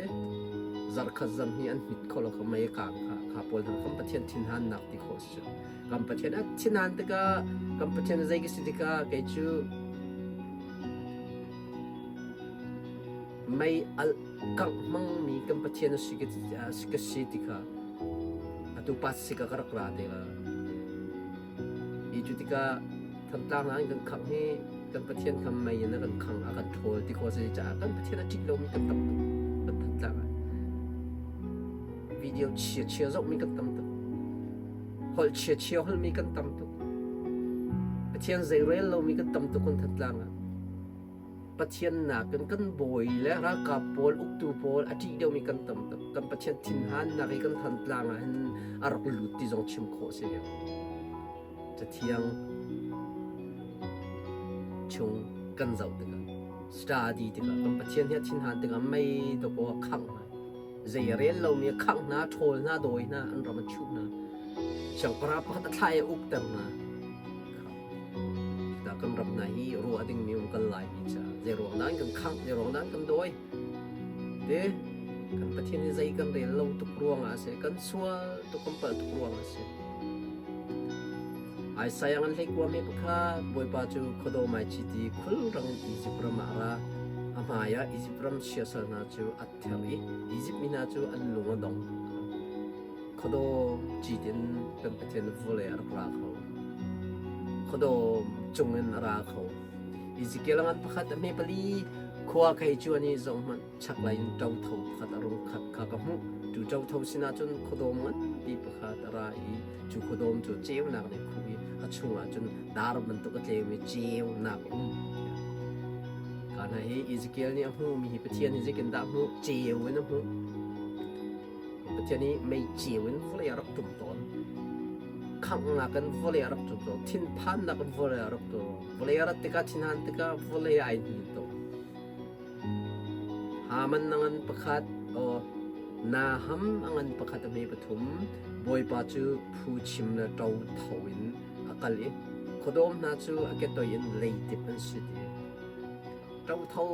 zarkhat zarhnih an hmit kho lo kha mei a kang kha kha pawl hna kan Pathian thinhannak ti khawh si. Kan Pathian a thinhan tikah kan Pathian zei ka si tikah kei cu mei alh kangh hmangmi kan Pathian a si ka si ti kha atu pasika ka rak ra te la. Hi cu tikah Thantlang ah kan khangh hi kan Pathian kha mei in a kan khang a kan ṭhawl ti khawh a si caah kan Pathian a ṭih lomi kan tam tuk kan Thantlang ah. Video chia chia zohmi kan tam tuk. Holh chia chia holhmi kan tam tuk. Pathian zeirel lomi kan tam tuk kan Thantlang ah. Pathian nakin kan bawi le ralkap pawl, uktu pawl a ṭih deuhmi kan tam tuk. Kan Pathian thinhannak hi kan Thantlang ah hin a rak lut ti zong chim khawh a si. Cathiang chung kan zoh tikah, study tikah, kan Pathian hi a thinhan tikah mei dawkaw a khangh hna. Zei a rel lomi a khangh hna, a ṭhawl hna, a dawi hna, an ram a chuh hna. Siangpahrang pakhat a thlah i a ukter hna. Cudah kan ram hna hi ruah dingmi um kan Laimi caah zeiruang dah an kan khangh, zeiruang dah an kan dawi? Te kan Pathian hi zei kan rel lo tuk ruangah a si, kan sual tuk, kan palh tuk ruangah a si. Isaiah ngan hlei kuami pakhat Bawipa cu khuadawm ai chiti khulrang in Izipt ram ah a ra. A hmaiah Izipt ram siasal hna cu a ther i Izipt mi hna cu an lung a dong. Khuadawm cit in kan Pathian vawlei a rak ra kho. Khuadawm cungin a ra kho. Ezekiel ngan pakhat a hme pali khua khei cuan i zohhmanh chaklei in ṭotho pakhat a rung khat kha ka hmuh. Cu ṭotho sinah cun khuadawm nganpi pakhat a ra i cu khuadawm cu ceunak nih a khuh i a chungah cun dar bantuk a tleumi ceunak a um. Ka hna hi Ezekiel nih a hmuhmi hi Pathian hi zeitindah a hmuh? Ceu in a hmuh. Pathian nih mei ceu in vawlei a rak tum tawn. Khanghnak in vawlei a rak tum tawn. Thinphannak in vawlei a rak tum. Vawlei a rat tikah thinhan tikah vawlei ai hnin tawn. Haman a ngan pakhat, aw, Naham a ngan pakhat a hme pathum, Bawipa cu phuchim le ṭotho in a kal i khuadawm hna cu a ketoi in leidip an si ti. Ṭotho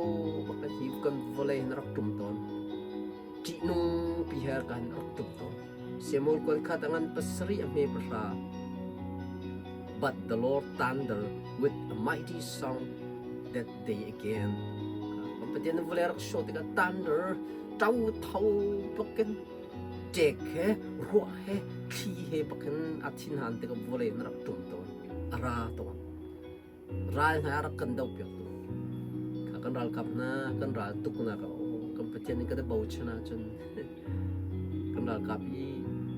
bak hi kan vawlei hin a rak ṭum tawn. Ṭihnung pi he kan rak ṭum tawn. Samuel kuan khat a ngan pasarih a hme pahra. But the Lord thunder with a mighty sound that day again. Pathian vawlei rak show tikah thunder ṭo tho bakin ṭek he ruah he thli he bakin a thinhan tikah vawlei na rak ṭum tawn a ra tawn ral hna rak kan doh piak tu kha kan ralkap hna kan ral tuk nak kan Pathian in kan i bochan ahcun kan ralkap i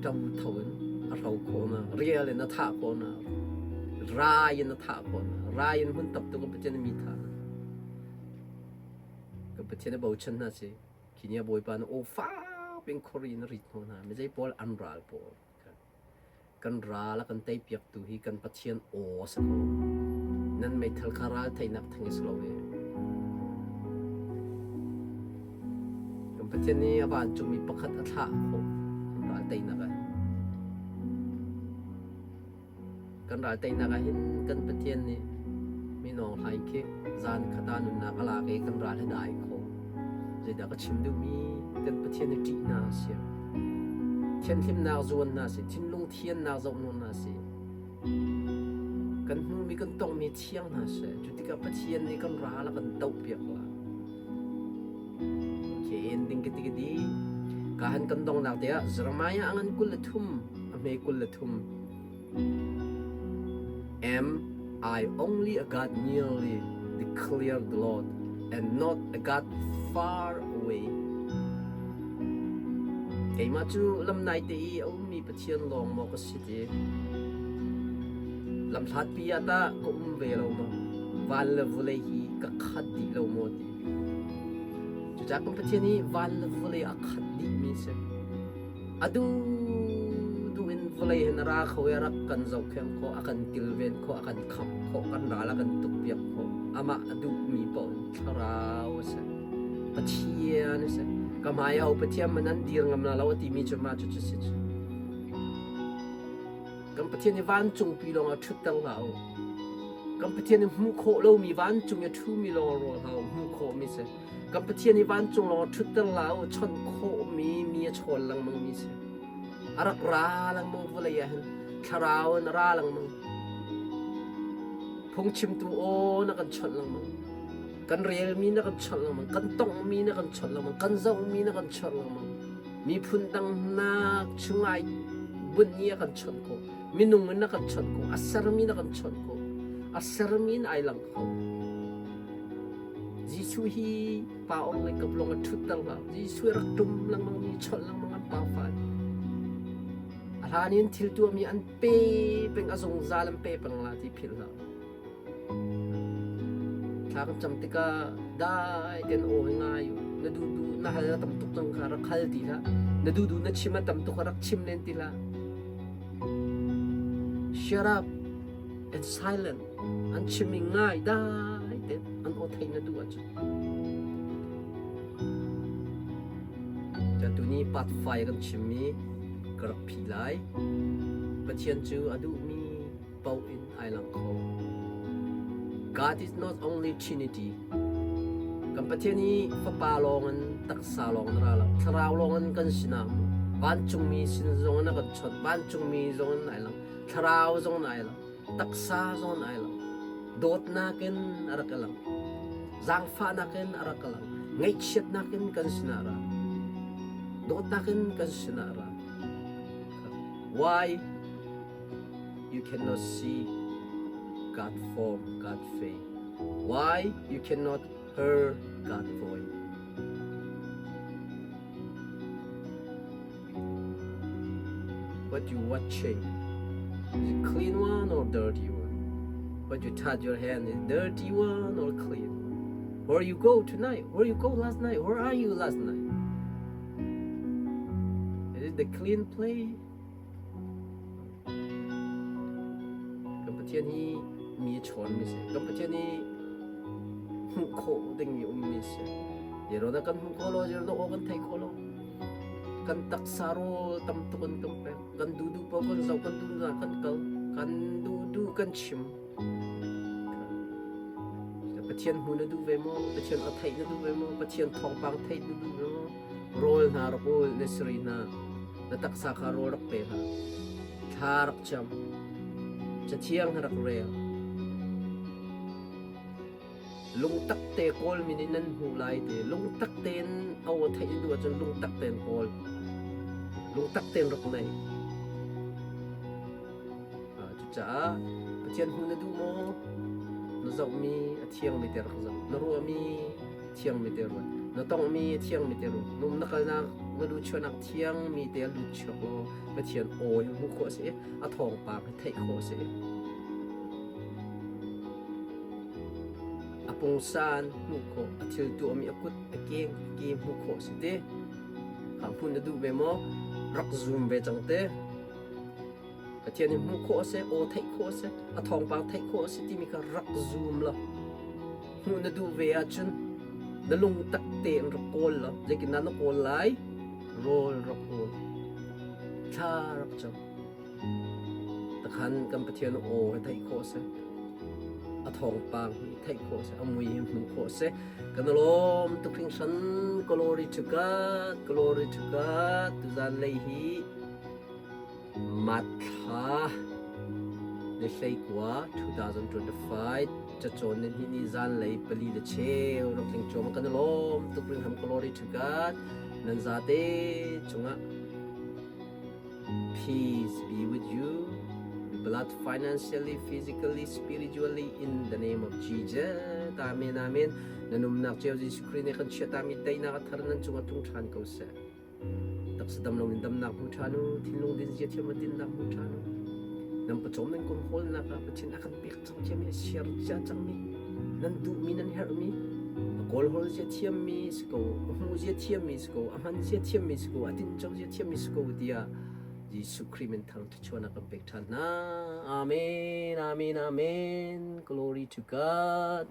ṭo tho in a hro khawh na rial in a thah khawh na rai in a thah khawh na rai in hmun tam tuk kan Pathian mi thah na kan Pathian a bochan hna si khi ni a Bawipa na aw fak in khori in rit hno hna mi zei pawl an ral pawl kan ral a kan tei piak tu hi kan Pathian aw a si ko nan meithal kha ral theinak thang i si lo e kan Pathian nih a vancungmi pakhat a thlah khawh kan ral teinak ah kan ral teinak ah hin kan Pathian nih minawng hlaing khi zan khata nunnak a lak i kan ral hi dai kho zeidah ka chim duhmi kan Pathian hi ṭih hna a si thianhlimnak zuan hna si thinlung thiannak zoh hna si kan hmumi kan tongmi thiang hna seh cu tikah Pathian nih kan ral a kan doh piak la okay ending ka ti ka di ka han kan dongnak te ah Jeremiah a ngan 23 a hme 23 Am I only a God nearly declared the Lord and not a God far away Keimah cu lamnai te i a ummi Pathian lawng maw ka si ti? Lamhlatpi ah tah ka um ve lo maw? Van le vawlei hi ka khat dih lo maw ti? Cucaah kan Pathian hi van le vawlei a khat dihmi a si. A duhduh in vawlei hin a ra kho i a rak kan zohkhenh khawh, a kan kilven khawh, a kan khamh khawh, kan ral a kan tukpiak khawh. Amah a duhmi paoh in thlarau a si. Pathian a si. Ka hmai ah Pathian man an dir ngam la lo a timi cu mah cu si cu. Kan Pathian hi vancungpi lawng ah ṭhutter hlah u. Kan Pathian hi hmuh khawh lomi vancung i a ṭhumi lawng ah ruah hlah u, hmuh khawhmi si. Kan Pathian hi vancung lawng ah ṭhutter hlah u, chawnh khawhmi mi a chawn lengmangmi si. A rak ra lengmang vawlei ah hin thlarau in a ra lengmang. Phungchimtu aw na kan chawnh lengmang. Kan relmi na kan chawnh lengmang. Kan tonghmi na kan chawnh lengmang. Kan zohmi na kan chawnh lengmang. Miphun dang nak chungai bunh i a kan chawnh ko. Minung in na kan chawnh ko. A sermi na kan chawnh ko. A sermi in ai lang kho. Jesuh hi pa ong le kap lawng a ṭhutter hlah. Jesuh rak ṭum lengmang mi chawnh lengmang an pa fa. A hlan in thil tuahmi an pe peng a zungzal an pe peng la ti philh hlah. Thla kan cam tikah dai ten aw hi ngai u. Na duh duh na hal a tam tuk cang kha rak hal ti hlah. Na duh duh na chim a tam tuk rak chim len ti hlah. Shut up and silent. An chim i ngai dai ten an aw thei na duh ahcun. Tuni part 5 kan chimmi ka rak phi lai. Pathian cu a duhmi paoh in ai lang kho. God is not only Trinity. Kan Pathian hi Fapa lawng in taksa lawng in ra lo. Thlarau lawng in kan sinah vancungmi sin zong in a kan chawnh. Vancungmi zong in ai lang. Thlarau zong in ai lang. Taksa zawn ai lang. Dawtnak in a rak i lang. Zaangfahnak in a rak i lang. Ngaihchiatnak in kan sinah a ra. Dawtnak in kan sinah a ra. Why you cannot see God form, God face? Why you cannot hear God voice? What you watching? Is it clean one or dirty one? What you touch your hand is dirty one or clean one? Where you go tonight? Where you go last night? Where are you last night? Is it the clean play? Kan Pathian hi mi a chawn mi si. Kan Pathian hi hmuh khawh ding mi um mi si. Zero na kan hmuh khawh lo, zero na aw kan thei khawh lo. Kan taksa rawl tam tuk in kan pek. Kan duhduh paoh kan zoh, kan duhnak kan kal, kan duhduh kan chim. Pathian hmu na duh ve maw? Pathian a theih na duh ve maw? Pathian thawngpang theih na duh ve maw? Rawl hna rak ul, na siri hna, na taksa kha rawl rak pe hna. Thla rak cam. Cathiang rak rel. Lungtak te kawl min in nan hmuh lai te. Lungtak tein aw theih na duh ahcun lungtak tein kawl. Lungtak tein rak nei. Cucaah Pathian hmuh na duh maw? Na zohmi a thiangmi te rak zoh. Na ruahmi thiangmi te ruat. Na tonghmi a thiangmi te ruat. Num na kalnak na luhchuahnak thiangmi te lut chuak law Pathian aw hi hmuh khawh a si i a thawngpang hi theih khawh a si. A pungsan hmuh khawh, a thil tuahmi a kut, a keng, a ke hmuh khawh a si te. Kha hmun na duh ve maw? Rak zum ve cang te. Pathian hi hmuh khawh a si, aw theih khawh a si, a thawngpang theih khawh a si timi kha rak zum law hmuh na duh ve ahcun na lungtak tein rak kawl law zeitindah na kawl lai? Rawl rak kawl. Thla rak cam. Takhan kan Pathian aw hi theih khawh a si. A thawngpang hi theih khawh a si. A mui hi hmuh khawh a si. Kan lawm tuk hringhran. Glory to God, glory to God. Tuzan lei hi Matthla ni 19 2025 cacawn ni hnih ni zanlei pali le cheu rak tling cuahmah kan i lawm tuk ringham glory to God nan zate cungah peace be with you be blessed financially physically spiritually in the name of Jesus amen amen nan umnak cio Jesuh Khrih nih kan chiatami teinak a thar nan cungah tlung ṭhan ko seh Taksa dam loin damnak hmu ṭhan u, thinlung din zia thiam dinnak hmu ṭhan u. Nan pawcawm nan kum hawlnak ah Pathian a kan pek cang ciami a siar cia cangmi, nan duhmi nan herhmi, a kawlhawl zia thiammi si ko, a hmuh zia thiammi si ko, a hman zia thiammi si ko, a tinco zia thiammi si ko tiah Jesuh Khrih min thang thluachuahnak kan pek ṭhan hna. Amen, amen, amen. Glory to God.